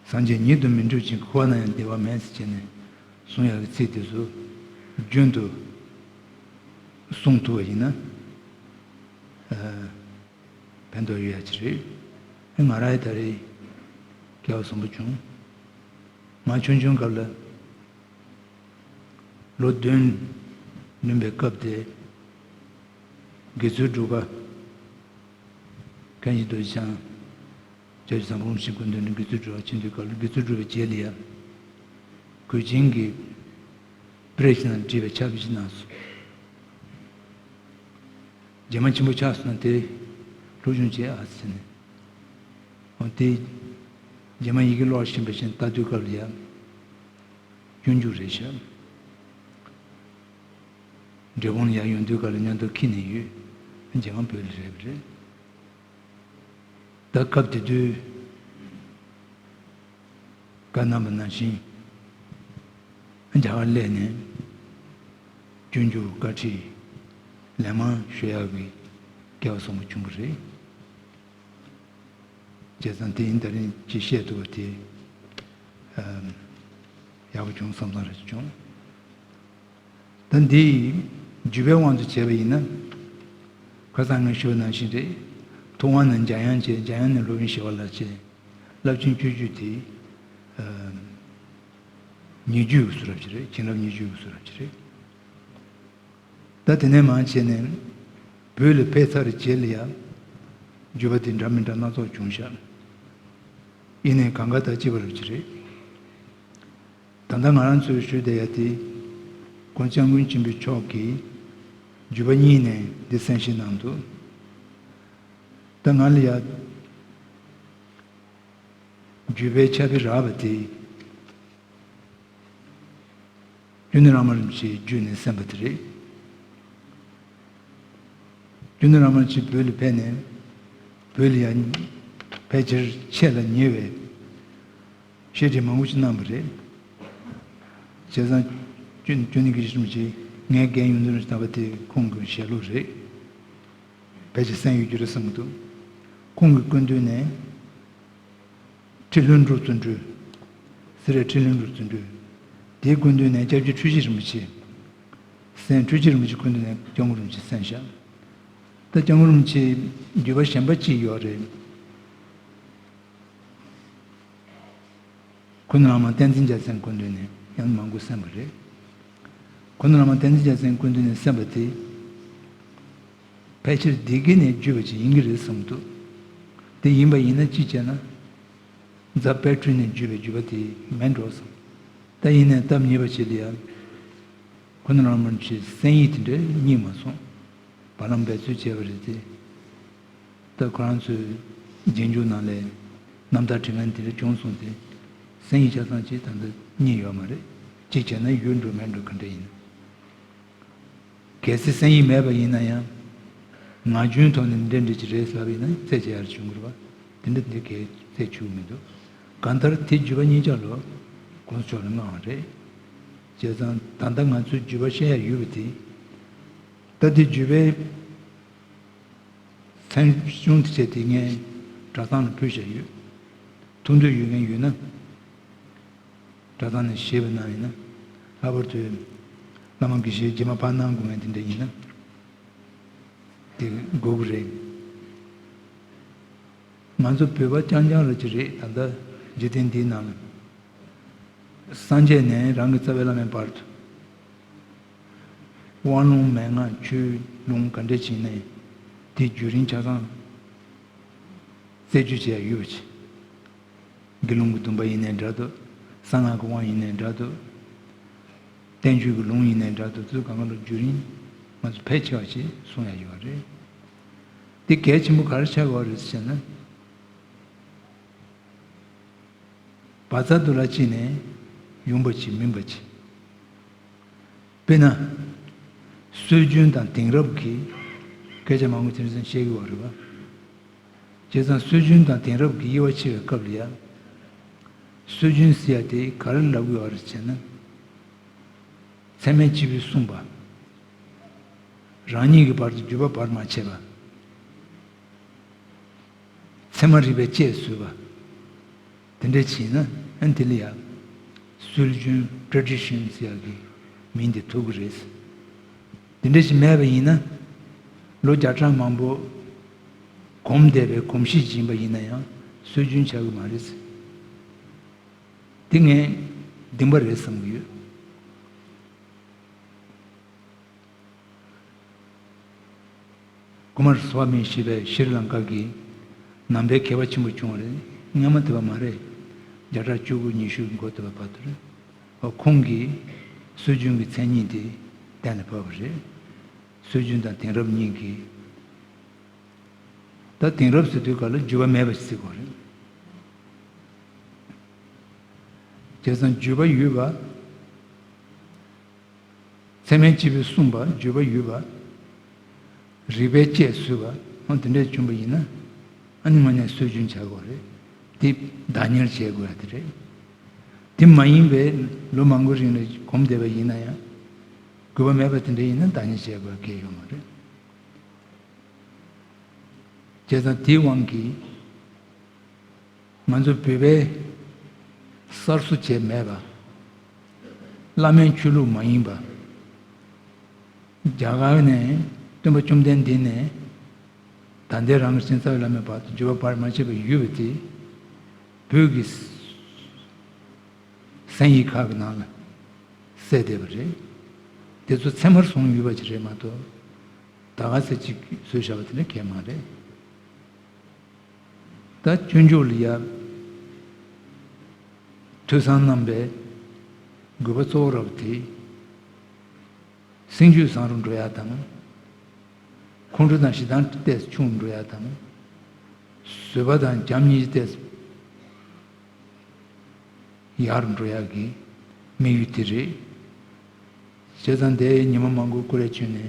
སངས་རྒྱས་ཉིད་དུ་མི་འགྲུབ་ཅིང་འཁོར་བ་ན་ཡང་བདེ་བ་མེད་ཟེར་བྱས་ནས་གསུང་ཡག་གི་ཚིག་དེ་ཚོ་རྒྱུན་དུ་གསུང་ཐུབ་པ་ཡིན་ན། ཨ། ཕན་ཐོགས་ཡོད་ཡག་ཅིག་རེད། ཨ། ང་རང་ཡང་ད་རེས་སྐལ་བ་བཟང་པོ་བྱུང་། ང་ཆུང་ཆུང་སྐབས་ལ། ལོ་བདུན་ལོན་པའི་སྐབས་དེ། དགེ་ཚུལ་སྒྲུབ་པ། མཁན་ཆེན་རྡོ་རྗེ་འཆང་། སྐྱབས་རྗེ་ཟམ་གདོང་རིན་པོ་ཆེའི་སྐུ་མདུན་དུ་དགེ་ཚུལ་སྒྲུབ་པར་ཕྱིན་དུས་སྐབས་ལ། དགེ་ཚུལ་སྒྲུབ་པའི་རྗེས་ལ་ཡང་། གོས་ཆེན་གྱི་པྲེ་ཞིག་ནང་བྲིས་པའི་ཕྱག་དཔེ་ཞིག་གནང་སོང་། རྗེས་མ་ཆེན་པོ་ཆགས་སོང་ན་དེ་སློབ་སྦྱོང་བྱེད་ཨ་ཟེར་ནས། འོ་དེ། རྗེས་མ་ཡི་གེ་ཀློག་བཞིན་པ་བཞིན་ལྟ་དུས་སྐབས་ལ་ཡང་། སྤྱོད་འཇུག་རེད་ཤག་འབྲས་སྤུངས་ལ་ཡར་ཡོང་དུས་སྐབས་ལ་མཉམ་དུ་འཁྱེར་ནས་ཡོད། རྗེས་མ་བོད་ལ་རེད་པ་རེད། ད་སྐབས་དེ་དུས། བཀའ་གནང་བ་ནང་བཞིན། རྒྱ་གར་སླེབས་ནས། སྤྱོད་འཇུག་བཀའ་ཁྲིད་ལན་མང་ཞུ་ཡག་གི་སྐལ་བ་བཟང་པོ་བྱུང་བ་རེད། བྱས་ཙང་དེ་ཡིན། ད་རིང་ཅིག་བཤད་ཐུབ་པ་དེ། ཨམ། ཡག་པོ་བྱུང་བསམ་བསམ་རེ་བྱུང་། ད་འདི་བརྒྱུད་པའི་དབང་དུ་བྱས་པ་ཡིན་ན། ཁ་སང་ངས་ཞུས་པ་ནང་བཞིན་རེད། ཐུབ་དབང་ནས་འཇམ་དབྱངས་བྱས། འཇམ་དབྱངས་ནས་སློབ་དཔོན་ཞི་བ་ལྷ་བྱས། རླབས་ཆེན་སྤྱོད་འཇུག་དེ། ཨ། ཉེ་བརྒྱུད་ཀྱི་གསུང་རབ་ཅིག་རེད། བྱིན་རླབས་ཉེ་བརྒྱུད་ཀྱི་གསུང་རབ་ཅིག་རེད། ད་དེ་ནས་མར་བྱས་ནས་བོད་ལ་ཕེབས་ཚར་རྗེས་ལ་ཡང་བརྒྱུད་པ་དེ་འདྲ་མི་འདྲ་སྣ་ཚོགས་བྱུང་ཤག་ཡིན་ནའི་གང་ག་ད་གཅིག་པ་རབ་ཅིག་རེད། ད་ལྟ་ང་རང་ཚོས་ཞུས་བསྡད་ཡ་དེ། ༸གོང་ས་༸སྐྱབས་མགོན་ཆེན་པོ་མཆོག་གིས་བརྒྱུད་པ་གཉིས་ནས་འདི་གསན་བཞེས་གནང་འདུག་ད་ང་ལ་ཡ། བརྒྱུད་པའི་ཕྱག་དཔེ་རགས་པ་དེ། ཀུན་ནས་ར་མ་རིན་པོ་ཆེའི་བརྒྱུད་ནས་གསན་པ་དེ་རེད། ཀུན་ནས་ར་མ་རིན་པོ་ཆེ་བོད་ལ་ཕེབས་ནས། བོད་ལ་ཡང་ཕལ་ཆེར་ཆེད་ལ་ཉེ་བའི་ བཤད་རྒྱུ་མང་པོ་ཞིག་གནང་བ་རེད། བྱས་ཙང་། ཅོ་ཅོ་ནེ་གི་ཞིག་རིན་པོ་ཆེ། ངའི་རྒན་ཡོན་ཏན་རིན་པོ་ཆེ་ལྟ་བུ་དེ་ཁོང་གི་ཞལ་སློབ་རེད། ཕལ་ཆེར་གསན་ཡོད་རྒྱུ་རེད་བསམ་གྱི་འདུག་ཁོང་གི་སྐུ་མདུན་ནས། ཁྲི་ལྷུན་གྲུབ་བརྩོན་འགྲུས། སེ་ར་ཁྲི་ལྷུན་གྲུབ་བརྩོན་འགྲུས། དེའི་སྐུ་མདུན་ནས་སྐྱབས་རྗེ་འཁྲུལ་ཞིག་རིན་པོ་ཆེ། གསན། འཁྲུལ་ཞིག་རིན་པོ་ཆེ་སྐུ་མདུན་ནས་སྐྱབས་མགོན་རིན་པོ་ཆེ་གསན་བཞག་ད་སྐྱབས་མགོན་རིན་པོ་ཆེ་བརྒྱུད་པ་གཞན་པ་གཅིག་ཡོད་རེད། ཁུ་ནུ་བླ་མ་བསྟན་འཛིན་རྒྱལ་མཚན་སྐུ་མདུན་ནས་ཡང་མང་པོ་གསན་པ་རེད། ཁུ་ནུ་བླ་མ་བསྟན་འཛིན་རྒྱལ་མཚན་སྐུ་མདུན་ནས་གསན་པ་དེ། ཕལ་ཆེར་སྡེ་དགེ་ནས་བརྒྱུད་པ་ཅིག་ཡིན་གྱི་རེད་བསམ་འདུག་དེ་ཡིན་པ་ཡིན་ན་ཅི་བྱས་ན། རྫ་དཔལ་སྤྲུལ་ནས་བརྒྱུད་པའི་བརྒྱུད་པ་དེ་མིན་འགྲོ་བསམ། ད་ཡིན་ནའི་སྟབས་ཉེས་པ་ཅིག་ལ་ཡ། ཁུ་ནུ་བླ་མ་རིན་པོ་ཆེ་གསན་ཡིག་དེ་འདྲ་རྙེད་མ་སོང་། བར་ལམ་འབད་རྩོལ་བྱས་པ་རེད་དེ། ད་ཁོ་རང་ཚོའི་རྗེས་འཇུག་ནང་ལས་རྣམ་ཐར་བྲིས་མཁན་དེ་འདྲ་བྱུང་སོང་སྟེ། གསན་ཡིག་ཆ་ཚང་ཅིག་ད་ལྟ་རྙེད་ཡོད་མ་རེད། གཅིག་བྱས་ན་ཡོད་འགྲོ་མེད་འགྲོ་ག་འདྲ་ཡིན། གལ་སྲིད་གསན་ཡིག་མེད་པ་ཡིན་ན་ཡང་། ངག་རྒྱུན་ཐོག་ནས་འདི་འདྲ་འདྲ་ཅིག་རེད་ཟེར་བ་ཡིན་ན་རྩད་ཆོད་ཡག་བྱུང་དགོས་པ། དེ་འདྲ་འདི་གས་རྩད་ཆོད་མི་འདུག་གང་ལྟར་དེ་བརྒྱུད་པ་གཉིས་ཆ་ལོ། གོང་ས་མཆོག་ལ་མངགས་པ་རེད། བྱས་ཙང་ད་ལྟ་ང་ཚོས་བརྒྱུད་པ་བཤད་ཡ་ཡོད་པ་དེ། ད་དེ་བརྒྱུད་པའི་མཚན་གཞུང་དེ་བྱས་ཏེ་ངས་གྲྭ་ཚང་ལ་ཕུལ་བཞག་ཡོད། ཐུགས་འདོད་ཡོད་མཁན་ཡོད་ན། གྲྭ་ཚང་ནས་ཞེས་པ་གནང་ཡིན་ན། ལྷག་པར་དུ་བླ་མ་དགེ་བཤེས་རྗེས་མ་ཕར་གནང་དགོས་མཁན་དེ་འདྲ་ཡིན་ན། དེ་དགོས་ཀྱི་རེད། ང་ཚོ་བོད་པ་རྐྱང་རྐྱང་རེད་ཀྱི་རེད། ད་ལྟ་འཇིག་རྟེན་འདིའི་ནང་ལ། སངས་རྒྱས་ནས་རང་གི་རྩ་བའི་བླ་མའི་བར་དུ། དབང་ལུང་མན་ངག་ཆོས་ལུང་ག་འདྲ་ཅིག་ནས་དེའི་བརྒྱུད་རིམ་ཆ་ཚང་རྩད་གཅོད་བྱས་ཡོད་པ་ཅིག་དགེ་སློང་གི་སྡོམ་པ་ཡིན་ནའི་འདྲ་འདུག་གསང་སྔགས་ཀྱི་དབང་ཡིན་ནའི་འདྲ་འདུག་བསྟན་བཅོས་ཀྱི་ལུང་ཡིན་ནའི་འདྲ་འདུག་དེ་ཚོ་གང་ག་ལ་བརྒྱུད་རིམ་ང་ཚོ་ཕལ་ཆེ་བ་ཞིག་གསུང་ཡ་ཡོད་རེད། དེ་གལ་ཆེན་པོ་ག་རེ་ཆགས་ཡོད་རེད་ཟེར་ན། བར་ཚ་དུ་ལ་ཅི་ནས་ཡོང་པ་ཅི་མིན་པ་ཅི། དཔེར་ན། སྲོལ་རྒྱུན་དང་དེང་རབས་ཀྱི་སྐད་ཆ་མང་པོ་དེང་སང་བཤད་ཀྱི་ཡོད་རེད་པ། བྱས་ཙང་སྲོལ་རྒྱུན་དང་དེང་རབས་ཀྱི་དབྱེ་བ་ཕྱེ་བའི་སྐབས་ལ་ཡང་། སྲོལ་རྒྱུན་ཟེར་ཡ་དེ་ག་རེ་ལབ་ཀྱི་ཡོད་རེད་ཟེར་ན། ཚད་མེད་སྤྱི་བོས་གསུངས་པ། རང་ཉིད་ཀྱི་བར་དུ་བརྒྱུད་པ་བར་མ་ཆད་པ། ཚད་མ་རིགས་པས་དཔྱད་བཟོས་པ། དེ་འདྲ་བྱས་ན་ཨ་ནི་དེ་ལ་ཡང་སྲོལ་རྒྱུན་ཊ་རེ་ཌི་ཤན་ཟེར་ཡག་གི་མིང་དེ་ཐོགས་ཀྱི་རེད། དེ་འདྲ་ཞིག་མེད་པ་ཡིན་ན། ལོ་བརྒྱ་ཕྲག་མང་པོ་གོམས་བསྡད་པའི་གོམས་གཤིས་ཡིན་པ་ཡིན་ན་ཡང་སྲོལ་རྒྱུན་ཆགས་ཀྱི་མ་རེད། དེ་ངས་བདེན་པ་རེད་བསམ་གྱི་ཡོད། ཀུ་མཱར་སྭ་མི་ཞེས་པའི་ཤྲི་ལང་ཀ་གི་ནང་པའི་མཁས་པ་ཆེན་པོ་བྱུང་བ་རེད། སྔ་མ་དེ་བ་མ་རེད། བརྒྱ་ཕྲག་བཅུ་དགུ་ཉི་ཤུ་གི་འགོ་དེ་བ་བར་དུ་རེད། ཨོ་ཁོང་གིས་སྲོལ་རྒྱུན་གྱི་མཚན་ཉིད་དེ་གཏན་ལ་ཕབ་པ་རེད། སྲོལ་རྒྱུན་དང་དེང་རབས་གཉིས་ཀྱི། ད་དེང་རབས་ཟེར་དུས་ག་ལ་བརྒྱུད་པ་མེད་པ་ཞིག་ཟེར་དགོས་རེད། བྱས་ཙང་བརྒྱུད་པ་ཡོད་པ། ཚད་མའི་སྤྱི་བོས་གསུངས་པ་བརྗོད་པ་ཡོད་པ། རིགས་པས་དཔྱད་བཟོས་པ་འོ་དེ་འདྲས་བྱུང་པ་ཡིན་ན། ཨ་ནི་དངོས་གནས་སྲོལ་རྒྱུན་བྱ་དགོས་རེད། དེ་བདག་གཉེར་བྱེད་དགོས་ཡ་དེ་རེད། དེ་མ་ཡིན་པའི་ལོ་མང་པོའི་རིང་ལ་གོམས་བསྡད་པ་ཡིན་ན་ཡང་། དགོས་པ་མེད་པ་དེ་འདྲ་ཡིན་ན་བདག་གཉེར་བྱེད་དགོས་ཡ་གལ་ཡོད་མ་རེད། བྱས་ཙང་དེའི་དབང་གིས། ང་ཚོ་བོད་པའི་གསར་བཟོ་བྱས་མེད་པ། བླ་མའི་ཆོས་ལུགས་མ་ཡིན་པ། རྒྱ་གར་ནས་སྟོན་པ་བཅོམ་ལྡན་འདས་ནས་ད་ལྟའི་རང་གི་ཕྱིན་ཚར་བའི་བླ་མའི་བར་དུ་བརྒྱུད་པ་བར་མ་ཆད་པ་ཡོད་པ་དེ། བོད་ཀྱི་གསན་ཡིག་ཁག་གི་ནང་ལ་གསལ་བསྡད་པ་རེད། དེ་ཚོ་ཚད་མར་བཟུང་ཡོད་པ་ཅིག་རེད་མ་གཏོགས། ད་ག་ཚད་ཅིག་བཟོས་བཞག་པ་དེ་འདྲ་གང་ཡང་མ་རེད། ད་སྤྱོད་འཇུག་ལ་ཡ། ཐོས་བསམ་རྣམ་པའི་དགོས་པ་གཙོ་བོ་རབ་དེ། སེམས་རྒྱུད་བཟང་རུ་འགྲོ་ཡ་དང་། ཁོང་ཁྲོ་དང་ཞེ་སྡང་ཏོག་ཙམ་ཆུང་རུ་འགྲོ་ཡ་དང་། བཟོད་པ་དང་བྱམས་སྙིང་རྗེ་ཏོག་ཙམ་ཡག་རུ་འགྲོ་ཡག་གི་དམིགས་ཡུལ་དེ་རེད། བྱས་ཙང་དེ་ཉི་མ་མང་པོ་ཀུ་རེ་བྱོན་ནས་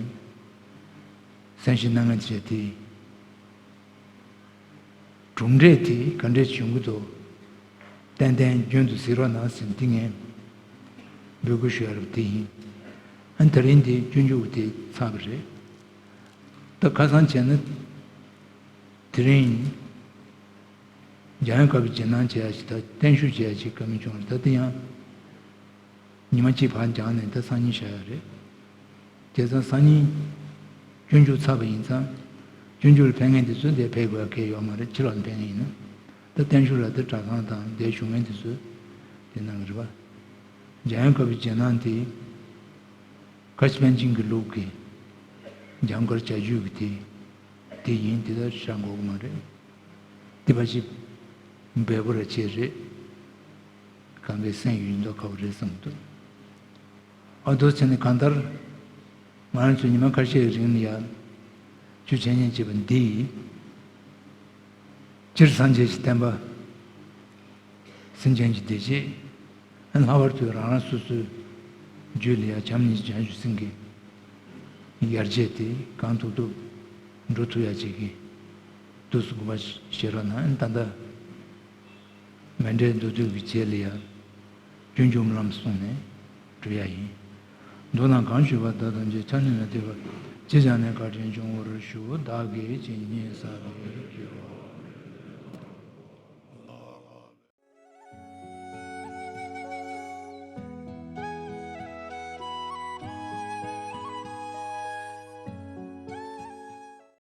གསན་བཞེས་གནང་མཁན་བྱས་ཏེ། གྲུབ་འབྲས་དེ་ག་འདྲས་བྱུང་གི་འདུག་ཏན་ཏན་རྒྱུན་དུ་གཟིགས་རོགས་གནང་ཟེར་འདི་ངས་འབོད་སྐུལ་ཞུ་ཡ་རབ་དེ་ཡིན། ཨ་དེ་རིང་འདི་སྤྱོད་འཇུག་དེ་ཚར་བ་རེད། ད་ཁ་སང་བྱས་ན། དེ་རིང་འཇམ་དབྱངས་དཀར་པོའི་རྗེས་གནང་བྱས་ཡ་ཞིག་ད་བརྟན་བཞུགས་བྱས་ཡ་ཞིག་བཀའ་མོལ་བྱུང་བ་རེད། ད་དེ་ཡང་ཉི་མ་གཅིག་ཕར་འགྱངས་ནས་ད་སང་ཉིན་བཞག་ཡ་རེད། བྱས་ཙང་སང་ཉིན་སྤྱོད་འཇུག་ཚར་བ་ཡིན་ཙང་། སྤྱོད་འཇུག་ལ་ཕེབས་མཁན་དེ་ཚོ་འདིར་ཕེབས་དགོས་ཡ་གང་ཡང་ཡོད་མ་རེད། ཕྱི་ལོགས་ནས་ཕེབས་མཁན་ཡིན་ན། ད་བརྟན་བཞུགས་ལ་དེ་གྲྭ་ཚང་དང་འདིར་བཞུགས་མཁན་དེ་ཚོ་དེ་གནང་གི་རེད་པ། འཇམ་དབྱངས་དཀར་པོའི་རྗེས་གནང་དེ། ཁ་ཆེ་པཎ་ཆེན་གྱི་ལུགས་ཀྱི་འཇམ་དཀར་བྱ་རྒྱུད་ཀྱི་དེ་དེ་ཡིན། དེ་ལྟར་བཞག་དགོས་ཀྱི་མ་རེད། དེ་ཕལ་ཆེར་འབེལ་པོ་ར་ཆེ་རེད། གང་གའི་སེམས་ཡོད་མདོག་ཁ་པོ་རེད་བསམ་གྱི་འདུག་ཨ་དོ་ཚེ་ནི་གང་ལྟར་ང་རང་ཚོ་ཉི་མ་ཁ་ཤས་ཀྱི་རིང་ལ་ཡ་ཆོས་འཆད་ཉན་བྱེད་པ་འདི་ཡིས། སྤྱིར་སངས་རྒྱས་ཀྱི་བསྟན་པ་སེམས་ཅན་གྱི་བདེ་སྐྱིད། ལྷག་པར་དུ་རང་རང་སོ་སོའི་རྒྱུད་ལ་ཡང་བྱམས་སྙིང་རྗེ་བྱང་ཆུབ་སེམས་ཀྱི་ཡར་རྒྱས་དེ་གང་ཐུབ་ཐུབ་འགྲོ་ཐུབ་ཡ་བྱེད་ཀྱི་འདུག་སེ་དགོངས་པ་བཞེས་རོགས་གནང་། ད་ལྟ་མཎྜལ་མདོ་སྡུད་ཀྱི་རྗེས་ལ་ཡང་སྤྱོད་འཇུག་སྨོན་ལམ་གསུངས་ནས་གྲུབ་ཡ་ཡིན། མདོར་ན་གང་ཞུས་པ་དག་ཐམས་ཅད་ཐོས་ནས་མི་ཐོས་པ་ཅི་བྱས་ནས་བཀའ་དྲིན་སྐྱོང་བར་ཞུ། བདག་གིས་ཇི་སྙེད་བསགས་པའི་དགེ་བ།